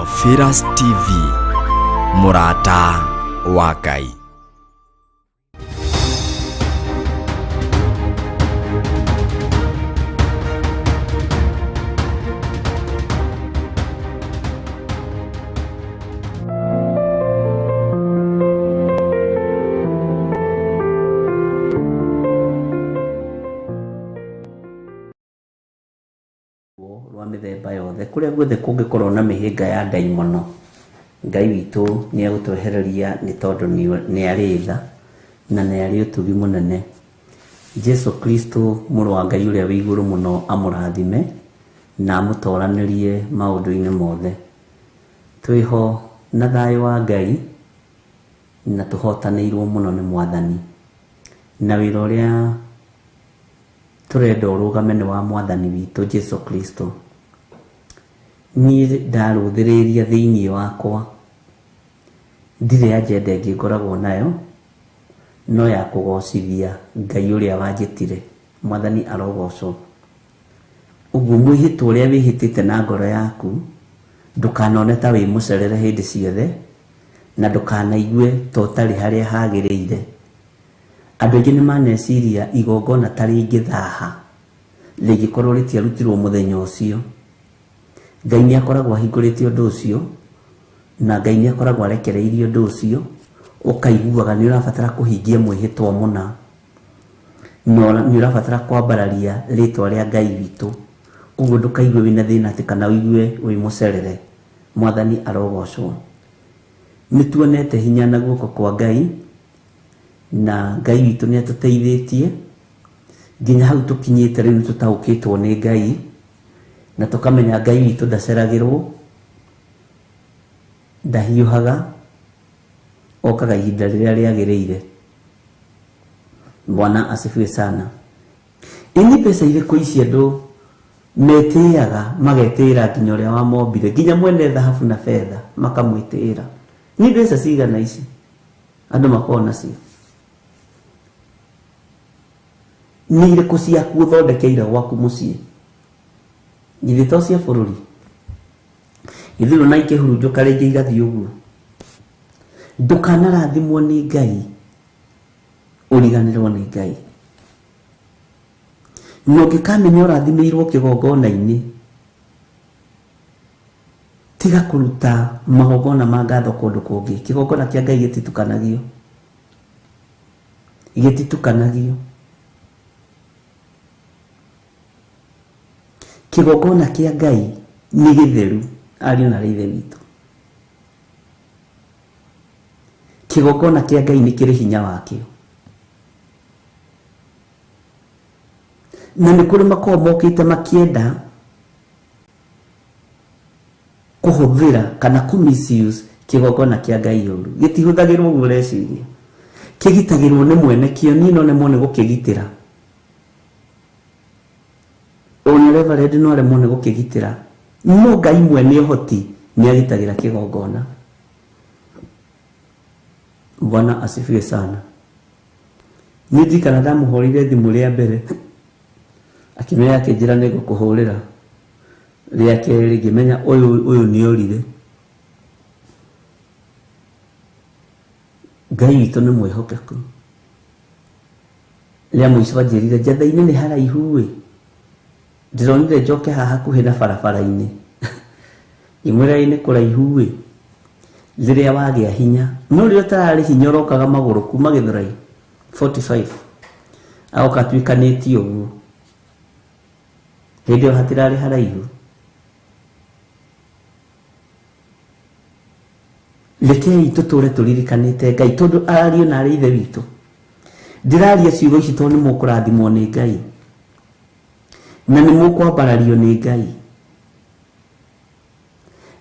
Theophilus TV, mũrata wa Ngai. Rwa mĩthemba yothe kũrĩa guothe kũngĩkorwo na mĩhĩnga ya ndaimono, Ngai witũ nĩ egũtwehereria nĩ tondũ nĩ arĩ tha na nĩ arĩ ũtugi mũnene. Jesu Kristo mũrũ wa Ngai ũrĩa wĩ igũrũ mũno amũrathime na amũtoranĩrie maũndũ-inĩ mothe. Twĩho na thayũ wa Ngai na tũhotanĩirwo mũno nĩ Mwathani, na wĩra ũrĩa tũrenda ũrũgame nĩ wa Mwathani witũ Jesu Kristo. Niĩ ndarũthĩrĩria thĩinĩ wakwa, ndirĩ agenda ĩngĩ ngoragwo nayo no ya kũgocithia Ngai ũrĩa wanjĩtire. Mwathani arogocwo. Ũguo mwĩhĩtwa ũrĩa wĩhĩtĩte na ngoro yaku ndũkanone ta wĩ mũcerere hĩndĩ ciothe, na ndũkanaigue ta ũtarĩ harĩa hagĩrĩire. Andũ aingĩ nĩ maneciria igongona ta rĩngĩthaha rĩngĩkorwo rĩtiarutirwo mũthenya ũcio. Ngai nĩ akoragwo ahingũrĩte ũndũ ũcio, na Ngai nĩ akoragwo arekereirie ũndũ ũcio, ũkaiguaga nĩ ũrabatara kũhingia mwĩhĩtwa mũna, nĩ ũrabatara kwambararia rĩtwa rĩa Ngai witũ. Ũguo ndũkaigue wĩna thĩna atĩ kana ũigue wĩ mũcerere. Mwathani arogocwo. Nĩ tuonete hinya na guoko kwa Ngai, na Ngai witũ nĩ atũteithĩtie nginya hau tũkinyĩte rĩu nĩ tũtaũkĩtwo nĩ Ngai, na tũkamenya Ngai witũ ndaceragĩrwo, ndahiũhaga, okaga ihinda rĩrĩa rĩagĩrĩire. Bwana asifiwe sana. Ĩ nĩ mbeca irĩkũ ici andũ metĩaga, magetĩĩra nginya ũrĩa wamombire, nginya mwene thahabu na betha makamwĩtĩĩra? Nĩ mbeca cigana ici andũ makoragwo nacio? Nĩ irĩkũ ciaku ũthondekeire gwaku mũciĩ? Githĩ to cia bũrũri? Githĩ na ikĩhurunjũka rĩngĩ igathiĩ ũguo? Ndũkanarathimwo nĩ Ngai ũriganĩrwo nĩ Ngai. Na ũngĩkamenya ũrathimĩirwo kĩgongona-inĩ, tiga kũruta magongona ma ngatho kũndũ kũngĩ. Kĩgongona kĩa Ngai gĩtitukanagio, gĩtitukanagio. Kĩgongona kĩa Ngai nĩ gĩtheru, ariũ na ithe witũ. Kĩgongona kĩa Ngai nĩ kĩrĩ hinya wakĩo, na nĩ kũrĩ makoragwo mokĩte makĩenda kũhũthĩra kana kũ misuse kĩgongona kĩa Ngai ũru. Gĩtihũthagĩrwo ũguo ũreciria, kĩgitagĩrwo nĩ mwene kĩo. Niĩ no nemwo nĩ gũkĩgitĩra, ona reverend no aremwo nĩ gũkĩgitĩra, no Ngai mwene ũhoti nĩ agitagĩra kĩgongona. Bwana asifiwe sana. Niĩ ndirikana ndamũhũrĩire thimũ rĩa mbere, akĩmenya, akĩnjĩra nĩ ngũkũhũrĩra. Rĩa kerĩ ngĩmenya ũyũ nĩ orire. Ngai witũ nĩ mwĩhokeku. Rĩa mũico anjĩrire Njatha-inĩ nĩ haraihu ĩ, ndĩronire njoke haha hakuhĩ na barabara-inĩ. Ngĩmwĩra ĩ nĩ kũraihu ĩ, rĩrĩa wagĩa hinya. No rĩrĩa ũtararĩ hinya ũrokaga magũrũ kuma Gĩthũrai 45, agoka atuĩkanĩtie ũguo. Hĩndĩ ĩyo hatirarĩ haraihu. Rekei tũtũre tũririkanĩte Ngai, tondũ ariũ na arĩ ithe witũ. Ndĩraria ciugo ici tondũ nĩ mũkũrathimwo nĩ Ngai, na nĩ mũkwambarario nĩ Ngai,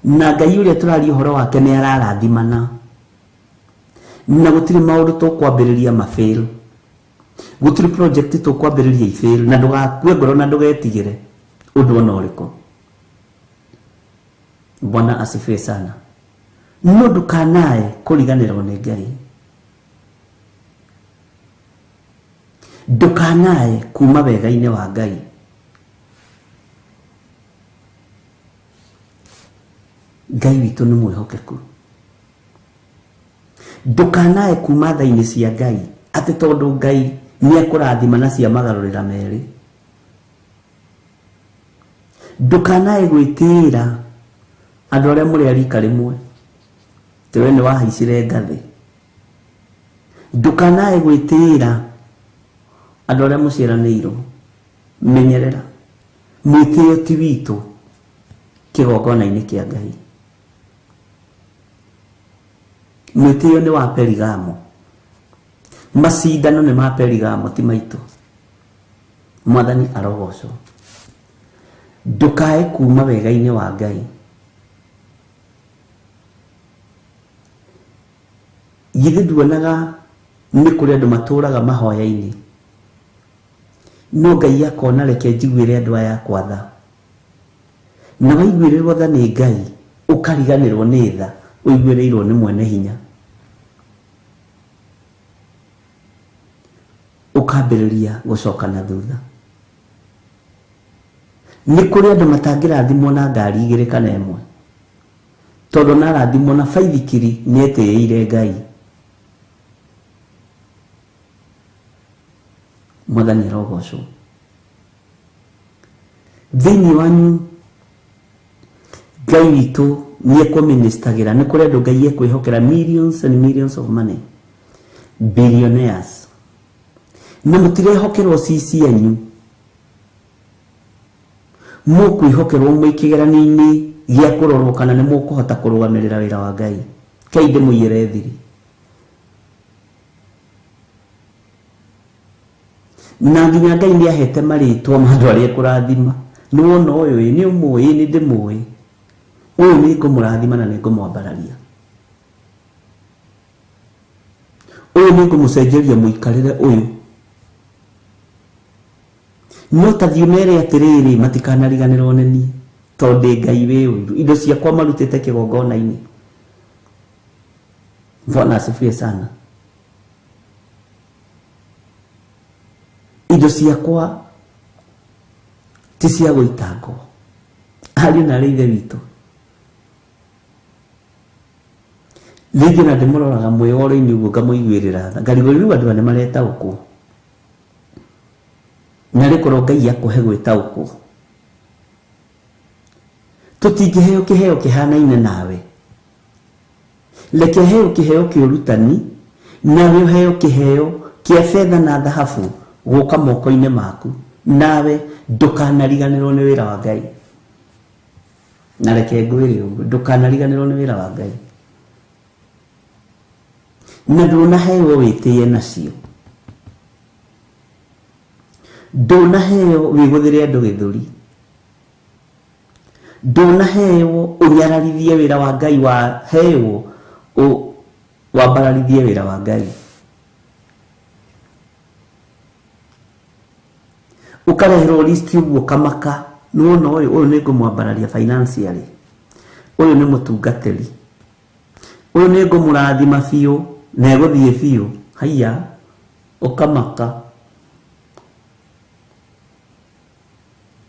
na Ngai ũrĩa tũraria ũhoro wake nĩ ararathimana, na gũtirĩ maũndũ tũkwambĩrĩria mafail, gũtirĩ project tũkwambĩrĩria ifail, na ndũgakue ngoro na ndũgetigĩre ũndũ ona ũrĩkũ. Bwana asifiwe sana. No ndũkanae kũriganĩrwo nĩ Ngai, ndũkanae kuma wega-inĩ wa Ngai. Ngai witũ nĩ mwĩhokeku. Ndũkanae kuma tha-inĩ cia Ngai atĩ tondũ Ngai nĩ ekũrathima na cia magarũrĩra merĩ. Ndũkanae gwĩtĩĩra andũ arĩa mũrĩ a rika rĩmwe atĩ we nĩ wahaicire ngathĩ. Ndũkanae gwĩtĩĩra andũ arĩa mũciaranĩirwo. Menyerera mwĩtĩo ti witũ kĩgongona-inĩ kĩa Ngai. Mwĩtĩo nĩ wa Perigamo, macindano nĩ ma Perigamo ti maitũ. Mwathani arogocwo. Ndũkae kuma wega-inĩ wa Ngai. Githĩ nduonaga nĩ kũrĩ andũ matũraga mahoya-inĩ, no Ngai akona reke njiguĩre andũ aya akwa tha. Na waiguĩrĩrwo tha nĩ Ngai ũkariganĩrwo nĩ tha ũiguĩrĩirwo nĩ mwene hinya, ũkambĩrĩria gũcoka na thutha. Nĩ kũrĩ andũ matangĩrathimwo na ngari igĩrĩ kana ĩmwe, tondũ narathimwo na baithikiri nĩ etĩĩire Ngai. Mwathani arogocwo. Thĩinĩ wanyu Ngai witũ nĩ ekũministagĩra. Nĩ kũrĩ andũ Ngai ekwĩhokera millions and millions of money, billionaires, na mũtirehokerwo ci cianyu, mũkwĩhokerwo mwĩ kĩgeranio-inĩ gĩa kũrorwo kana nĩ mũkũhota kũrũgamĩrĩra wĩra wa Ngai. Kei ndĩmũiyĩre thiri. Na nginya Ngai nĩ ahete marĩtwa ma andũ arĩa ekũrathima. Nĩ wona ũyũ ĩ, nĩ ũmũĩ, nĩ ndĩmũĩ, ũyũ nĩ ngũmũrathima na nĩ ngũmwambararia, ũyũ nĩ ngũmũcenjeria mũikarĩre ũyũ. No ta thiĩ mere atĩrĩrĩ, matikanariganĩrwo nĩ niĩ, tondũ ndĩ Ngai wĩ ũiru. Indo ciakwa marutĩte kĩgongona-inĩ. Bwana asifiwe sana. Indo ciakwa ti cia gũitangwo. Ariũ na arĩ ithe witũ, rĩngĩ na ndĩmũroraga mwĩoro-inĩ ũguo ngamũiguĩrĩra tha, ngarigwo rĩu andũ aya nĩ maretaũkwo. Na rĩkorwo Ngai akũhe gwĩtaũkwo, tũtingĩheo kĩheo kĩhanaine nawe. Reke heo kĩheo kĩa ũrutani, nawe ũheo kĩheo kĩa betha na thahabu gũka moko-inĩ maku, nawe ndũkanariganĩrwo nĩ wĩra wa Ngai. Na reke ngwĩre ũguo, ndũkanariganĩrwo nĩ wĩra wa Ngai. Na ndũnaheo wĩtĩe nacio, ndũnaheo wĩgũthĩre andũ gĩthũri, ndũnaheo ũnyararithie wĩra wa Ngai, waheo wambararithie wĩra wa Ngai. Ũkareherwo list ũguo kamaka, nĩ wona ũyũ, ũyũ nĩ ngũmwambararia financially, ũyũ nĩ mũtungatĩri, ũyũ nĩ ngũmũrathima biũ na egũthiĩ biũ. Haiya, ũkamaka.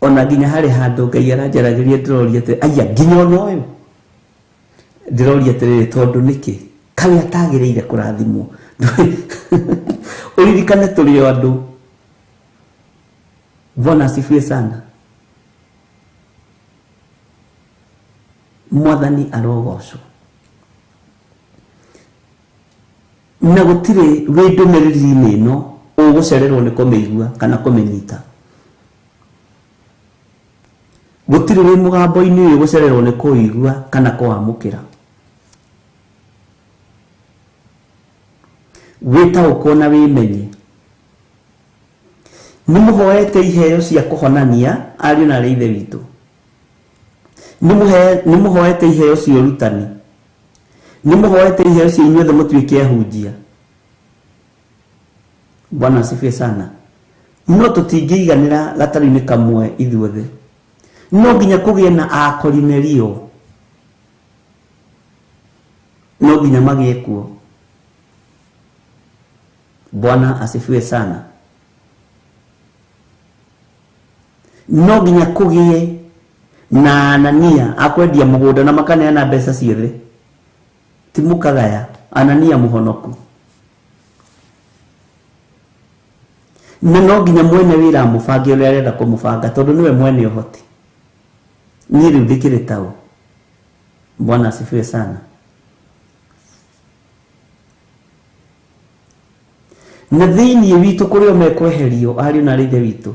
Ona nginya harĩ handũ Ngai aranjaragĩria ndĩroria atĩrĩ, aya nginya ona ũyũ ndĩroria atĩrĩrĩ, tondũ nĩkĩ kaĩ atagĩrĩire kũrathimwo? Ũririkane tũrĩ o andũ. Bwana asifiwe sana. Mwathani arogocwo. Na gũtirĩ wĩ ndũmĩrĩri-inĩ ĩno ũgũcererwo nĩ kũmĩigua kana kũmĩnyita. Gũtirĩ wĩ mũgambo-inĩ ũyũ ũgũcererwo nĩ kũigua kana kũwamũkĩra. Wĩtaũkwo na wĩmenye. Nĩ mũhoete iheo cia kũhonania ariũ na arĩ ithe witũ. Nĩ mũhoete iheo cia ũrutani. Nĩ mũhoete iheo cia inyuothe mũtuĩke ahunjia. Bwana asifiwe sana. No tũtingĩiganĩra gatarũ-inĩ kamwe ithuothe. No nginya kũgĩe na akorinelio. No nginya magĩe kuo. Bwana asifiwe sana. No nginya kũgĩe Na Anania akwendia mũgũnda na makaneana mbeca ciothe. Ti mũkagaya, Anania mũhonoku. Na no nginya mwene wĩra amũbange ũrĩa arenda kũmũbanga tondũ nĩwe mwene ũhoti. Niĩ rĩu ndĩkĩrĩ taũ. Bwana asifiwe sana. Na thĩinĩ witũ kũrĩ o mekweherio ariũ na aarĩ ithe witũ.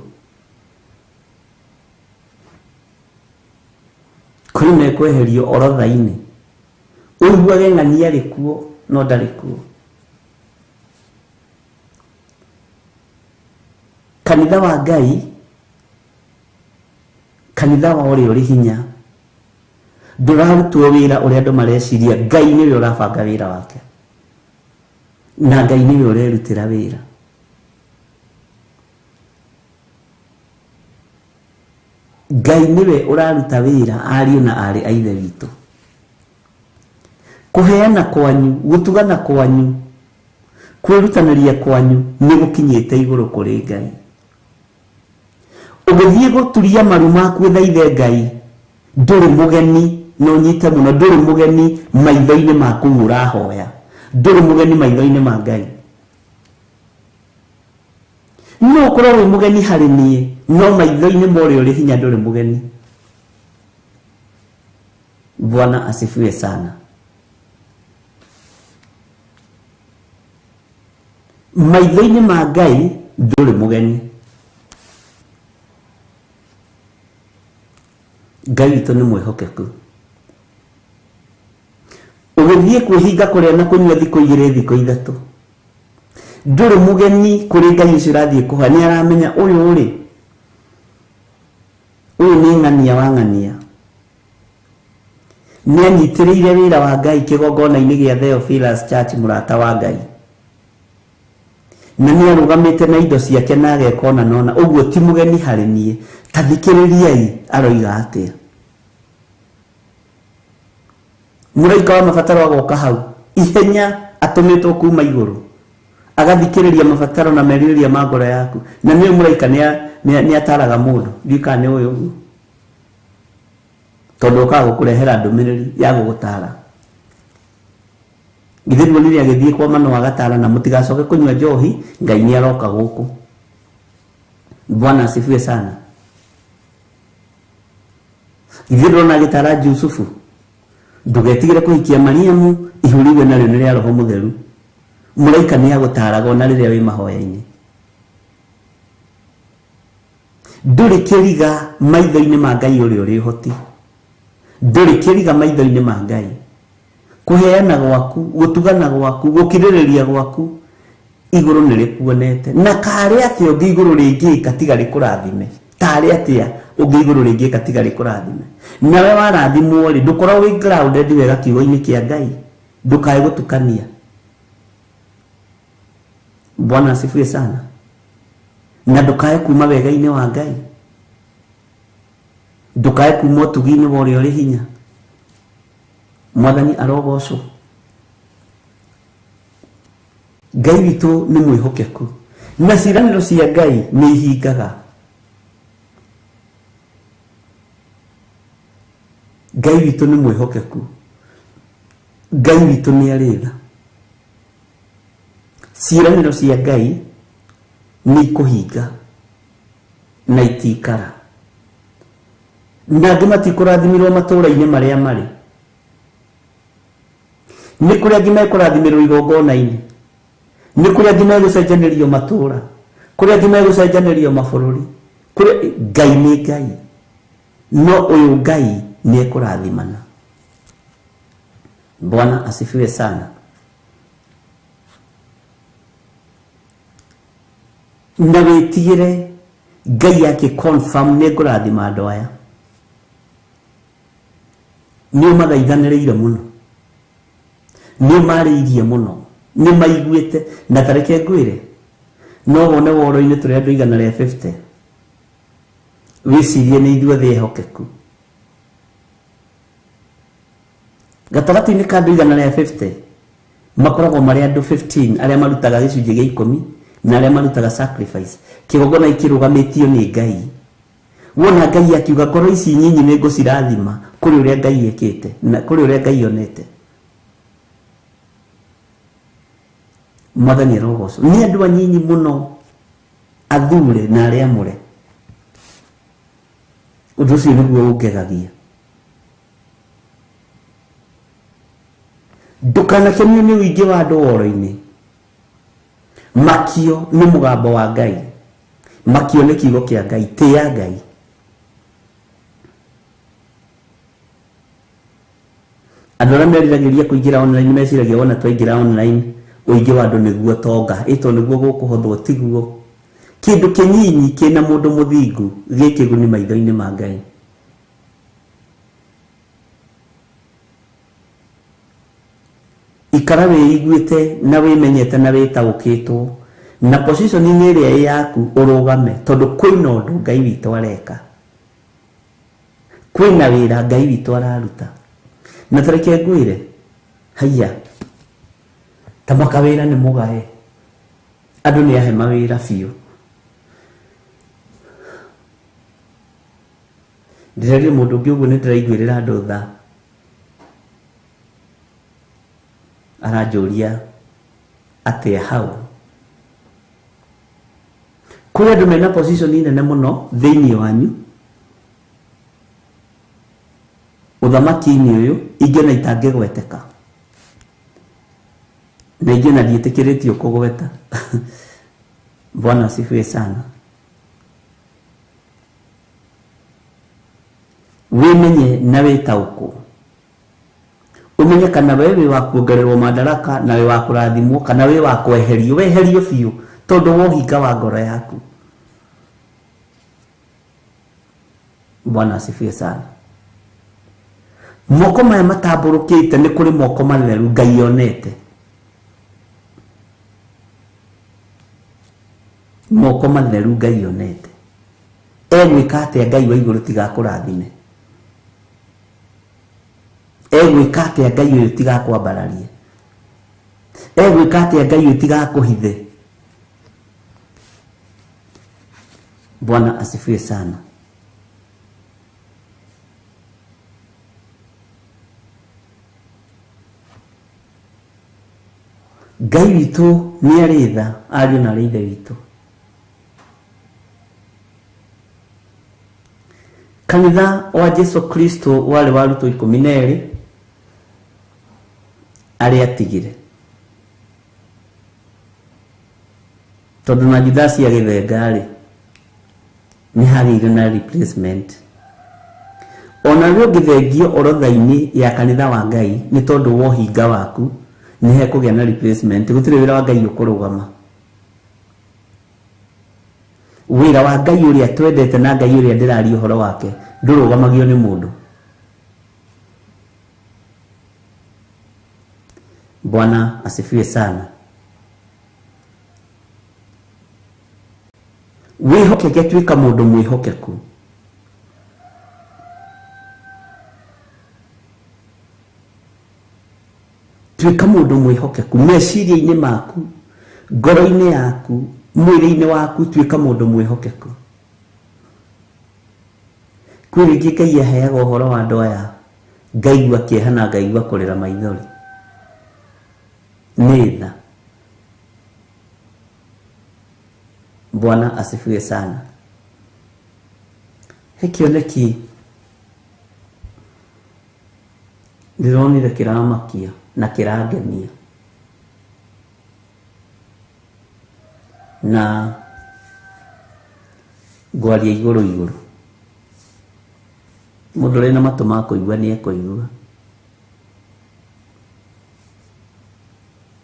Kũrĩ mekweherio orotha-inĩ. Ũiguage ng'ania arĩ kuo no ndarĩ kuo. Kanitha wa Ngai, kanitha wa ũrĩa ũrĩ hinya, ndũrarutwo wĩra ũrĩa andũ mareciria. Ngai nĩwe ũrabanga wĩra wake, na Ngai nĩwe ũrerutĩra wĩra. Ngai nĩwe ũraruta wĩra ariũ na aarĩ a ithe witũ. Kũheana kwanyu, gũtugana kwanyu, kwĩrutanĩria kwanyu nĩ gũkinyĩte igũrũ kũrĩ Ngai. Ũgĩthiĩ gũturia maru maku ũthaithe Ngai, ndũrĩ mũgeni, na ũnyite mũno, ndũrĩ mũgeni maitho-inĩ maku ũrahoya, ndũrĩ mũgeni maitho-inĩ ma Ngai. No ũkorwo wĩ mũgeni harĩ niĩ, no maitho-inĩ ma ũrĩa ũrĩ hinya ndũrĩ mũgeni. Bwana asifiwe sana. Maitho-inĩ ma Ngai ndũrĩ mũgeni. Ngai witũ nĩ mwĩhokeku. Ũgĩthiĩ kwĩhinga kũrĩa na kũnyua thikũ igĩrĩ thikũ ithatũ, ndũrĩ mũgeni kũrĩ Ngai ũcio ũrathiĩ kũhoya. Nĩ aramenya ũyũ rĩ, ũyũ nĩ ng'ania wa ng'ania. Nĩ anyitĩrĩire wĩra wa Ngai kĩgongona-inĩ gĩa Theophilus Church, mũrata wa Ngai. Na nĩ arũgamĩte na indo ciake na ageka ona nona, ũguo ti mũgeni harĩ niĩ. Ta thikĩrĩriai aroiga atĩa. Mũraika wa mabataro agoka hau ihenya atũmĩtwo kuma igũrũ, agathikĩrĩria mabataro na merirĩria ma ngoro yaku. Na nĩ mũraika nĩ ataraga mũndũ, ndiũĩ kana nĩ ũĩ ũguo, tondũ okaga gũkũrehera ndũmĩrĩri ya gũgũtara. Githĩ nduonire agĩthiĩ kwa Manoa agatara na mũtigacoke kũnyua njohi, Ngai nĩ aroka gũkũ. Bwana asifiwe sana. Githĩ ndũrona agĩtara Jusufu, ndũgetigĩre kũhikia Mariamu, ihu rĩu narĩo nĩ rĩa Roho Mũtheru. Mũraika nĩ agũtaraga ona rĩrĩa wĩ mahoya-inĩ. Ndũrĩ kĩriga maitho-inĩ ma Ngai ũrĩa ũrĩ ũhoti. Ndũrĩ kĩriga maitho-inĩ ma Ngai. Kũheana gwaku, gũtugana gwaku, gũkirĩrĩria gwaku, igũrũ nĩ rĩkuonete. Na karĩ atĩa ũngĩ igũrũ rĩngĩka tiga rĩkũrathime? Tarĩ atĩa ũngĩ igũrũ rĩngĩka tiga rĩkũrathime? Nawe warathimwo rĩ, ndũkoragwo wĩ grounded wega kiugo-inĩ kĩa Ngai, ndũkae gũtukania. Bwana asifiwe sana. Na ndũkae kuma wega-inĩ wa Ngai, ndũkae kuma ũtugi-inĩ wa ũrĩa ũrĩ hinya. Mwathani arogocwo. Ngai witũ nĩ mwĩhokeku, na ciĩranĩro cia Ngai nĩ ihingaga. Ngai witũ nĩ mwĩhokeku, Ngai witũ nĩ arĩ tha. Ciĩranĩro cia Ngai nĩ ikũhinga na itikara. Na angĩ matikũrathimirwo matũũra-inĩ marĩa marĩ. Nĩ kũrĩ angĩ mekũrathimĩrwo igongona-inĩ, nĩ kũrĩ angĩ megũcenjanĩrio matũũra, kũrĩ angĩ megũcenjanĩrio mabũrũri. Kũrĩ Ngai nĩ Ngai, no ũyũ Ngai nĩ ekũrathimana. Bwana asifiwe sana. Na wĩtigĩre Ngai akĩ confirm nĩ ngũrathima andũ aya. Nĩ ũmathaithanĩrĩire mũno, nĩ ũmarĩirie mũno, nĩ maiguĩte. Na ta reke ngwĩre, no wone woro-inĩ tũrĩ andũ 150, wĩcirie nĩ ithuothe ehokeku. Gatagatĩ-inĩ ka andũ 150 makoragwo marĩ andũ 15 arĩa marutaga gĩcunjĩ gĩa 10 na arĩa marutaga sacrifice. Kĩgongona kĩrũgamĩtio nĩ Ngai. Wona Ngai akiuga ngoro ici nyinyi nĩ ngũcirathima kũrĩ ũrĩa Ngai ekĩte na kũrĩ ũrĩa Ngai onete. Mwathani arogocwo. Nĩ andũ anyinyi mũno athure na arĩa amũre. Ũndũ ũcio nĩguo ũngegagia. Ndũkanakenio nĩ ũingĩ wa andũ woro-inĩ. Makio nĩ mũgambo wa Ngai. Makio nĩ kiugo kĩa Ngai. Tĩĩa Ngai. Andũ arĩa meriragĩria kũingĩra online meciragia wona twaingĩra online ũingĩ wa andũ nĩguo tonga, ĩto nĩguo gũkũhothwo, tiguo. Kĩndũ kĩnyinyi kĩna mũndũ mũthingu gĩkĩguni maitho-inĩ ma Ngai. Ikara wĩiguĩte na wĩmenyete na wĩtaũkĩtwo na position-inĩ ĩrĩa ĩ yaku ũrũgame, tondũ kwĩna ũndũ Ngai witũ areka, kwĩna wĩra Ngai witũ araruta. Na tareke ngwĩre, haiya, ta makawĩra nĩ mũgae, andũ nĩ ahe mawĩra biũ. Ndĩreria mũndũ ũngĩ ũguo nĩ ndĩraiguĩrĩra andũ tha. Aranjũria atĩa hau. Kũrĩ andũ mena position nene mũno thĩinĩ wanyu ũthamaki-inĩ ũyũ, ingĩ ona itangĩgweteka na ingĩ ona ndiĩtĩkĩrĩtio kũgweta. Bwana asifiwe sana. Wĩmenye na wĩtaũkwo, ũmenye kana we wĩ wa kuongererwo madaraka na wĩ wa kũrathimwo kana wĩ wa kweherio, weherio biũ tondũ wa ũhinga wa ngoro yaku. Bwana asifiwe sana. Moko maya matambũrũkĩte nĩ kũrĩ moko matheru Ngai onete. Moko matheru Ngai onete. Egwĩka atĩa Ngai wa igũrũ tigakũrathime? Egwĩka atĩa Ngai ũyũ tigakwambararie? Egwĩka atĩa Ngai ũyũ tigakũhithe? Bwana asifiwe sana. Ngai witũ nĩ arĩ tha, ariũ na arĩ ithe witũ. Kanitha wa Jesu Kristo warĩ wa arutwo 12 arĩa atigire, tondũ na Judasi agĩthenga-rĩ, nĩ hagĩire na replacement. Ona rĩu ũngĩthengio orotha-inĩ ya kanitha wa Ngai nĩ tondũ wa ũhinga waku, nĩ hekũgĩa na replacement. Gũtirĩ wĩra wa Ngai ũkũrũgama. Wĩra wa Ngai ũrĩa twendete na Ngai ũrĩa ndĩraria ũhoro wake ndũrũgamagio nĩ mũndũ. Bwana asifiwe sana. Wĩhokeke, tuĩka mũndũ mwĩhokeku. Tuĩka mũndũ mwĩhokeku meciria-inĩ maku, ngoro-inĩ yaku, mwĩrĩ-inĩ waku, tuĩka mũndũ mwĩhokeku. Kwĩ rĩngĩ Ngai aheaga ũhoro wa andũ aya, ngaigua kĩeha na ngaigua kũrĩra maithori. Nĩ tha. Bwana asifiwe sana. He kĩoneki ndĩronire kĩramakia na kĩrangenia, na ngwaria igũrũ igũrũ. Mũndũ ũrĩ na matũ ma kũigua nĩ ekũigua,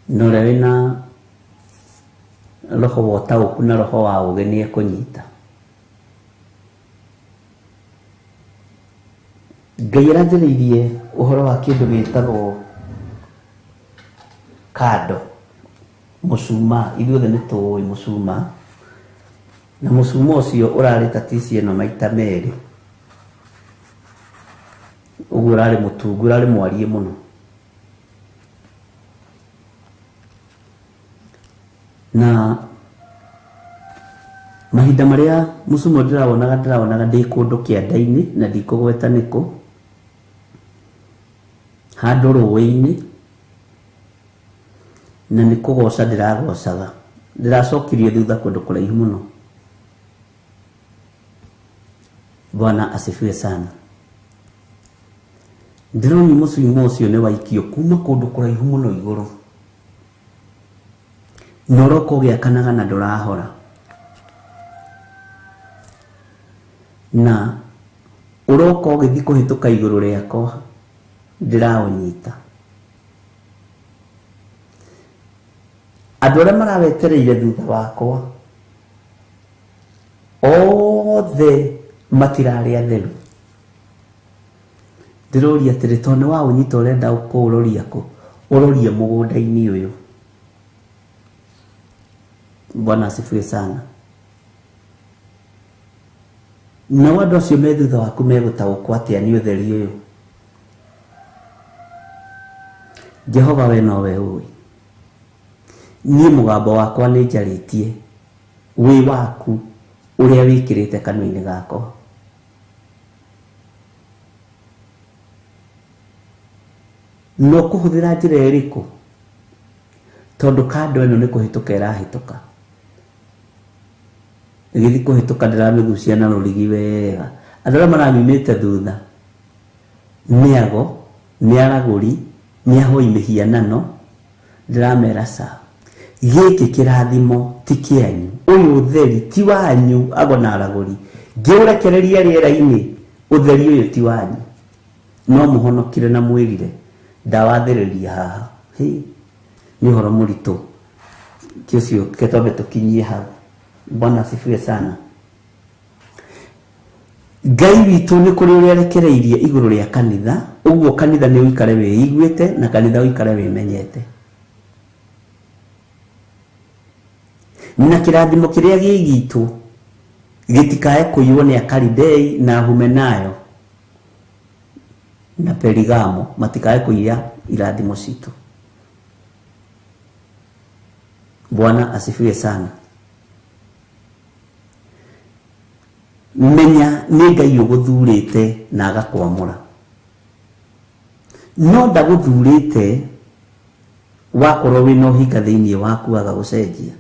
na ũrĩa wĩna roho wa ũtaũku na roho wa ũũgĩ nĩ ekũnyita. Ngai aranjĩrĩirie ũhoro wa kĩndũ gĩtagwo kando, mũcumaa. Ithuothe nĩ tũĩ mũcumaa, na mũcumaa ũcio ũrarĩ ta tici ĩno maita merĩ ũguo, ũrarĩ mũtungu, ũrarĩ mwariĩ mũno. Na Mahinda maria mucumo ndirawonaga ndi kundu kianda-ini na ndikugweta niku handu rũĩ-inĩ na nĩ kũgoca ndĩragocaga ndĩracokirie thutha kũndũ kũraihu mũno. Bwana asifiwe sana. Ndĩroni mũcumo ũcio nĩ waikio kuma kũndũ kũraihu mũno igũrũ na ũroka ũgĩakanaga na ndũrahora na ũroka ũgĩthiĩ kũhĩtũka igũrũ rĩakwa ndĩraũnyita. Andũ arĩa marawetereire thutha wakwa othe matirarĩ atheru. Ndĩroria atĩrĩ, tondũ nĩ waũnyita ũrenda kũũroria kũ? Ũrorie mũgũnda-inĩ ũyũ. Bwana asifiwe sana. Nao andũ acio me thutha waku megũtaũkwo atĩa nĩ ũtheri ũyũ? Jehova we nowe ũĩ. Niĩ mũgambo wakwa nĩ njarĩtie wĩ waku ũrĩa wĩkĩrĩte kanua-inĩ gakwa. No kũhũthĩra njĩra ĩrĩkũ? Tondũ kando ĩno nĩ kũhĩtũka ĩrahĩtũka. Ĩgĩthiĩ kũhĩtũka ndĩramĩgucia na rũrigi wega. Andũ arĩa maramiumĩte thutha nĩ ago, nĩ aragũri, nĩ ahoi mĩhianano, ndĩramera ca. Gĩkĩ kĩrathimo ti kĩanyu, ũyũ ũtheri ti wanyu ago na aragũri. Ngĩũrekereria rĩera-inĩ, ũtheri ũyũ ti wanyu. No mũhonokire na mwĩrire, ndawathĩrĩria haha. Hĩ, nĩ ũhoro mũritũ. Ti ũcio ke twambe tũkinyie hau. Bwana asifiwe sana. Ngai witũ nĩ kũrĩ ũrĩa arekereirie igũrũ rĩa kanitha, ũguo kanitha nĩ ũikare wĩiguĩte na kanitha ũikare wĩmenyete. Na kĩrathimo kĩrĩa gĩ gitũ gĩtikae kũiywo nĩ Akalidei na Humenayo na Perigamo, matikae kũiya irathimo citũ. Bwana asifiwe sana. Menya nĩ Ngai ũgũthurĩte na agakwamũra. No ndagũthurĩte wakorwo wĩna ũhinga thĩinĩ waku agagũcenjia.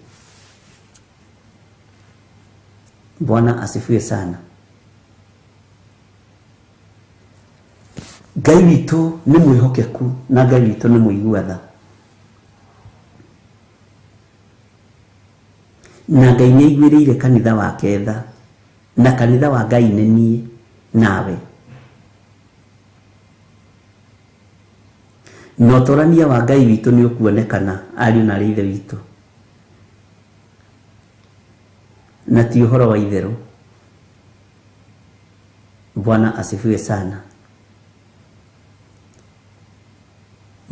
Bwana asifiwe sana. Ngai witũ nĩ mwĩhokeku na Ngai witũ nĩ mũigua tha. Na Ngai nĩ aiguĩrĩire kanitha wake tha, na kanitha wa Ngai nĩ niĩ nawe. Na ũtorania wa Ngai witũ nĩ ũkuonekana ariũ na aarĩ a Ithe witũ, na ti ũhoro wa itherũ. Bwana asifiwe sana.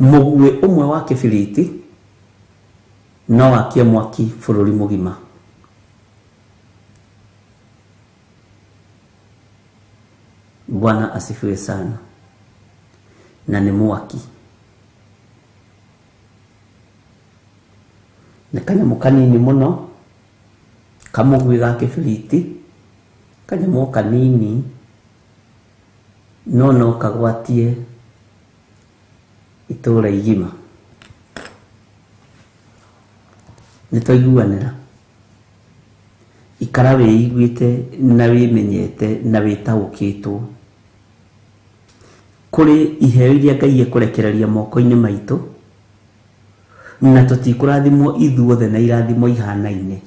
Mũguĩ ũmwe wa kĩbiriti no wakie mwaki bũrũri mũgima. Bwana asifiwe sana. Na nĩ mwaki. Nĩ kanyamũ kanini mũno, kamũguĩ ga kĩbiriti, kanyamũ kanini no no kagwatie itũũra igima. Nĩ twaiguanĩra. Ikara wĩiguĩte na wĩmenyete na wĩtaũkĩtwo. Kũrĩ iheo iria Ngai ekũrekereria moko-inĩ maitũ, na tũtikũrathimwo ithuothe na irathimo ihanaine.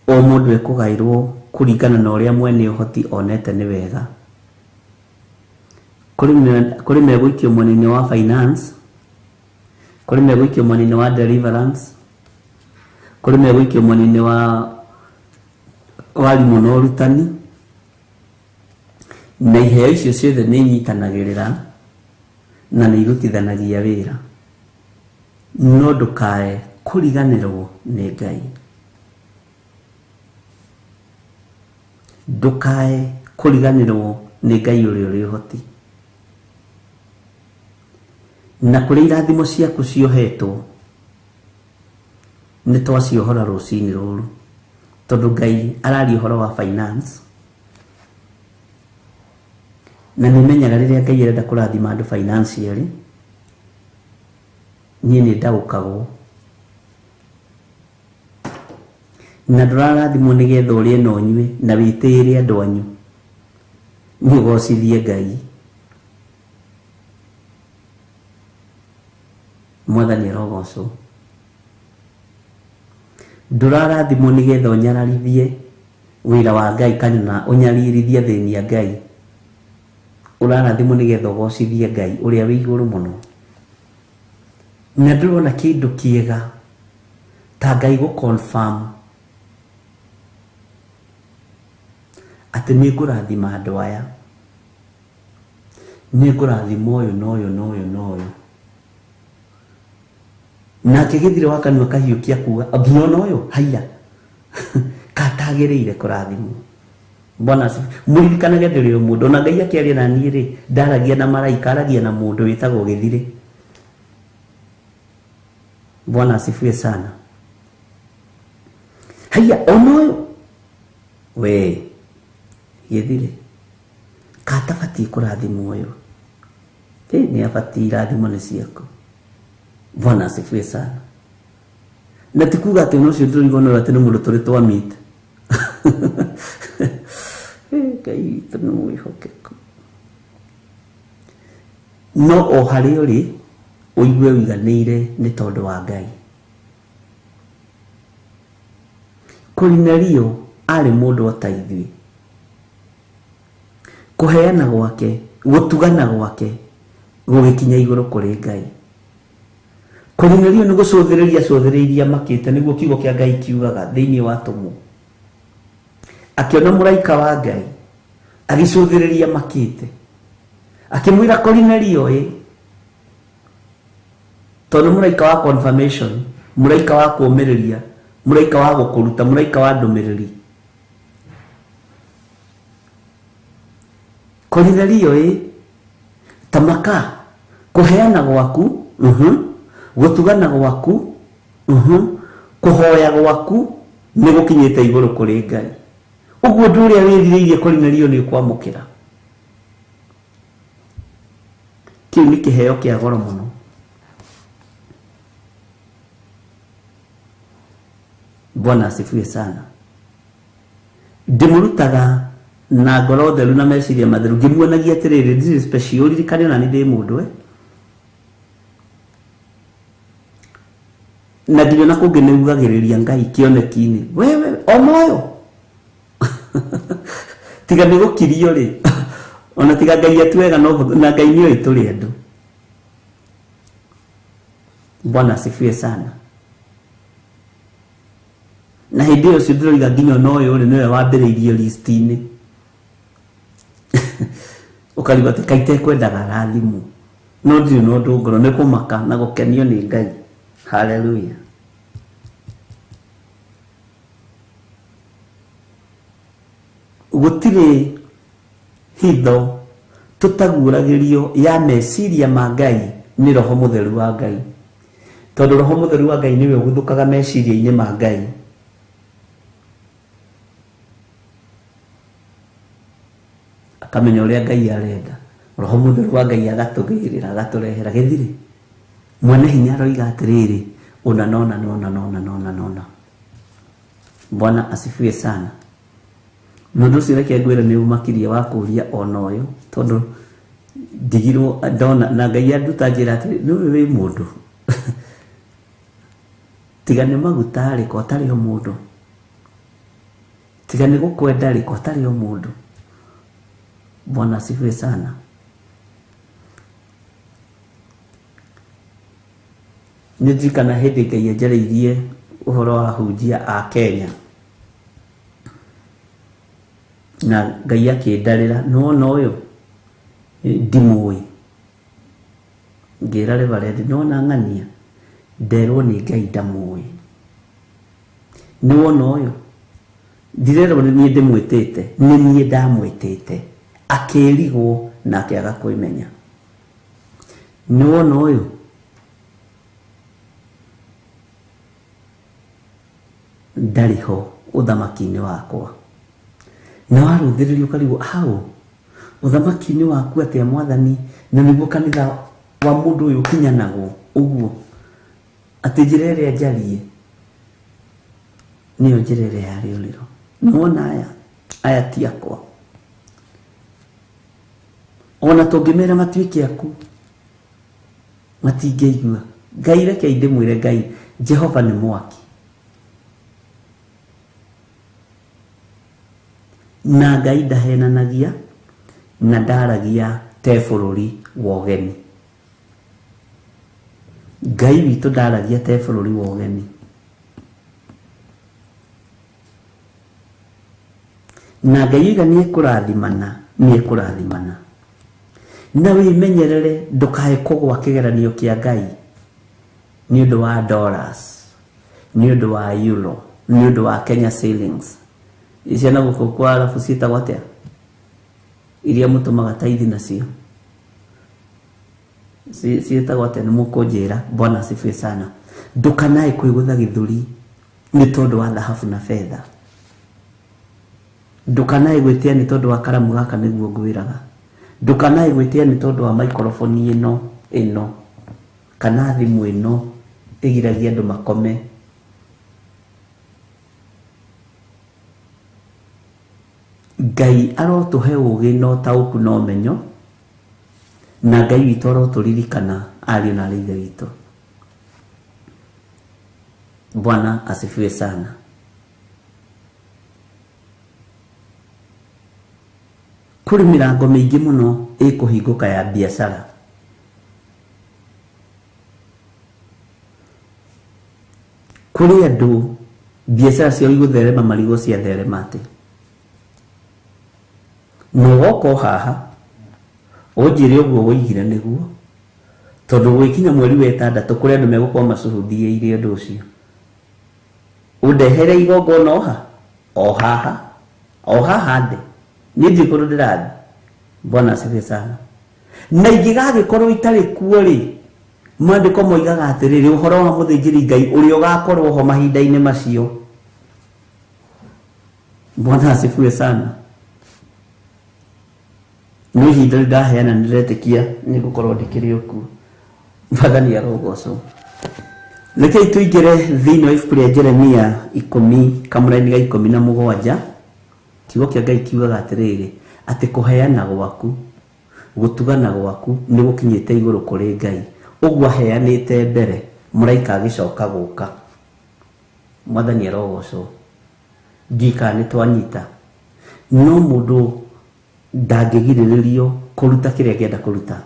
O mũndũ ekũgaĩrwo kũringana na ũrĩa mwene ũhoti onete nĩ wega. Kũrĩ megũikio mwena-inĩ wa finance, kũrĩ megũikio mwena-inĩ wa deliverance, kũrĩ megũikio mwena-inĩ wa warimũ na ũrutani, na iheo icio ciothe nĩ inyitanagĩrĩra na nĩ irutithanagia wĩra. No ndũkae kũriganĩrwo nĩ Ngai. Ndũkae kũriganĩrwo nĩ Ngai ũrĩa ũrĩ ũhoti. Na kũrĩ irathimo ciaku ciohetwo, Nĩ twaciohora rũcinĩ rũrũ tondũ Ngai araria ũhoro wa finance na nĩ menyaga rĩrĩa Ngai arenda kũrathima andũ financially, niĩ nĩ ndaũkagwo na ndũrarathimwo nĩgetha ũrĩe na ũnyue na wĩtĩĩre andũ anyu, nĩ ũgocithie Ngai. Mwathani arogocwo. Ndũrarathimwo nĩgetha ũnyararithie wĩra wa Ngai kana ũnyaririthie athĩni a Ngai. Ũrarathimwo nĩgetha ũgocithie Ngai ũrĩa wĩ igũrũ mũno. Na ndũrona kĩndũ kĩega ta Ngai gũ confirm atĩ nĩ ngũrathima andũ aya, nĩ ngũrathima ũyũ na ũyũ na ũyũ na ũyũ. Nake gĩthire wa kanua kahiũkia kuga nginya ona ũyũ haiya katagĩrĩire kũrathimwo. Bwana asifiwe. Mũririkanage ndĩrĩ o mũndũ, ona Ngai akĩaria na niĩ rĩ, ndaragia na maraika, aragia na mũndũ wĩtagwo gĩthirĩ. Bwana asifiwe sana. Haiya ona ũyũ we gĩthirĩ katabatiĩ kũrathimwo ũyũ, nĩ abatiĩ irathimo nĩ ciaku. Bwana asifiwe sana. Na ti kuga atĩ ona ũcio ndĩroiga ona ũyũ atĩ nĩ mũndũ tũrĩ twamit. Ngai witũ nĩ mwĩhokeku. No o harĩa ũrĩ ũigue ũiganĩire nĩ tondũ wa Ngai. Korinelio arĩ mũndũ o ta ithuĩ. Kũheana gwake, gũtugana gwake gũgĩkinya igũrũ kũrĩ Ngai. Korinelio nĩ gũcũthĩrĩria acũthĩrĩirie makĩte, nĩguo kiugo kĩa Ngai kiugaga thĩinĩ wa atũmwo. Akĩona mũraika wa Ngai agĩcũthĩrĩria makĩte, akĩmwĩra Korinelio ĩ, tondũ mũraika wa confirmation, mũraika wa kũũmĩrĩria, mũraika wa gũkũruta, mũraika wa ndũmĩrĩri. Korinelio ĩ, tamaka kũheana gwaku, gũtugana gwaku, kũhoya gwaku nĩ gũkinyĩte igũrũ kũrĩ Ngai. Ũguo ũndũ ũrĩa wĩrirĩirie Korinelio nĩ ũkwamũkĩra. Kĩu nĩ kĩheo kĩa goro mũno. Bwana asifiwe sana. Ndĩmũrutaga na ngoro theru na meciria matheru, ngĩmuonagia atĩrĩrĩ, this is special, ũririkane ona niĩ ndĩ mũndũ Na nginya na kũngĩ nĩ ugagĩrĩria Ngai kĩoneki-inĩ, wewe ona ũyũ tiga nĩ gũkirio rĩ, ona tiga Ngai atuwega no hũthũ, na Ngai nĩoĩ tũrĩ andũ. Bwana asifiwe sana. Na hĩndĩ ĩyo ũcio ndĩroiga nginya ona ũyũ rĩ, nĩwe wambĩrĩirie list-inĩ. Ũkarigwo atĩ Ngai tekwendaga arathimwo, no ndirĩ na ũndũ ngoro, nĩ kũmaka na gũkenio nĩ Ngai. Hallelujah. Gũtirĩ hitho tũtaguũragĩrio ya meciria ma Ngai nĩ Roho Mũtheru wa Ngai, tondũ Roho Mũtheru wa Ngai nĩwe ũguthũkaga meciria-inĩ ma Ngai. Akamenya ũrĩa Ngai arenda. Roho Mũtheru wa Ngai agatũgĩrĩra, agatũrehera gĩthirĩ. Mwene hinya aroiga atĩrĩrĩ, ũna nona nona nona nona nona. Bwana asifiwe sana. Na ũndũ ũcio reke ngwĩre nĩ ũmakirie wa kũũria ona ũyũ, tondũ ndigirwo ndona na Ngai anduta njĩra atĩrĩ, nĩũĩ wĩ mũndũ. Tiga nĩ maguta rĩ, ko atarĩ o mũndũ. Tiga nĩ gũkwenda rĩ, ko atarĩ o mũndũ. Bwana asifiwe sana. Nĩ ndirikana hĩndĩ Ngai anjarĩirie ũhoro wa ahunjia a Kenya, na Ngai akĩndarĩra, nĩwona ũyũ ndimũĩ. Ngĩra Reverend, nĩwona ng'ania nderwo nĩ Ngai ndamũĩ. Nĩwona ũyũ ndirerwo nĩ niĩ ndĩmwĩtĩte, nĩ niĩ ndamwĩtĩte, akĩrigwo na akĩaga kwĩmenya. Nĩwona ũyũ Ndarĩ ho ũthamaki-inĩ wakwa. Na warũthĩrĩria ũkarigwo hau ũthamaki-inĩ waku atĩa mwathani, na nĩguo kanitha wa mũndũ ũyũ ũkinyanagwo ũguo atĩ njĩra ĩrĩa njarie nĩyo njĩra ĩrĩa ya rĩũrĩro. Nĩwona aya aya ti akwa, ona tũngĩmera matuĩke aku matingĩigua. Ngai reke ndĩmwĩre Ngai Jehova nĩ mwaki, na Ngai ndahenanagia na ndaragia te bũrũri wa ũgeni. Ngai witũ ndaragia te bũrũri wa ũgeni. Na Ngai oiga nĩ ekũrathimana, nĩ ekũrathimana. Na wĩmenyerere ndũkae kũgwa kĩgeranio kĩa Ngai nĩ ũndũ wa dollars, nĩ ũndũ wa euro, nĩ ũndũ wa Kenya shillings. Icio na gũkũ kwa arabu ciĩtagwo atĩa? Iria mũtũmaga taithi nacio ciĩtagwo atĩa? Nĩ mũkũnjĩra. Bwana asifiwe sana. Ndũkanae kwĩgũtha gĩthũri nĩ tondũ wa thahabu na betha. Ndũkanae gwĩtĩa nĩ tondũ wa karamu gaka nĩguo ngwĩraga. Ndũkanae gwĩtĩa nĩ tondũ wa microphone ĩno ĩno kana thimũ ĩno ĩgiragia andũ makome. Ngai arotũhe ũũgĩ na ũtaũku na ũmenyo, na Ngai witũ arotũririkana ariũ na aarĩ a Ithe witũ. Bwana asifiwe sana. Kũrĩ mĩrango mĩingĩ mũno ĩkũhingũka ya biacara. Kũrĩ andũ biacara ciao igũtherema marigũ ciatherema atĩ. Na ũgoka o haha ũnjĩre ũguo woigire nĩguo, tondũ gwĩkinya mweri wa ĩtandatũ kũrĩ andũ megũkorwo macuhundiĩire ũndũ ũcio. Ũndehere igongona oha o haha o haha ndĩ niĩ ndirĩ kũndũ ndĩrathiĩ. Bwana asifiwe sana. Na ingĩgagĩkorwo itarĩ kuo rĩ, maandĩko moigaga atĩrĩrĩ, ũhoro wa mũthĩnjĩri Ngai ũrĩa ũgakorwo ho mahinda-inĩ macio. Bwana asifiwe sana. No ihinda rĩu ndaheana nĩndĩretĩkia nĩngũkorwo ndĩkĩrĩ o kuo. Mwathani arogocwo. Rekei tũingĩre thĩinĩ wa ibuku rĩa Jeremia 10 kamũraini ga 17. Kiugo kĩa Ngai kiugaga atĩrĩrĩ, atĩ kũheana gwaku, gũtugana gwaku nĩ gũkinyĩte igũrũ kũrĩ Ngai. Ũguo aheanĩte mbere, mũraika agĩcoka gũka. Mwathani arogocwo. Ndiũĩ kana nĩ twanyita. No mũndũ ndangĩgirĩrĩrio kũruta kĩrĩa angĩenda kũruta.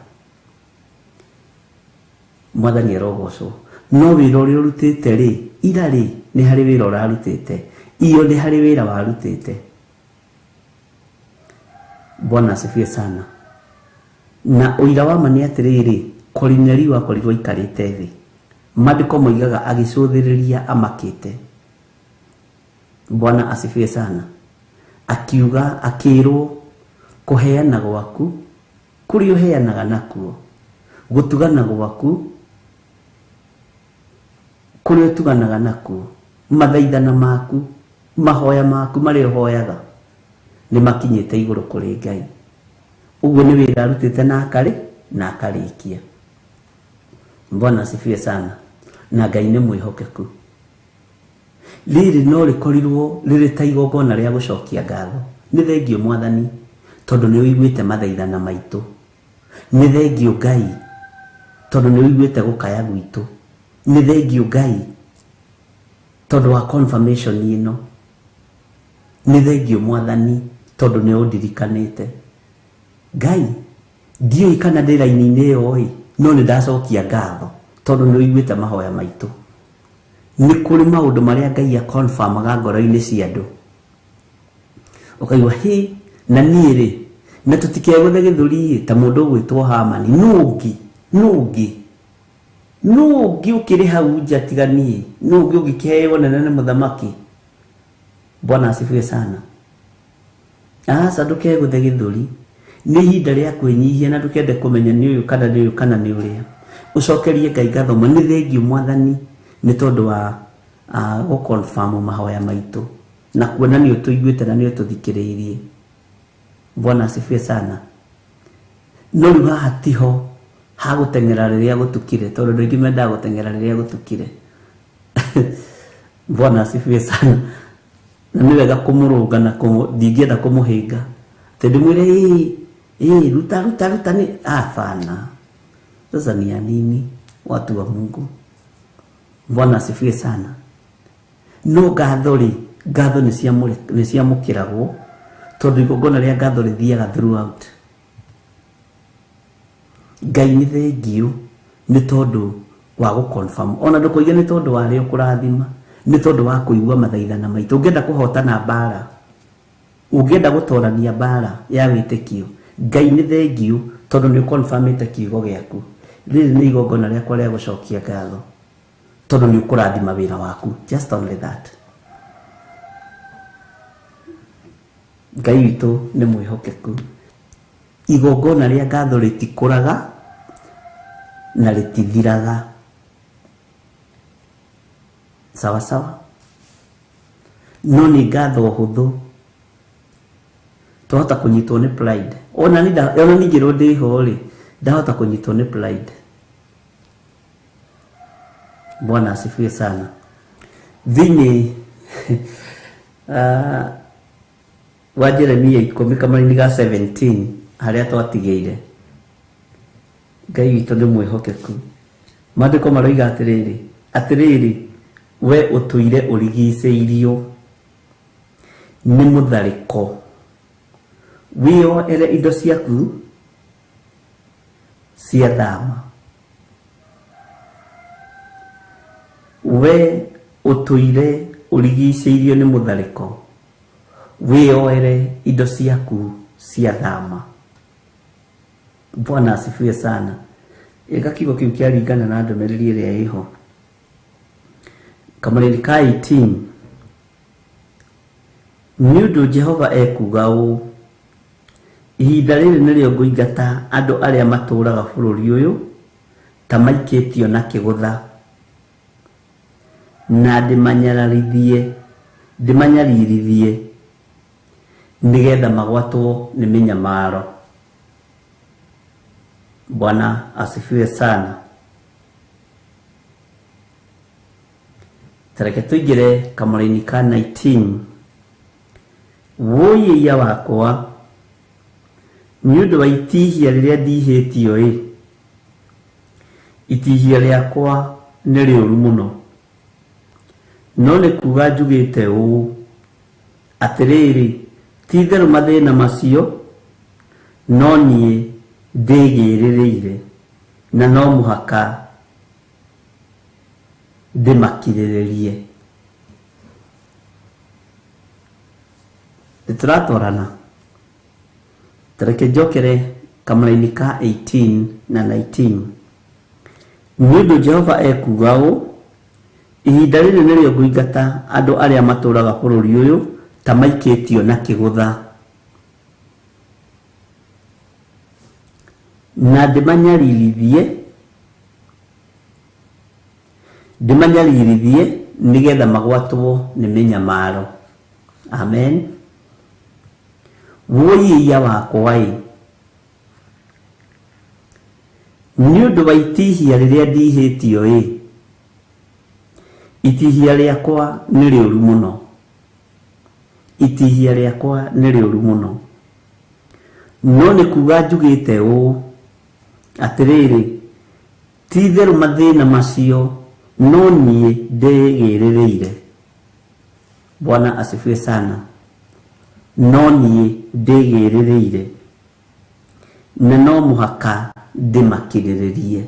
Mwathani arogocwo. No wĩra ũrĩa ũrutĩte rĩ, ira rĩ, nĩ harĩ wĩra ũrarutĩte. Iyo nĩ harĩ wĩra warutĩte. Bwana asifiwe sana. Na ũira wa ma nĩ atĩrĩrĩ, Korinelio akorirwo aikarĩte thĩ. Maandĩko moigaga agĩcũthĩrĩria amakĩte. Bwana asifiwe sana. Akiuga akĩrwo kũheana gwaku kũrĩa ũheanaga nakuo, gũtugana gwaku kũrĩa ũtuganaga nakuo, mathaithana maku, mahoya maku marĩa ũhoyaga nĩ makinyĩte igũrũ kũrĩ Ngai. Ũguo nĩ wĩra arutĩte na akarĩ na akarĩkia. Bwana asifiwe sana. Na Ngai nĩ mwĩhokeku. Rĩrĩ no rĩkorirwo rĩrĩ ta igongona rĩa gũcokia ngatho. Nĩ thengio Mwathani tondũ nĩ ũiguĩte mathaithana maitũ. Nĩ thengio Ngai tondũ nĩ ũiguĩte gũkaya gwitũ. Nĩ thengio Ngai tondũ wa confirmation ĩno. Nĩ thengio Mwathani tondũ nĩ ũndirikanĩte. Ngai ndiũĩ kana ndĩ raini-inĩ ĩyo ĩ, no nĩ ndacokia ngatho tondũ nĩ ũiguĩte mahoya maitũ. Nĩ kũrĩ maũndũ marĩa Ngai aconfirmaga ngoro-inĩ cia andũ. Ũkaigua hĩ na niĩ rĩ, na tũtikegũthe gĩthũri ĩ ta mũndũ ũgwĩtwo Hamani. Nũ ũngĩ? Nũ ũngĩ? Nũ ũngĩ ũkĩrĩ hau nja tiga niĩ? Nũ ũngĩ ũngĩkĩheo nene nĩ mũthamaki? Bwana asifiwe sana. Aca ndũkegũthe gĩthũri. Nĩ ihinda rĩa kwĩnyihia na ndũkende kũmenya nĩ ũyũ kana nĩ ũyũ kana nĩ ũrĩa. Ũcokerie Ngai ngatho ma nĩ thengio Mwathani nĩ tondũ wa Gũ confirm mahoya maitũ na kuona nĩ ũtũiguĩte na nĩ ũtũthikĩrĩirie. Bwana asifiwe sana. No rĩu haha tiho ha gũteng'era rĩrĩa gũtukire, tondũ andũ aingĩ mendaga gũteng'era rĩrĩa gũtukire. Bwana asifiwe sana. Na nĩ wega kũmũrũnga na ndingĩenda kũmũhĩnga atĩ ndĩmwĩre ĩĩ ruta ruta ruta nĩ hapana. Sasa ni ya nini, watu wa Mungu? Bwana asifiwe sana. No ngatho rĩ, ngatho nĩ ciamũkĩragwo tondũ igongona rĩa ngatho rĩthiaga throughout. Ngai nĩ thengiũ nĩ tondũ wa gũ confirm, ona ndũkoige nĩ tondũ wa arĩa ũkũrathima, nĩ tondũ wa kũigua mathaithana maitũ. Ũngĩenda kũhotana mbara, ũngĩenda gũtorania mbara ya wĩtĩkio, Ngai nĩ thengiũ tondũ nĩ ũconfirmĩte kiugo gĩaku. Rĩrĩ nĩ igongona rĩakwa rĩa gũcokia ngatho tondũ nĩ ũkũrathima wĩra waku. Just only that. Ngai witũ nĩ mwĩhokeku. Igongona rĩa ngatho rĩtikũraga na rĩtithiraga. Sawa sawa. No nĩ ngatho hũthũ twahota kũnyitwo nĩ pride. Ona ningĩrwo ndĩho rĩ, ndahota kũnyitwo nĩ pride. Bwana asifiwe sana. Thĩinĩ wa Jeremia 10 kamũraini ga 17 harĩa twatigĩire, Ngai witũ nĩ mwĩhokeku. Maandĩko maroiga atĩrĩrĩ, atĩrĩrĩ we ũtũire ũrigicĩirio nĩ mũtharĩko, wĩyoere indo ciaku cia thama. We ũtũire ũrigicĩirio nĩ mũtharĩko, wĩyoere indo ciaku cia thama. Bwana asifiwe sana. Ĩka kiugo kĩu kĩaringana na ndũmĩrĩri ĩrĩa ĩho. Kamũraini ka 18, nĩ ũndũ Jehova ekuuga ũũ, ihinda rĩrĩ nĩrĩo ngũingata andũ arĩa matũũraga bũrũri ũyũ ta maikĩtio na kĩgũtha, na ndĩmanyaririthie nĩgetha magwatwo nĩ mĩnyamaro. Bwana asifiwe sana. Tareke tũingĩre kamũraini ka 19. Wũiya wakwa nĩ ũndũ wa itihia rĩrĩa ndihĩtio ĩ, itihia rĩakwa nĩ rĩũru mũno. No nĩ kuga njugĩte ũũ, atĩrĩrĩ, ti-itherũ mathĩna macio no niĩ ndĩgĩrĩrĩire, na no mũhaka ndĩmakirĩrĩrie. Nĩtũratwarana. Tareke njokere kamũraini ka 18 na 19. Nĩ ũndũ Jehova ekuuga ũũ, ihinda rĩrĩ nĩrĩo ngũingata andũ arĩa matũũraga bũrũri ũyũ ta maikĩtio na kĩgũtha, na ndĩmanyaririthie nĩgetha magwatwo nĩ mĩnyamaro. Amen. Wũiya wakwa ĩ, nĩ ũndũ wa itihia rĩrĩa ndihĩtio ĩ, itihia rĩakwa nĩ rĩũru mũno. Itihia rĩakwa nĩ rĩũru mũno. No nĩ kuga njugĩte ũũ, atĩrĩrĩ, ti-itherũ mathĩna macio no niĩ ndĩgĩrĩrĩire. Bwana asifiwe sana. No niĩ ndĩgĩrĩrĩire, na no mũhaka ndĩmakirĩrĩrie.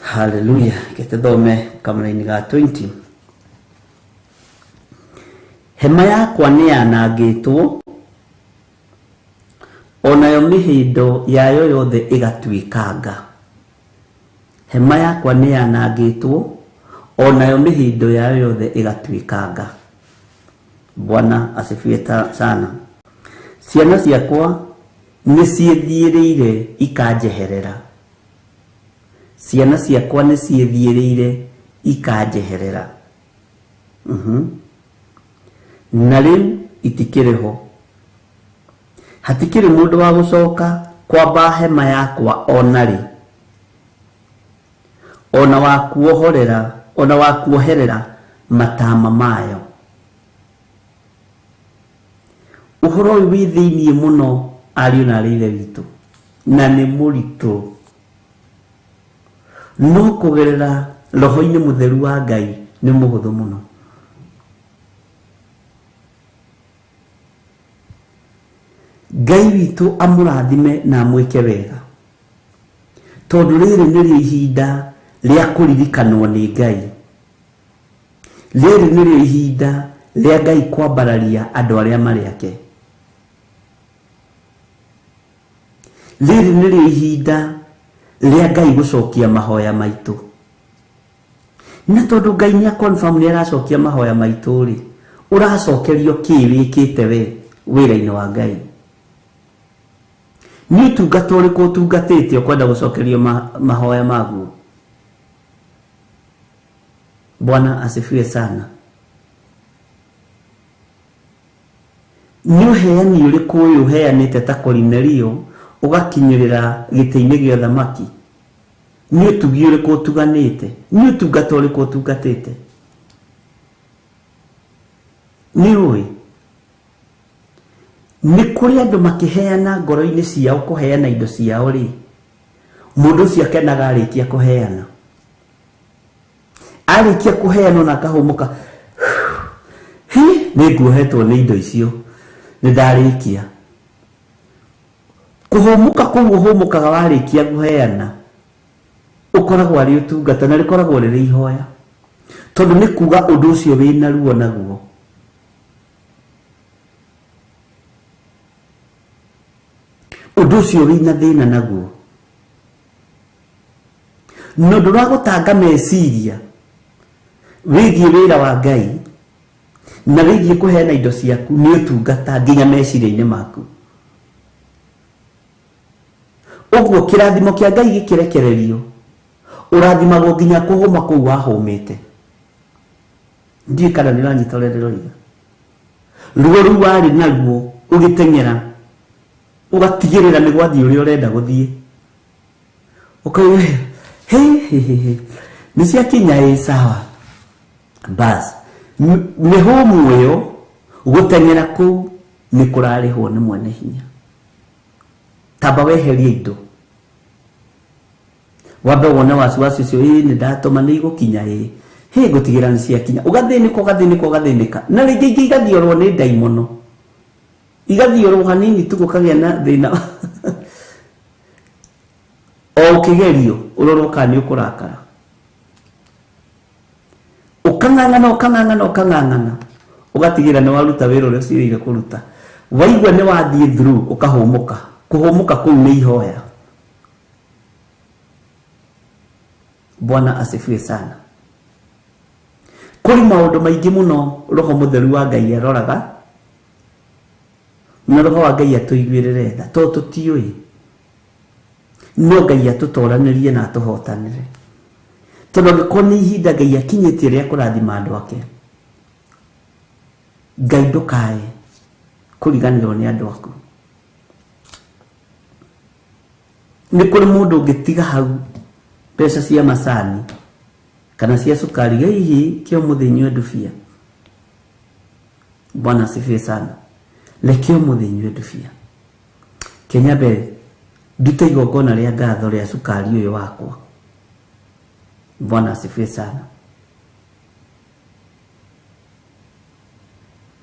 Haleluya. Gĩtũthome kamũraini ga 20. Hema yakwa nĩ yanangĩtwo, onayo mĩhĩndo yayo yothe ĩgatuĩkanga. Hema yakwa nĩ yanangĩtwo, onayo mĩhĩndo yayo yothe ĩgatuĩkanga. Bwana asifiwe sana. Ciana ciakwa nĩ ciĩthiĩrĩire ikanjeherera, Ciana ciakwa nĩ ciĩthiĩrĩire ikanjeherera. Na rĩu itikĩrĩ ho. Hatikĩrĩ mũndũ wa gũcoka kwamba hema yakwa ona rĩ. Ona wa kuoherera matama mayo. Ũhoro ũyũ wĩ thĩiniĩ mũno ariũ na aarĩ a Ithe witũ, na nĩ mũritũ. No kũgerera roho-inĩ mũtheru wa Ngai nĩ mũhũthũ mũno. Ngai witũ amũrathime na amwĩke wega, tondũ rĩrĩ nĩrĩo ihinda rĩa kũririkanwo nĩ Ngai. Rĩrĩ nĩrĩo ihinda rĩa Ngai kwambararia andũ arĩa marĩ ake. Rĩrĩ nĩrĩo ihinda rĩa Ngai gũcokia mahoya maitũ. Na tondũ Ngai nĩ confirm nĩ aracokia mahoya maitũ rĩ, ũracokerio kĩ wĩkĩte we wĩra-inĩ wa Ngai? Nĩ ũtungata ũrĩkũ ũtungatĩte ũkwenda gũcokerio mahoya maguo? Bwana asifiwe sana. Nĩ ũheani ũrĩkũ ũyũ ũheanĩte ta Korinelio ũgakinyĩrĩra gĩtĩ-inĩ gĩa ũthamaki? Nĩ ũtugi ũrĩkũ ũtuganĩte? Nĩ ũtungata ũrĩkũ ũtungatĩte? Nĩ ũĩ nĩ kũrĩ andũ makĩheana ngoro-inĩ ciao kũheana indo ciao rĩ, mũndũ ũcio akenaga arĩkia kũheana. Arĩkia kũheana na akahũmũka, hi, nĩ nguohetwo nĩ indo icio, nĩ ndarĩkia. Kũhũmũka kũu ũhũmũkaga warĩkia kũheana ũkoragwo arĩ ũtungata na rĩkoragwo rĩrĩ ihoya, tondũ nĩ kuga ũndũ ũcio wĩna ruo naguo. Ũndũ ũcio wĩna thĩna naguo. Na ũndũ wa gũtanga meciria wĩgiĩ wĩra wa Ngai na wĩgiĩ kũheana indo ciaku nĩ ũtungata nginya meciria-inĩ maku. Ũguo kĩrathimo kĩa Ngai gĩkĩrekererio, ũrathimagwo nginya kũhũma kũu wahũmĩte. Ndiũĩ kana nĩ ũranyita ũrĩa ndĩroiga. Ruo rũu warĩ naruo ũgĩteng'era, ũgatigĩrĩra nĩ gwathiĩ ũrĩa ũrenda gũthiĩ. Ũkauga he he he he, nĩ ciakinya ĩ sawa. Bas, mĩhũmũ ĩyo gũteng'era kũu nĩ kũrarĩhwo nĩ mwene hinya. Tamba weherie indo, wambe wone wasiwasi ũcio, ĩ nĩ ndatũma nĩ igũkinya, ĩ hĩ ngũtigĩra nĩ ciakinya. Ũgathĩnĩka ũgathĩnĩka ũgathĩnĩka, na rĩngĩ ingĩ igathiorwo nĩ ndaimono, igathiorwo hanini tu gũkagĩa na thĩna. O ũkĩgerio ũrorwo kana nĩ ũkũrakara, ũkang'ang'ana ũkang'ang'ana ũkang'ang'ana, ũgatigĩra nĩ waruta wĩra ũrĩa ũciĩrĩire kũruta. Waigua nĩ wathiĩ through ũkahũmũka. Kũhũmũka kũu nĩ ihoya. Bwana asifiwe sana. Kũrĩ maũndũ maingĩ mũno roho mũtheru wa Ngai aroraga, na roho wa Ngai atũiguĩrĩre tha, tondũ tũtiũĩ. No Ngai atũtoranĩrie na atũhotanĩre, tondũ angĩkorwo nĩ ihinda Ngai akinyĩtie rĩa kũrathima andũ ake, Ngai ndũkae kũriganĩrwo nĩ andũ aku. Nĩ kũrĩ mũndũ ũngĩtiga hau mbeca cia macani kana cia cukari, hihi kĩo mũthĩ nyue ndubia. Bwana asifiwe sana. Reke ũmũthĩ nyue ndubia, Kenya mbere ndute igongona rĩa ngatho rĩa cukari ũyũ wakwa. Bwana asifiwe sana.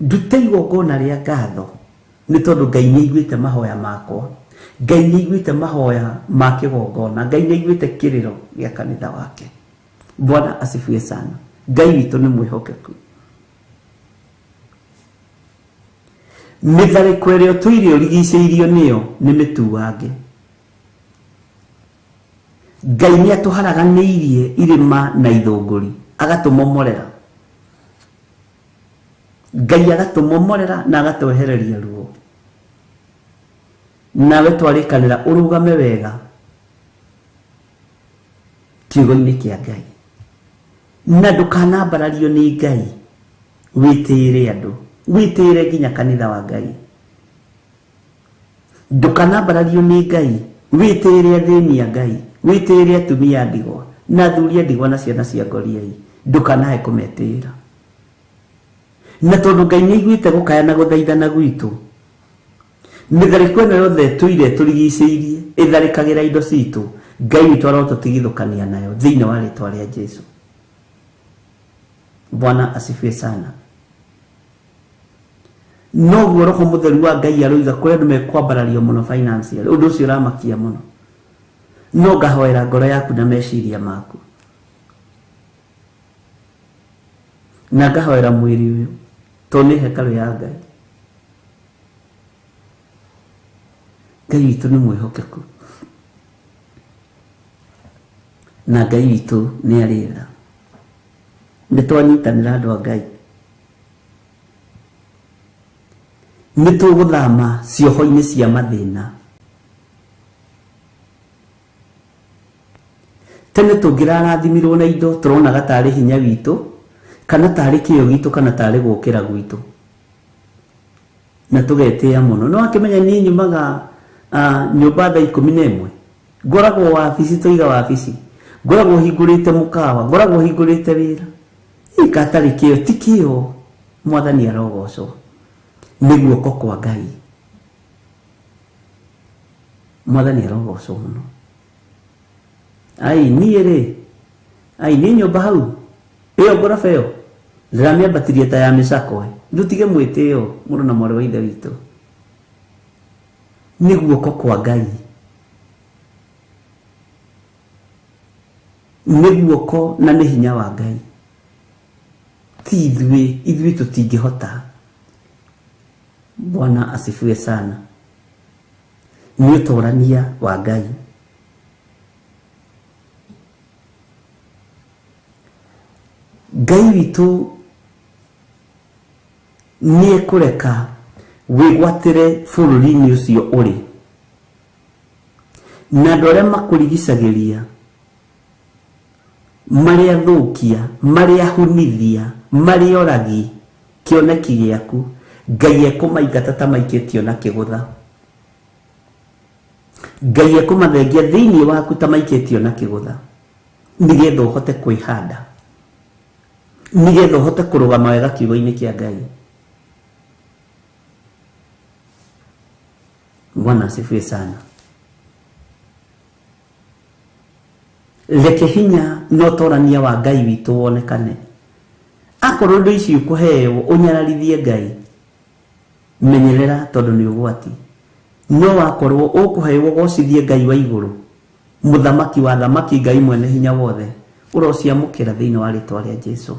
Ndute igongona rĩa ngatho nĩ tondũ Ngai nĩ aiguĩte mahoya makwa, Ngai nĩ aiguĩte mahoya ma kĩgongona, Ngai nĩ aiguĩte kĩrĩro gĩa kanitha wake. Bwana asifiwe sana. Ngai witũ nĩ mwĩhokeku. Mĩtharĩko ĩrĩa ũtũire ũrigicĩirio nĩyo nĩ mĩtuange. Ngai nĩ atũharaganĩirie irĩma na ithũngũri, agatũmomorera. Ngai agatũmomorera na agatwehereria ruo. Nawe twarĩkanĩra ũrũgame wega. Kiugo-inĩ kĩa Ngai. Na ndũkanambarario nĩ Ngai wĩtĩĩre andũ, wĩtĩĩre nginya kanitha wa Ngai. Ndũkanambarario nĩ Ngai wĩtĩĩre athĩni a Ngai, wĩtĩĩre atumia a ndigwa na athuri a ndigwa na ciana cia ngoriai, ndũkanae kũmetĩĩra. Na tondũ Ngai nĩ aiguĩte gũkaya na gũthaithana gwitũ, mĩtharĩko ĩno yothe tũire tũrigicĩirie ĩtharĩkagĩra indo citũ, Ngai witũ arotũtigithũkania nayo thĩinĩ wa rĩtwa rĩa Jesu. Bwana asifiwe sana. Noguo roho mũtheru wa Ngai aroiga kũrĩ andũ mekwambarario mũno financially, ũndũ ũcio ũramakia mũno. No ngahoera ngoro yaku na meciria maku, na ngahoera mwĩrĩ ũyũ tondũ nĩ hekarũ ya Ngai. Ngai witũ nĩ mwĩhokeku na Ngai witũ nĩ arĩ tha. Nĩ twanyitanĩra andũ a Ngai, nĩ tũgũthama cioho-inĩ cia mathĩna. Tene tũngĩrarathimirwo na indo tũronaga tarĩ hinya witũ kana tarĩ kĩyo gitũ kana tarĩ gũkĩra gwitũ, na tũgetĩĩa mũno. No akĩmenya niĩ nyumaga nyũmba thaa 11, ngoragwo wabici, tũiga wabici, ngoragwo hingũrĩte mũkawa, ngoragwo hingũrĩte wĩra. Ĩka atarĩ kĩyo, ti kĩyo. Mwathani arogocwo nĩ guoko kwa Ngai. Mwathani arogocwo mũno. Ai niĩ rĩ, ai niĩ nyũmba hau ĩyo ngoroba ĩyo ndĩramĩambatirie ta ya mĩcakwe. Ndũtige mwĩtĩo mũrũ na mwarĩ wa ithe witũ, nĩ guoko kwa Ngai, nĩ guoko na nĩ hinya wa Ngai. Ti ithuĩ, ithuĩ tũtingĩhota. Bwana asifiwe sana. Nĩ ũtorania wa Ngai. Ngai witũ nĩ ekũreka wĩgwatĩre bũrũri-inĩ ũcio ũrĩ, na andũ arĩa makũrigicagĩria, marĩa thũkia, marĩa hunithia, marĩa oragi kĩoneki gĩaku, Ngai ekũmaingata ta maikĩtio na kĩgũtha. Ngai ekũmathengia thĩinĩ waku ta maikĩtio na kĩgũtha, nĩgetha ũhote kwĩhanda, nĩgetha ũhote kũrũgama wega kiugo-inĩ kĩa Ngai. Bwana asifiwe sana. Reke hinya na ũtorania wa Ngai witũ wonekane. Akorwo indo ici ũkũheo ũnyararithie Ngai, menyerera tondũ nĩ ũgwati. No wakorwo ũkũheo ũgocithie Ngai wa igũrũ, mũthamaki wa thamaki, Ngai mwene hinya wothe, ũrociamũkĩra thĩinĩ wa rĩtwa rĩa Jesu.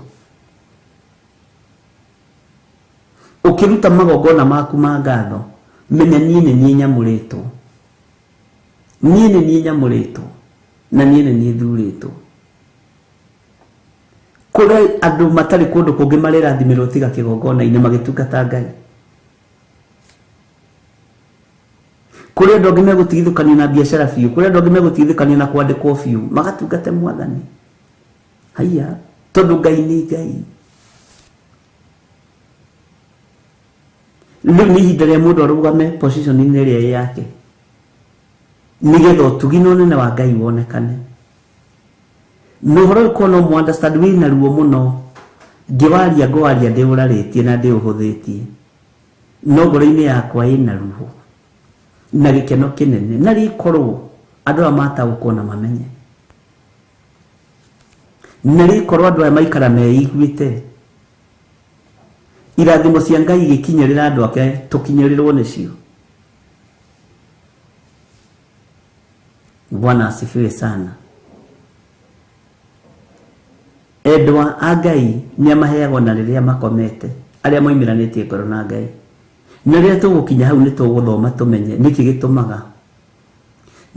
Ũkĩruta magongona maku ma ngatho, menya niĩ nĩ niĩ nyamũrĩtwo, niĩ nĩ niĩ nyamũrĩtwo, na niĩ nĩ niĩ thurĩtwo. Kũrĩ andũ matarĩ kũndũ kũngĩ marĩrathimĩrwo tiga kĩgongona-inĩ magĩtungata Ngai. Kũrĩ andũ angĩ megũtigithũkanio na biacara biũ, kũrĩ andũ angĩ megũtigithũkanio na kwandĩkwo biũ, magatungate Mwathani. Haiya, tondũ Ngai nĩ Ngai. Rĩu nĩ ihinda rĩa mũndũ arũgame position-inĩ ĩrĩa ĩ yake, nĩgetha ũtugi na ũnene wa Ngai wonekane. Na ũhoro ũyũ korwo no mũ understand wĩna ruo mũno, ngĩwaria ngwaria ndĩũrarĩtie na ndĩũhũthĩtie, no ngoro-inĩ yakwa ĩna ruo na gĩkeno kĩnene, na rĩkorwo andũ aya mataũkwo na mamenye, na rĩkorwo andũ aya maikara meiguĩte, irathimo cia Ngai igĩkinyĩrĩra andũ ake tũkinyĩrĩrwo nĩcio. Bwana asifiwe sana. Endwa a Ngai nĩ amaheagwo na rĩrĩa makomete, arĩa moimĩranĩtie ngoro na Ngai. Na rĩrĩa tũgũkinya hau nĩ tũgũthoma tũmenye nĩkĩ gĩtũmaga.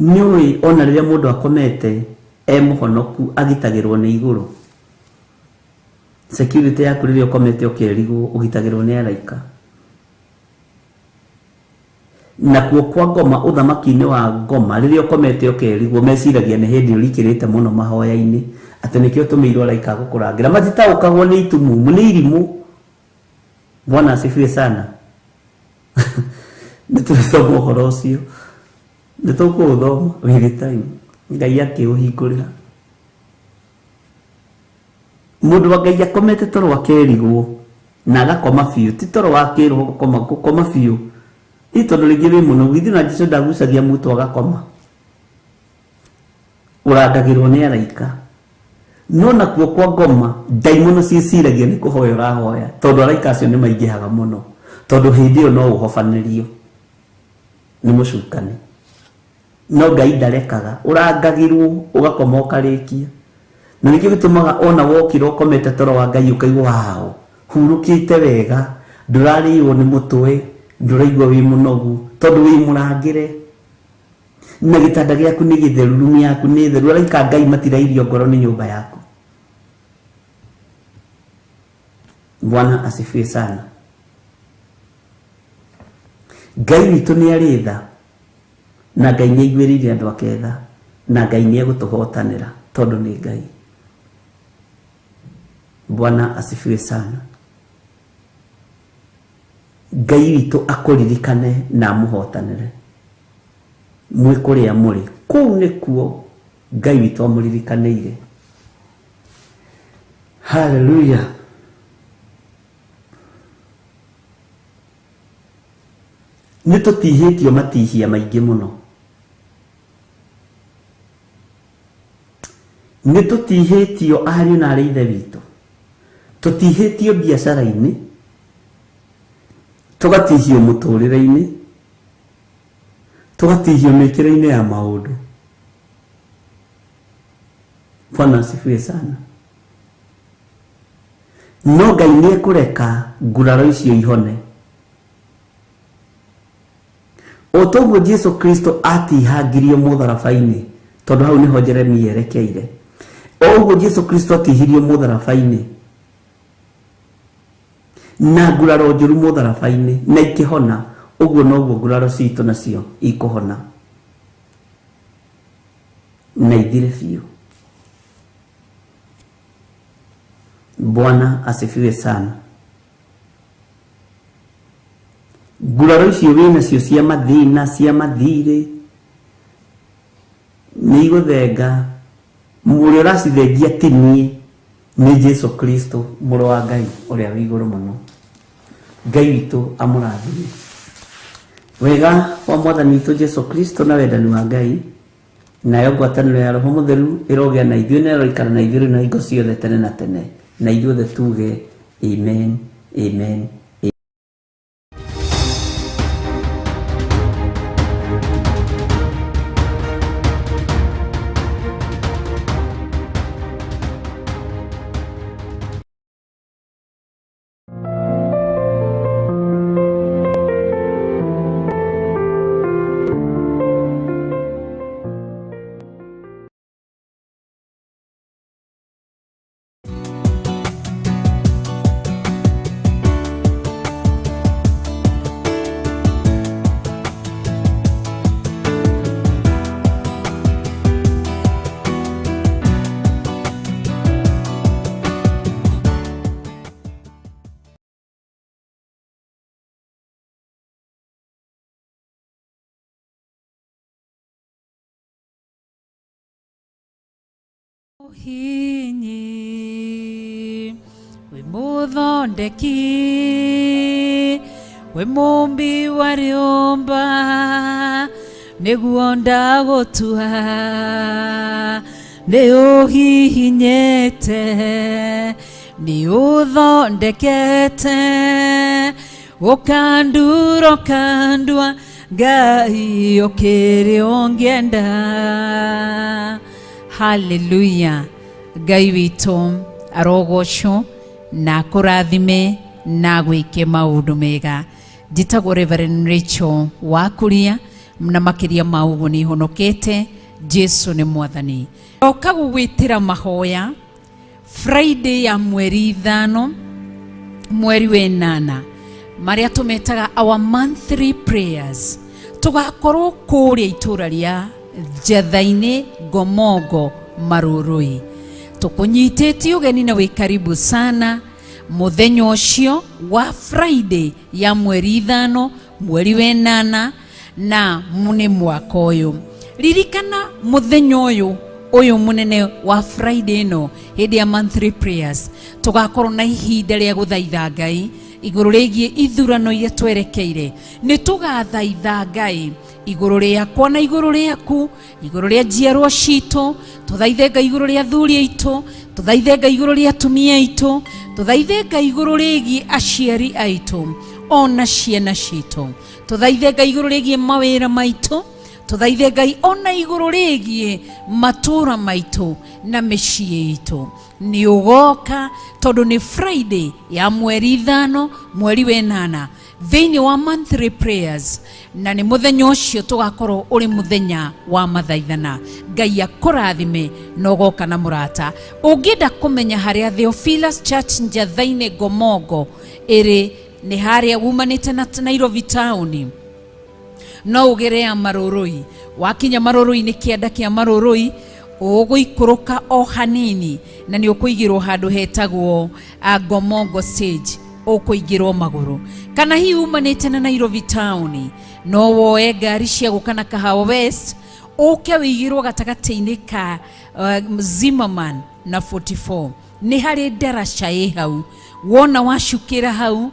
Nĩũĩ ona rĩrĩa mũndũ akomete e mũhonoku agitagĩrwo nĩ igũrũ. Security yaku rĩrĩa ũkomete ũkerigwo ũgitagĩrwo nĩ araika. Nakuo kwa ngoma ũthamaki-inĩ wa ngoma rĩrĩa ũkomete ũkerigwo meciragia nĩ hĩndĩ ũrikĩrĩte mũno mahoya-inĩ atĩ nĩkĩo ũtũmĩirwo araika gũkũrangĩra. Matitaũkagwo nĩ itumumu, nĩ irimũ. Bwana asifiwe sana. Nĩ tũrĩthoma ũhoro ũcio, nĩ tũkũũthoma with time, Ngai akĩũhingũrĩra. Mũndũ wa Ngai akomete toro akerigwo na agakoma biũ, ti toro wa kĩroho, gũkoma gũkoma biũ ĩ tondũ rĩngĩ wĩ mũnogu. Ithuĩ na Jesu ndagucagia mũtu agakoma, ũrangagĩrwo nĩ araika. No nakuo kwa ngoma ndaimono ciĩciragia nĩ kũhoya ũrahoya, tondũ araika acio nĩ maingĩhaga mũno, tondũ hĩndĩ ĩyo no ũhobanĩrio nĩ mũcukani. No Ngai ndarekaga, ũrangagĩrwo ũgakoma ũkarĩkia. Na nĩkĩo gĩtũmaga ona wokĩra ũkomete toro wa Ngai ũkaigua wao hurũkĩte wega, ndũrarĩo nĩ mũtwe, ndũraigua wĩ mũnogu, tondũ wĩ mũrangĩre na gĩtanda gĩaku nĩ gĩtheru, rumu yaku nĩ theru, araika Ngai matirairio ngoro nĩ nyũmba yaku. Bwana asifiwe sana. Ngai witũ nĩ arĩ tha, na Ngai nĩ aiguĩrĩire andũ ake tha, na Ngai nĩ egũtũhotanĩra tondũ nĩ Ngai. Bwana asifiwe sana. Ngai witũ akũririkane na amũhotanĩre mwĩ kũrĩa mũrĩ. Kũu nĩkuo Ngai witũ amũririkanĩire. Haleluya. Nĩ tũtihĩtio matihia maingĩ mũno, nĩ tũtihĩtio ariũ na arĩ ithe witũ, tũtihĩtio biacara-inĩ, tũgatihio mũtũrĩre-inĩ, tũgatihio mĩkĩre-inĩ ya maũndũ. Bwana asifiwe sana. No Ngai nĩ ekũreka nguraro icio ihone. O toguo Jesu Kristo atihangirio mũtharaba-inĩ, tondũ hau nĩho Jeremia erekeire. O ũguo Jesu Kristo atihirio mũtharaba-inĩ na nguraro njũru mũtharaba-inĩ na ikĩhona, ũguo noguo nguraro citũ nacio ikũhona na ithire biũ. Bwana asifiwe sana. Nguraro icio wĩ nacio cia mathĩna, cia mathirĩ, nĩ igũthenga. Ũrĩa ũracithengia ti niĩ, nĩ Jesu Kristo mũrũ wa Ngai ũrĩa wĩ igũrũ mũno. Ngai witũ amũrathime. Wega wa Mwathani witũ Jesu Kristo na wendani wa Ngai nayo ngwatanĩro ya Roho Mũtheru ĩrogĩa na ithuĩ na ĩroikara na ithuĩ rĩu na hingo ciothe tene na tene. Na ithuothe tuge amen, amen. Hinyi wĩ mũthondeki, wĩ mũmbi wa rĩũmba, nĩguo ndagũtua, nĩ ũhihinyĩte, nĩ ũthondekete, ũkandura ũkandua, Ngai ũkĩrĩ ũngĩenda. Haleluya. Ngai witũ arogocwo na akũrathime na agwĩke maũndũ mega. Njĩtagwo Reverend Rachel wa Kuria, na makĩria ma ũguo nĩ honokete. Jesu nĩ Mwathani. Oka gũgwĩtĩra mahoya Friday ya mweri 5 mweri wa 8, marĩa tũmetaga our monthly prayers. Tũgakorwo kũrĩa itũra rĩa Njatha-inĩ Ngomongo Marurui. Tũkũnyitĩtie ũgeni na wĩ karibu sana mũthenya ũcio wa Friday ya mweri 5 mweri 8 na nĩ mwaka ũyũ. Ririkana mũthenya ũyũ mũnene wa Friday ĩno hĩndĩ ya monthly prayers tũgakorwo na ihinda rĩa gũthaitha Ngai igũrũ rĩgiĩ ithurano iria twerekeire. Nĩ tũgathaitha Ngai igũrũ rĩakwa na igũrũ rĩaku, igũrũ rĩa njiarwa citũ, tũthaithe Ngai igũrũ rĩa athuri aitũ, tũthaithe Ngai igũrũ rĩa atumia aitũ, tũthaithe Ngai igũrũ rĩgiĩ aciari aitũ ona ciana citũ, tũthaithe Ngai igũrũ rĩgiĩ mawĩra maitũ, tũthaithe Ngai ona igũrũ rĩgiĩ matũũra maitũ na mĩciĩ itũ. Nĩ ũgoka tondũ nĩ Friday ya mweri 5 mweri 8 thĩinĩ wa monthly prayers, na nĩ mũthenya ũcio tũgakorwo ũrĩ mũthenya wa mathaithana. Ngai akũrathime na ũgoka na mũrata. Ũngĩenda kũmenya harĩa Theophilus Church Njatha-inĩ Ngomongo ĩrĩ, nĩ harĩa wumanĩte na Nairobi town, no ũgere ya Marurui. Wakinya Marurui nĩ kĩanda kĩa Marurui, ũgũikũrũka o hanini na nĩ ũkũigĩrwo handũ hetagwo Ngomongo stage, ũkũingĩrwo magũrũ. Kana hihi umanĩte na Nairobi town, no woe ngari cia gũka na Kahawa West, ũke wĩigĩrwo gatagatĩ-inĩ ka Zimmerman na 44. Nĩ harĩ ndaraca ĩ hau, wona wacukĩra hau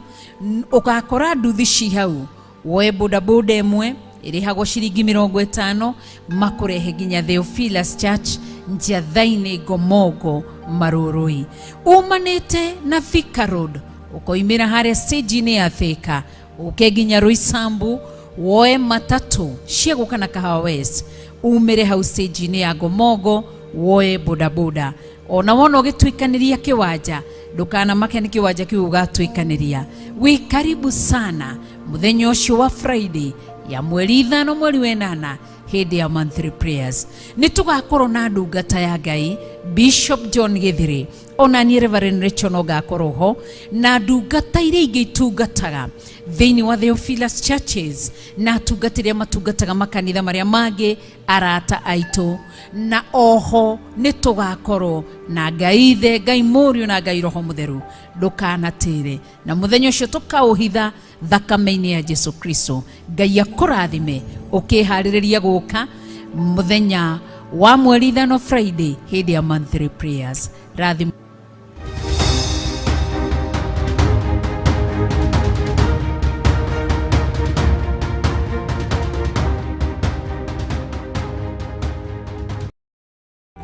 ũgakora nduthi ci hau, woe bodaboda ĩmwe ĩrĩhagwo ciringi 50 makũrehe nginya Theophilus Church Njatha-inĩ Ngomongo Marurui. Umanĩte na Thika Road ũkoimĩra harĩa stage-inĩ ya Thika, ũke nginya Roysambu, woe matatũ cia gũka na Kahawa West, umĩre hau stage-inĩ ya Ngomongo, woe bodaboda. Ona wona ũgĩtuĩkanĩria kĩwanja, ndũkanamake nĩ kĩwanja kĩu ũgatuĩkanĩria. Wĩ karibu sana mũthenya ũcio wa Friday ya mweri 5 mweri 8 hĩndĩ ya monthly prayers. Nĩ tũgakorwo na ndungata ya Ngai Bishop John Githiri, ona niĩ Reverend Rachel no ngakorwo ho, na ndungata iria ingĩ itungataga thĩinĩ wa Theophilus Churches na atungatĩri arĩa matungataga makanitha marĩa mangĩ, arata aitũ. Na oho nĩ tũgakorwo na Ngai Ithe, Ngai Mũriũ na Ngai Roho Mũtheru. Ndũkanatĩre, na mũthenya ũcio tũkaũhitha thakame-inĩ ya Jesu Kristo. Ngai akũrathime ũkĩharĩrĩria gũka mũthenya wa mweri 5 Friday hĩndĩ ya monthly prayers. Rathima.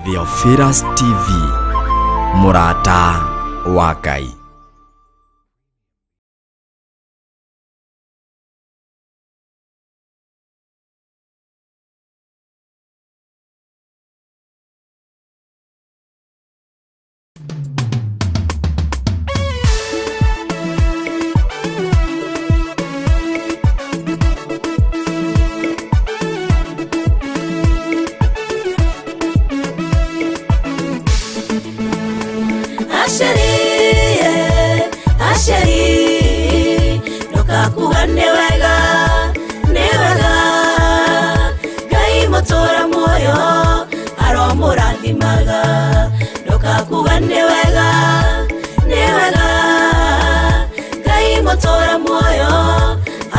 Theophilus TV, mũrata wa Ngai. Asheri, ndokakuga nĩ wega, nĩ wega. Ngai mũtũra muoyo aromũrathimaga. Ndokakuga nĩ wega, nĩ wega. Ngai mũtũra muoyo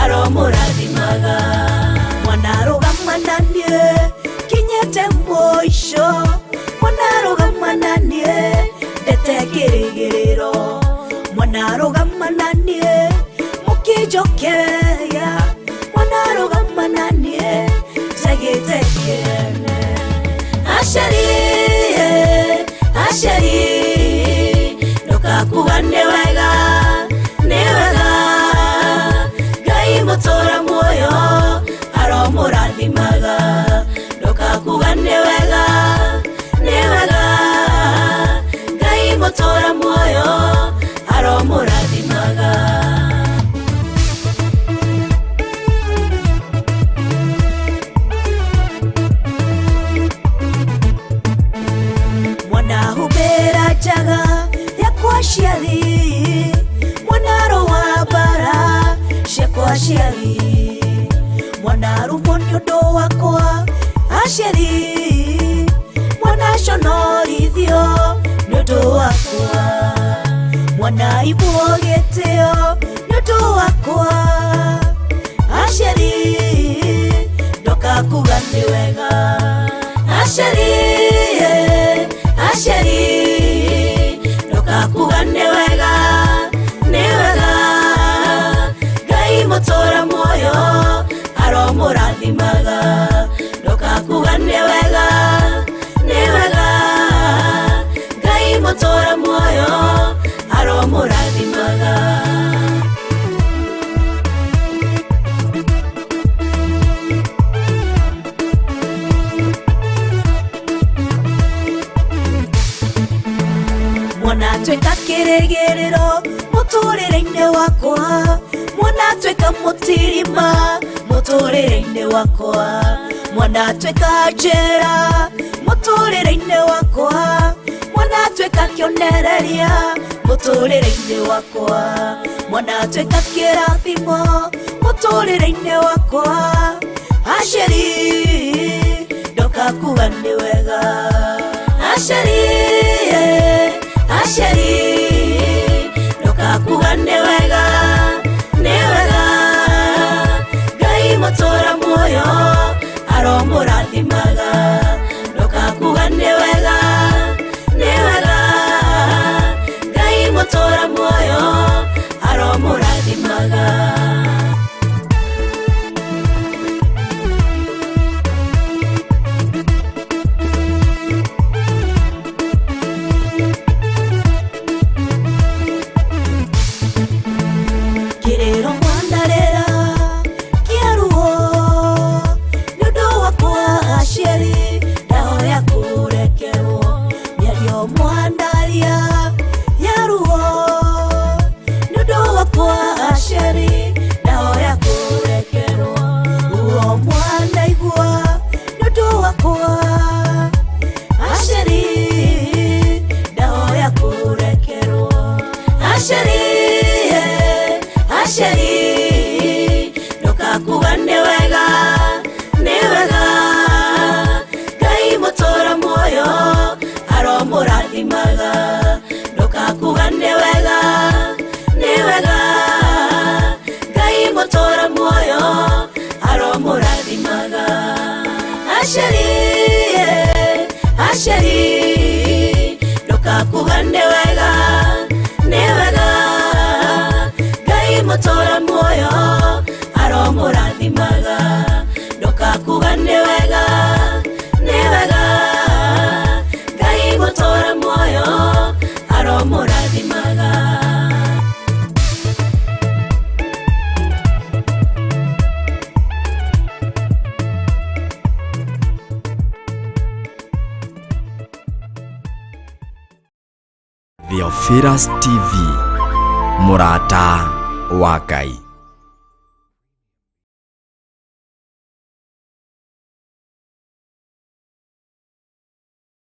aromũrathimaga. Mwana rũgama na niĩ kinyĩte mũico, mwana rũgama na niĩ ndete kĩrĩgĩrĩro, mwana rũgama na niĩ mũkĩnjokeria, mwana rũgama na niĩ njagĩte kĩene. Asheri, asheri, ndokakuga nĩ wega, nĩ wega. Ngai mũtũra muoyo aromũrathimaga. Ndokakuga nĩ wega, nĩ wega. Ngai mũtũra muoyo aromũrathimaga. Mwana humbĩra njaga yakwa aciari, mwana rũa mbara ciakwa aciari, mwana Mwanarumwo nĩ ũndũ wakwa aciari, mwanaconorithio nĩ ũndũ wakwa, mwanaibwo gĩtĩo nĩ ũndũ wakwa aciari, ndoka kuga nĩ wega aciari, aciari, ndoka kuga nĩ wega, nĩ wega. Ngai mũtũra muoyo aromũrathimaga, ndoka kuga nĩ wega, nĩ wega. Ngai mũtũra muoyo aromũrathimaga. Mwana atuĩka kĩrĩgĩrĩro mũtũrĩre-inĩ wakwa, mwana atuĩka mũtirima mũtũrĩre-inĩ wakwa, mwana atuĩka njĩra mũtũrĩre-inĩ wakwa, mwana atuĩka kĩonereria mũtũrĩre-inĩ wakwa, mwana atuĩka kĩrathimo mũtũrĩre-inĩ wakwa aciari, ndoka kuga nĩ wega aciari, aciari, ndoka kuga nĩ wega, nĩ wega. Ngai mũtũra muoyo aromũrathimaga, ndoka kuga nĩ wega, nĩ wega. Ngai mũtũra muoyo aromũrathimaga. Kĩrĩro mwandarĩra kĩa ruo nĩ ũndũ wakwa aciari, ndahoya kũrekerwo. Mĩario mwandaria ya ruo nĩ ũndũ wakwa aciari, ndahoya kũrekerwo. Ruo mwanaigua nĩ ũndũ wakwa aciari, ndahoya kũrekerwo. Aciari, aciari, ndoka kuga nĩ wega, nĩ wega. Ngai mũtũra muoyo aromũrathimaga, ndoka kuga nĩ wega, nĩ wega. Ngai mũtũra muoyo aromũrathimaga. Aciari, aciari, ndoka kuga nĩ wega, nĩ wega. Ngai mũtũra muoyo aromũrathimaga, ndoka kuga nĩ wega, nĩ wega. Ngai mũtũra muoyo aromũrathimaga. Theophilus TV, mũrata wa Ngai.